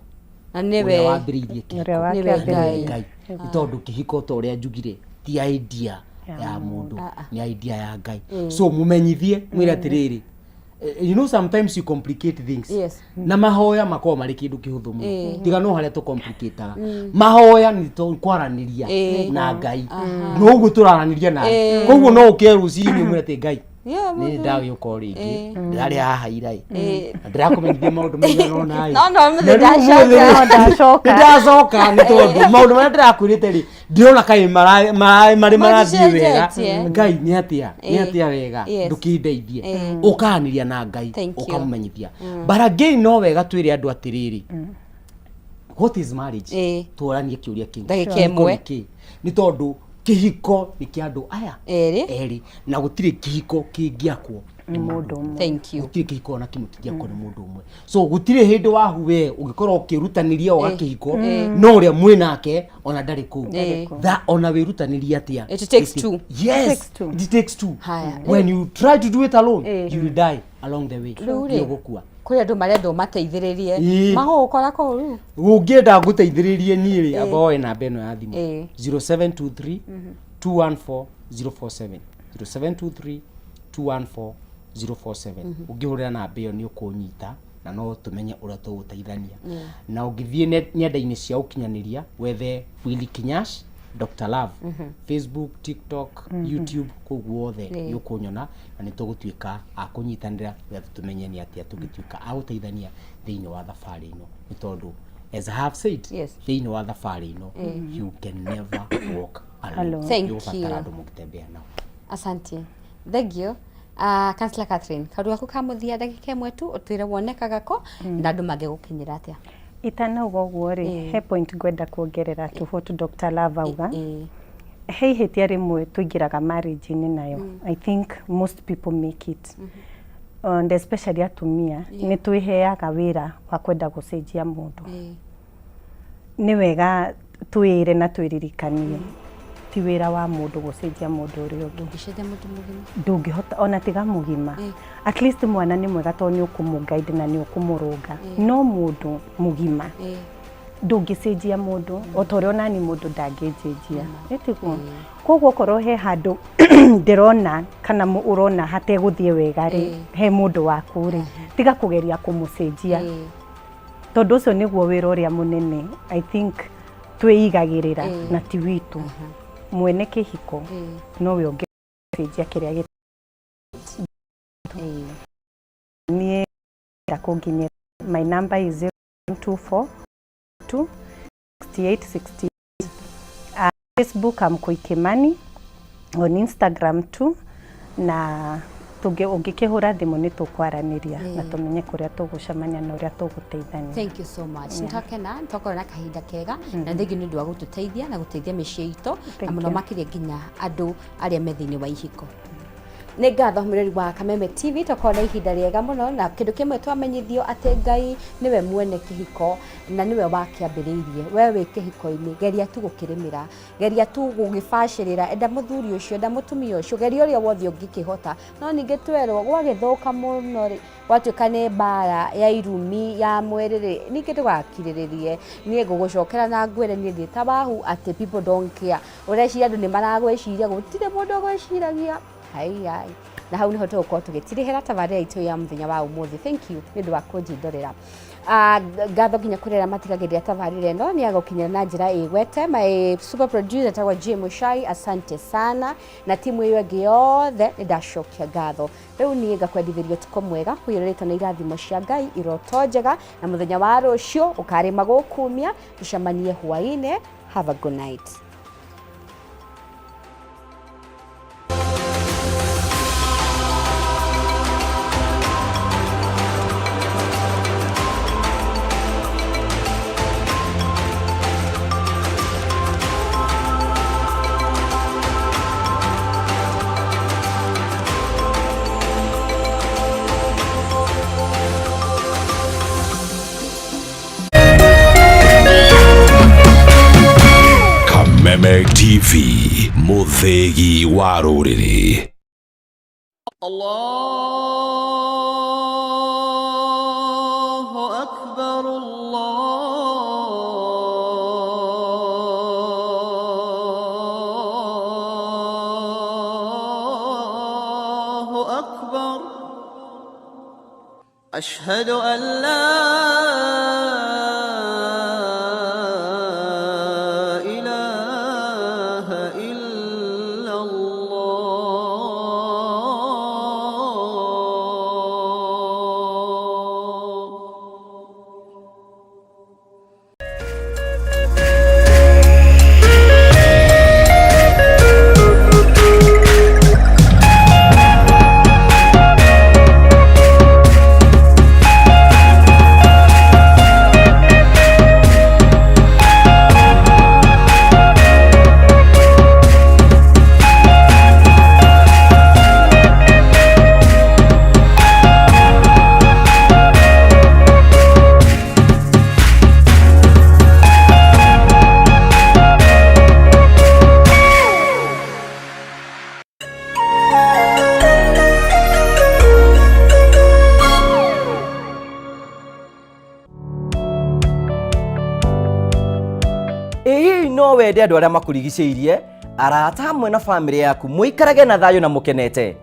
na nĩwe ũrĩa wambĩrĩirie kĩhiko. Ũrĩa nĩwe wakĩambĩrĩirie. Ngai. Ngai, nĩ tondũ kĩhiko, ta ũrĩa njugire, ti idea ya mũndũ, nĩ idea ya Ngai. So mũmenyithie, mwĩre atĩrĩrĩ, sometimes you complicate things. Na mahoya makoragwo marĩ kĩndũ kĩhũthũ mũno, tiga no harĩa tũcomplicataga. Mahoya nĩ kwaranĩria na Ngai, no ũguo tũraranĩria nawe. Koguo no ũke rũcinĩ mwĩre atĩ, Ngai, nĩ ndagĩũka o rĩngĩ, ndĩrarĩ haha ira ĩ, na ndĩrakũmenyithia maũndũ maigana ũna ĩ. No, Na ũmũthĩ rĩu ndacoka. ũmũthĩ No, ndacoka. nĩ ndacoka nĩ tondũ maũndũ marĩa ndĩrakwĩrĩte rĩ, ndĩrona kaĩ marĩ marathiĩ wega. Maticenjetie. Ngai, nĩ atĩa, nĩ atĩa wega, ndũkĩndeithie. Ũkaranĩria na Ngai, Thank you. ũkamũmenyithia. But again, no wega twĩre andũ atĩrĩrĩ, what is marriage? Tũranie kĩũria kĩu. Ndagĩka Kĩhiko ĩmwe. nĩ kĩĩ? Nĩ tondũ kĩhiko nĩ kĩa andũ aya Erĩ. Erĩ, na gũtirĩ kĩhiko kĩngĩakwo nĩ mũndũ ũmwe. Thank you. Gũtirĩ kĩhiko ona kĩmwe kĩngĩakwo nĩ mũndũ ũmwe. So gũtirĩ hĩndĩ wahu we ũngĩkorwo ũkĩrutanĩria oga kĩhiko, no ũrĩa mwĩ nake ona ndarĩ kũu. Tha ona wĩrutanĩrie atĩa, It takes two. Yes. Takes two. It takes two. Haya. When you try to do it alone, you will die along the way. Rĩu rĩ, Nĩ ũgũkua. Kũrĩ andũ marenda ũmateithĩrĩrie, magũgũkora kũu rĩu? Ũngĩenda ngũteithĩrĩrie niĩ rĩ, amba woe namba ĩno ya thimũ, 0723 214 047, 0723 214 047. Ũngĩhũrĩra namba ĩyo nĩ ũkũnyita na no tũmenye ũrĩa tũgũteithania. Na ũngĩthiĩ nenda-inĩ cia ũkinyanĩria wethe Willy Kinyash Dr. Love, Facebook, TikTok, YouTube, kũu guothe nĩ ũkũnyona na nĩ tũgũtuĩka a kũnyitanĩra nĩgetha tũmenye nĩ atĩa tũngĩtuĩka a gũteithania thĩinĩ wa thabarĩ ĩno, nĩ tondũ as I have said, thĩinĩ wa thabarĩ ĩno you can never walk alone. Alone. Thank Nĩ ũgũbatara you. andũ mũgĩtembea nao. Asante, thank you. Councillor Catherine, kaũndũ gaku ka mũthia, ndagĩka ĩmwe tu, ũtwĩre wonekaga kũ na andũ mangĩgũkinyĩra atĩa. Itanauga ũguo rĩ, he point ngwenda kuongerera to what Dr. Love auga. He ihĩtia rĩmwe tũingĩraga marriage-inĩ nayo. I think most people make it, and especially atumia, nĩ twĩheaga wĩra wa kwenda gũcenjia mũndũ. Nĩ wega twĩre na twĩririkanie ti wĩra wa mũndũ gũcenjia mũndũ ũrĩa ũngĩ. Ndũngĩcenjia mũndũ mũgima. Ndũngĩhota, ona tiga mũgima. At least mwana nĩ mwega tondũ nĩ ũkũmũ-guide na nĩ ũkũmũrũnga, no mũndũ mũgima ndũngĩcenjia mũndũ, o ta ũrĩa onani mũndũ ndangĩnjenjia, ĩtiguo? Koguo okorwo he handũ ndĩrona kana ũrona hategũthiĩ wega rĩ, he mũndũ waku rĩ, tiga kũgeria kũmũcenjia, tondũ ũcio nĩguo wĩra ũrĩa mũnene I think twĩigagĩrĩra, na ti witũ. Mwene kĩhiko nowe ũngĩcenjia kĩrĩa gĩ. Niĩ kũnginyĩra, my number is 024 2 68 68. Facebook I'm Koikimani, on Instagram too, na tũngĩ ũngĩkĩhũra thimũ nĩ tũkwaranĩria na tũmenye kũrĩa tũgũcemania na ũrĩa tũgũteithania. Thank you so much. Nĩtwakena, nĩtwakorwo na kahinda kega, na thengiũ nĩ ũndũ wa gũtũteithia na gũteithia mĩciĩ itũ, na mũno you. Makĩria nginya andũ arĩa me thĩinĩ wa ihiko. Nĩ ngatho, mwĩrori wa Kameme TV. Twakorwo na ihinda rĩega mũno, na kĩndũ kĩmwe twamenyithio atĩ Ngai nĩwe mwene kĩhiko na nĩwe wakĩambĩrĩirie. We wĩ kĩhiko-inĩ, geria tu gũkĩrĩmĩra, geria tu gũgĩbacĩrĩra, enda mũthuri ũcio, enda mũtumia ũcio, geria ũrĩa wothe ũngĩkĩhota. No ningĩ twerwo gwagĩthũka mũno rĩ, gwatuĩka nĩ mbara ya irumi ya mwĩrĩ rĩ, ningĩ ndũgakirĩrĩrie. Niĩ ngũgũcokera na ngwĩre niĩ ndĩ ta wahu atĩ people don't care. Ũreciria andũ nĩ maragwĩciria, gũtirĩ mũndũ ũgwĩciragia. Ai ai, na hau niho tũgũkorwo tũgĩtirihĩra tabarĩra itũ ya mũthenya wa ũmũthĩ. Thank you nĩ ũndũ wa kũnjindorera. Ngatho nginya kũrĩ arĩa matigagĩrĩra tabarĩra ĩno nĩ yagũkinyĩra na njĩra ĩgwete. My super producer etagwo J Muchai, asante sana, na timu ĩyo ĩngĩ yothe nĩ ndacokia ngatho. Rĩu niĩ ngakwendithĩria ũtukũ mwega ũiyũrĩtwo nĩ irathimo cia Ngai, iroto njega, na mũthenya wa rũciũ ũkarĩma gũkumia. Tũcemanie hwaĩ-inĩ. Have a good night. Kameme TV, mũthĩgi wa rũrĩrĩ. الله أكبر الله أكبر أشهد أن لا إله إلا الله. Ĩ hihi no wende andũ arĩa makũrigicĩirie, arata hamwe na bamĩrĩ yaku mũikarage na thayũ na mũkenete?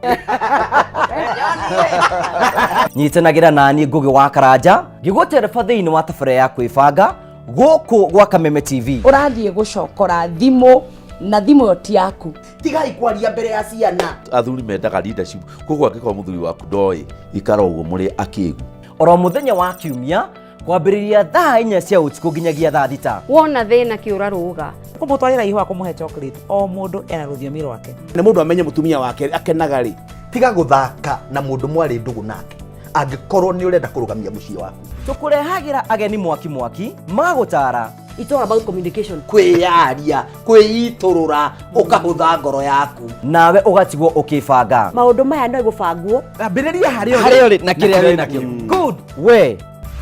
Nyitanagĩra naniĩ Ngũgĩ wa Karanja ngĩgũtereba thĩinĩ wa tabarĩra ya kwĩbanga gũkũ gwa Kameme TV. Ũrathiĩ gũcokora thimũ na thimũ ĩyo ti yaku. Tigai kwaria mbere ya ciana. Athuri mendaga leadership, koguo angĩkorwo mũthuri waku ndoĩ, ikara ũguo mũrĩ akĩgu. Oro mũthenya wa kiumia kwambĩrĩria thaa 4 cia ũtukũ nginyagia thaa 6. Wona thĩna kĩũra rũga. Kũmũtwarĩra ihũa, kũmũhe chocolate, o mũndũ ena rũthiomi rwake. Nĩ mũndũ amenye mũtumia wake akenaga rĩ. Tiga gũthaka na mũndũ mwarĩ ndũgũ nake angĩkorwo nĩ ũrenda kũrũgamia mũciĩ waku. Tũkũrehagĩra ageni mwaki mwaki magũtara. It's all about communication. Kwĩyaria, kwĩitũrũra, ũkahũtha ngoro yaku. Nawe ũgatigwo ũkĩbanga. Maũndũ maya no gũbangwo. Ambĩrĩria harĩa ũrĩ. Harĩa ũrĩ na kĩrĩa wĩ nakĩo. Good. We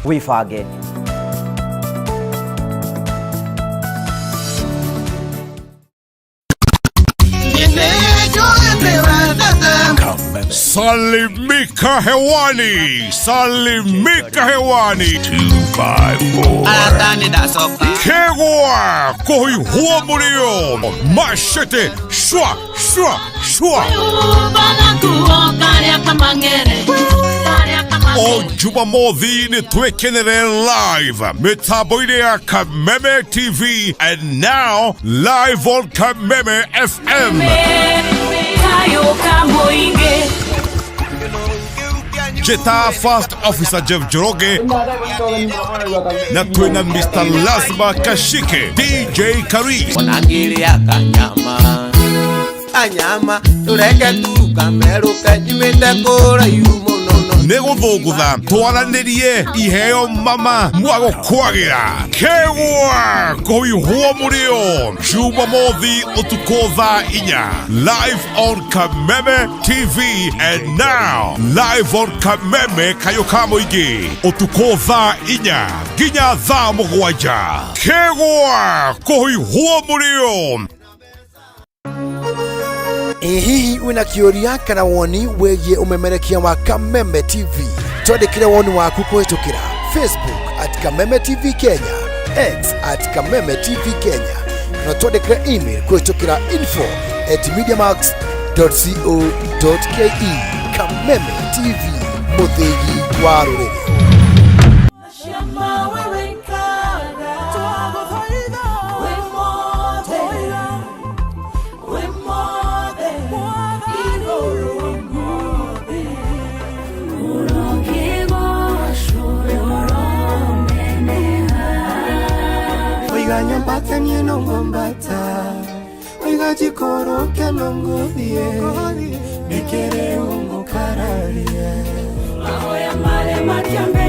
wĩbange. Salimika hewani, salimika hewani. 254. Kegwa kuhihua mulio mashete shwa shwa shwa. O Jumamothi nĩ twĩkenere live mĩtambo-inĩ ya Kameme TV and now live on Kameme FM. Jeta First Officer Jeff Njoroge na twina Mr. Lazma Kashike, DJ Karis. Kanyama kanyama tureke tukamerũke nyumĩte kũraihu mũno. Nĩ gũthũngũtha twaranĩrie iheo mama mwagũkwagĩra kegwa kũihwo mũrĩo Jumamothi ũtukũ thaa 4 live on Kameme TV and now live on Kameme kayũ ka mũingĩ ũtukũ thaa 4 nginya thaa 7 kegwa kũihwo mũrĩo. Ĩ hihi wĩna kĩũria kana woni wĩgiĩ ũmemerekia wa Kameme TV? Twandĩkĩre woni waku kũhĩtũkĩra Facebook at Kameme TV Kenya, X at Kameme TV Kenya, na twandĩkĩre email kũhĩtũkĩra info at mediamax co.ke. Kameme TV, mũthĩgi wa rũrĩrĩ. Oiga nyambate niĩ no ngwambata, oiga njikũrũke no ngũthiĩ, nĩkĩrĩ ũngũkararia. Mahoya marĩa matiambĩrĩirie.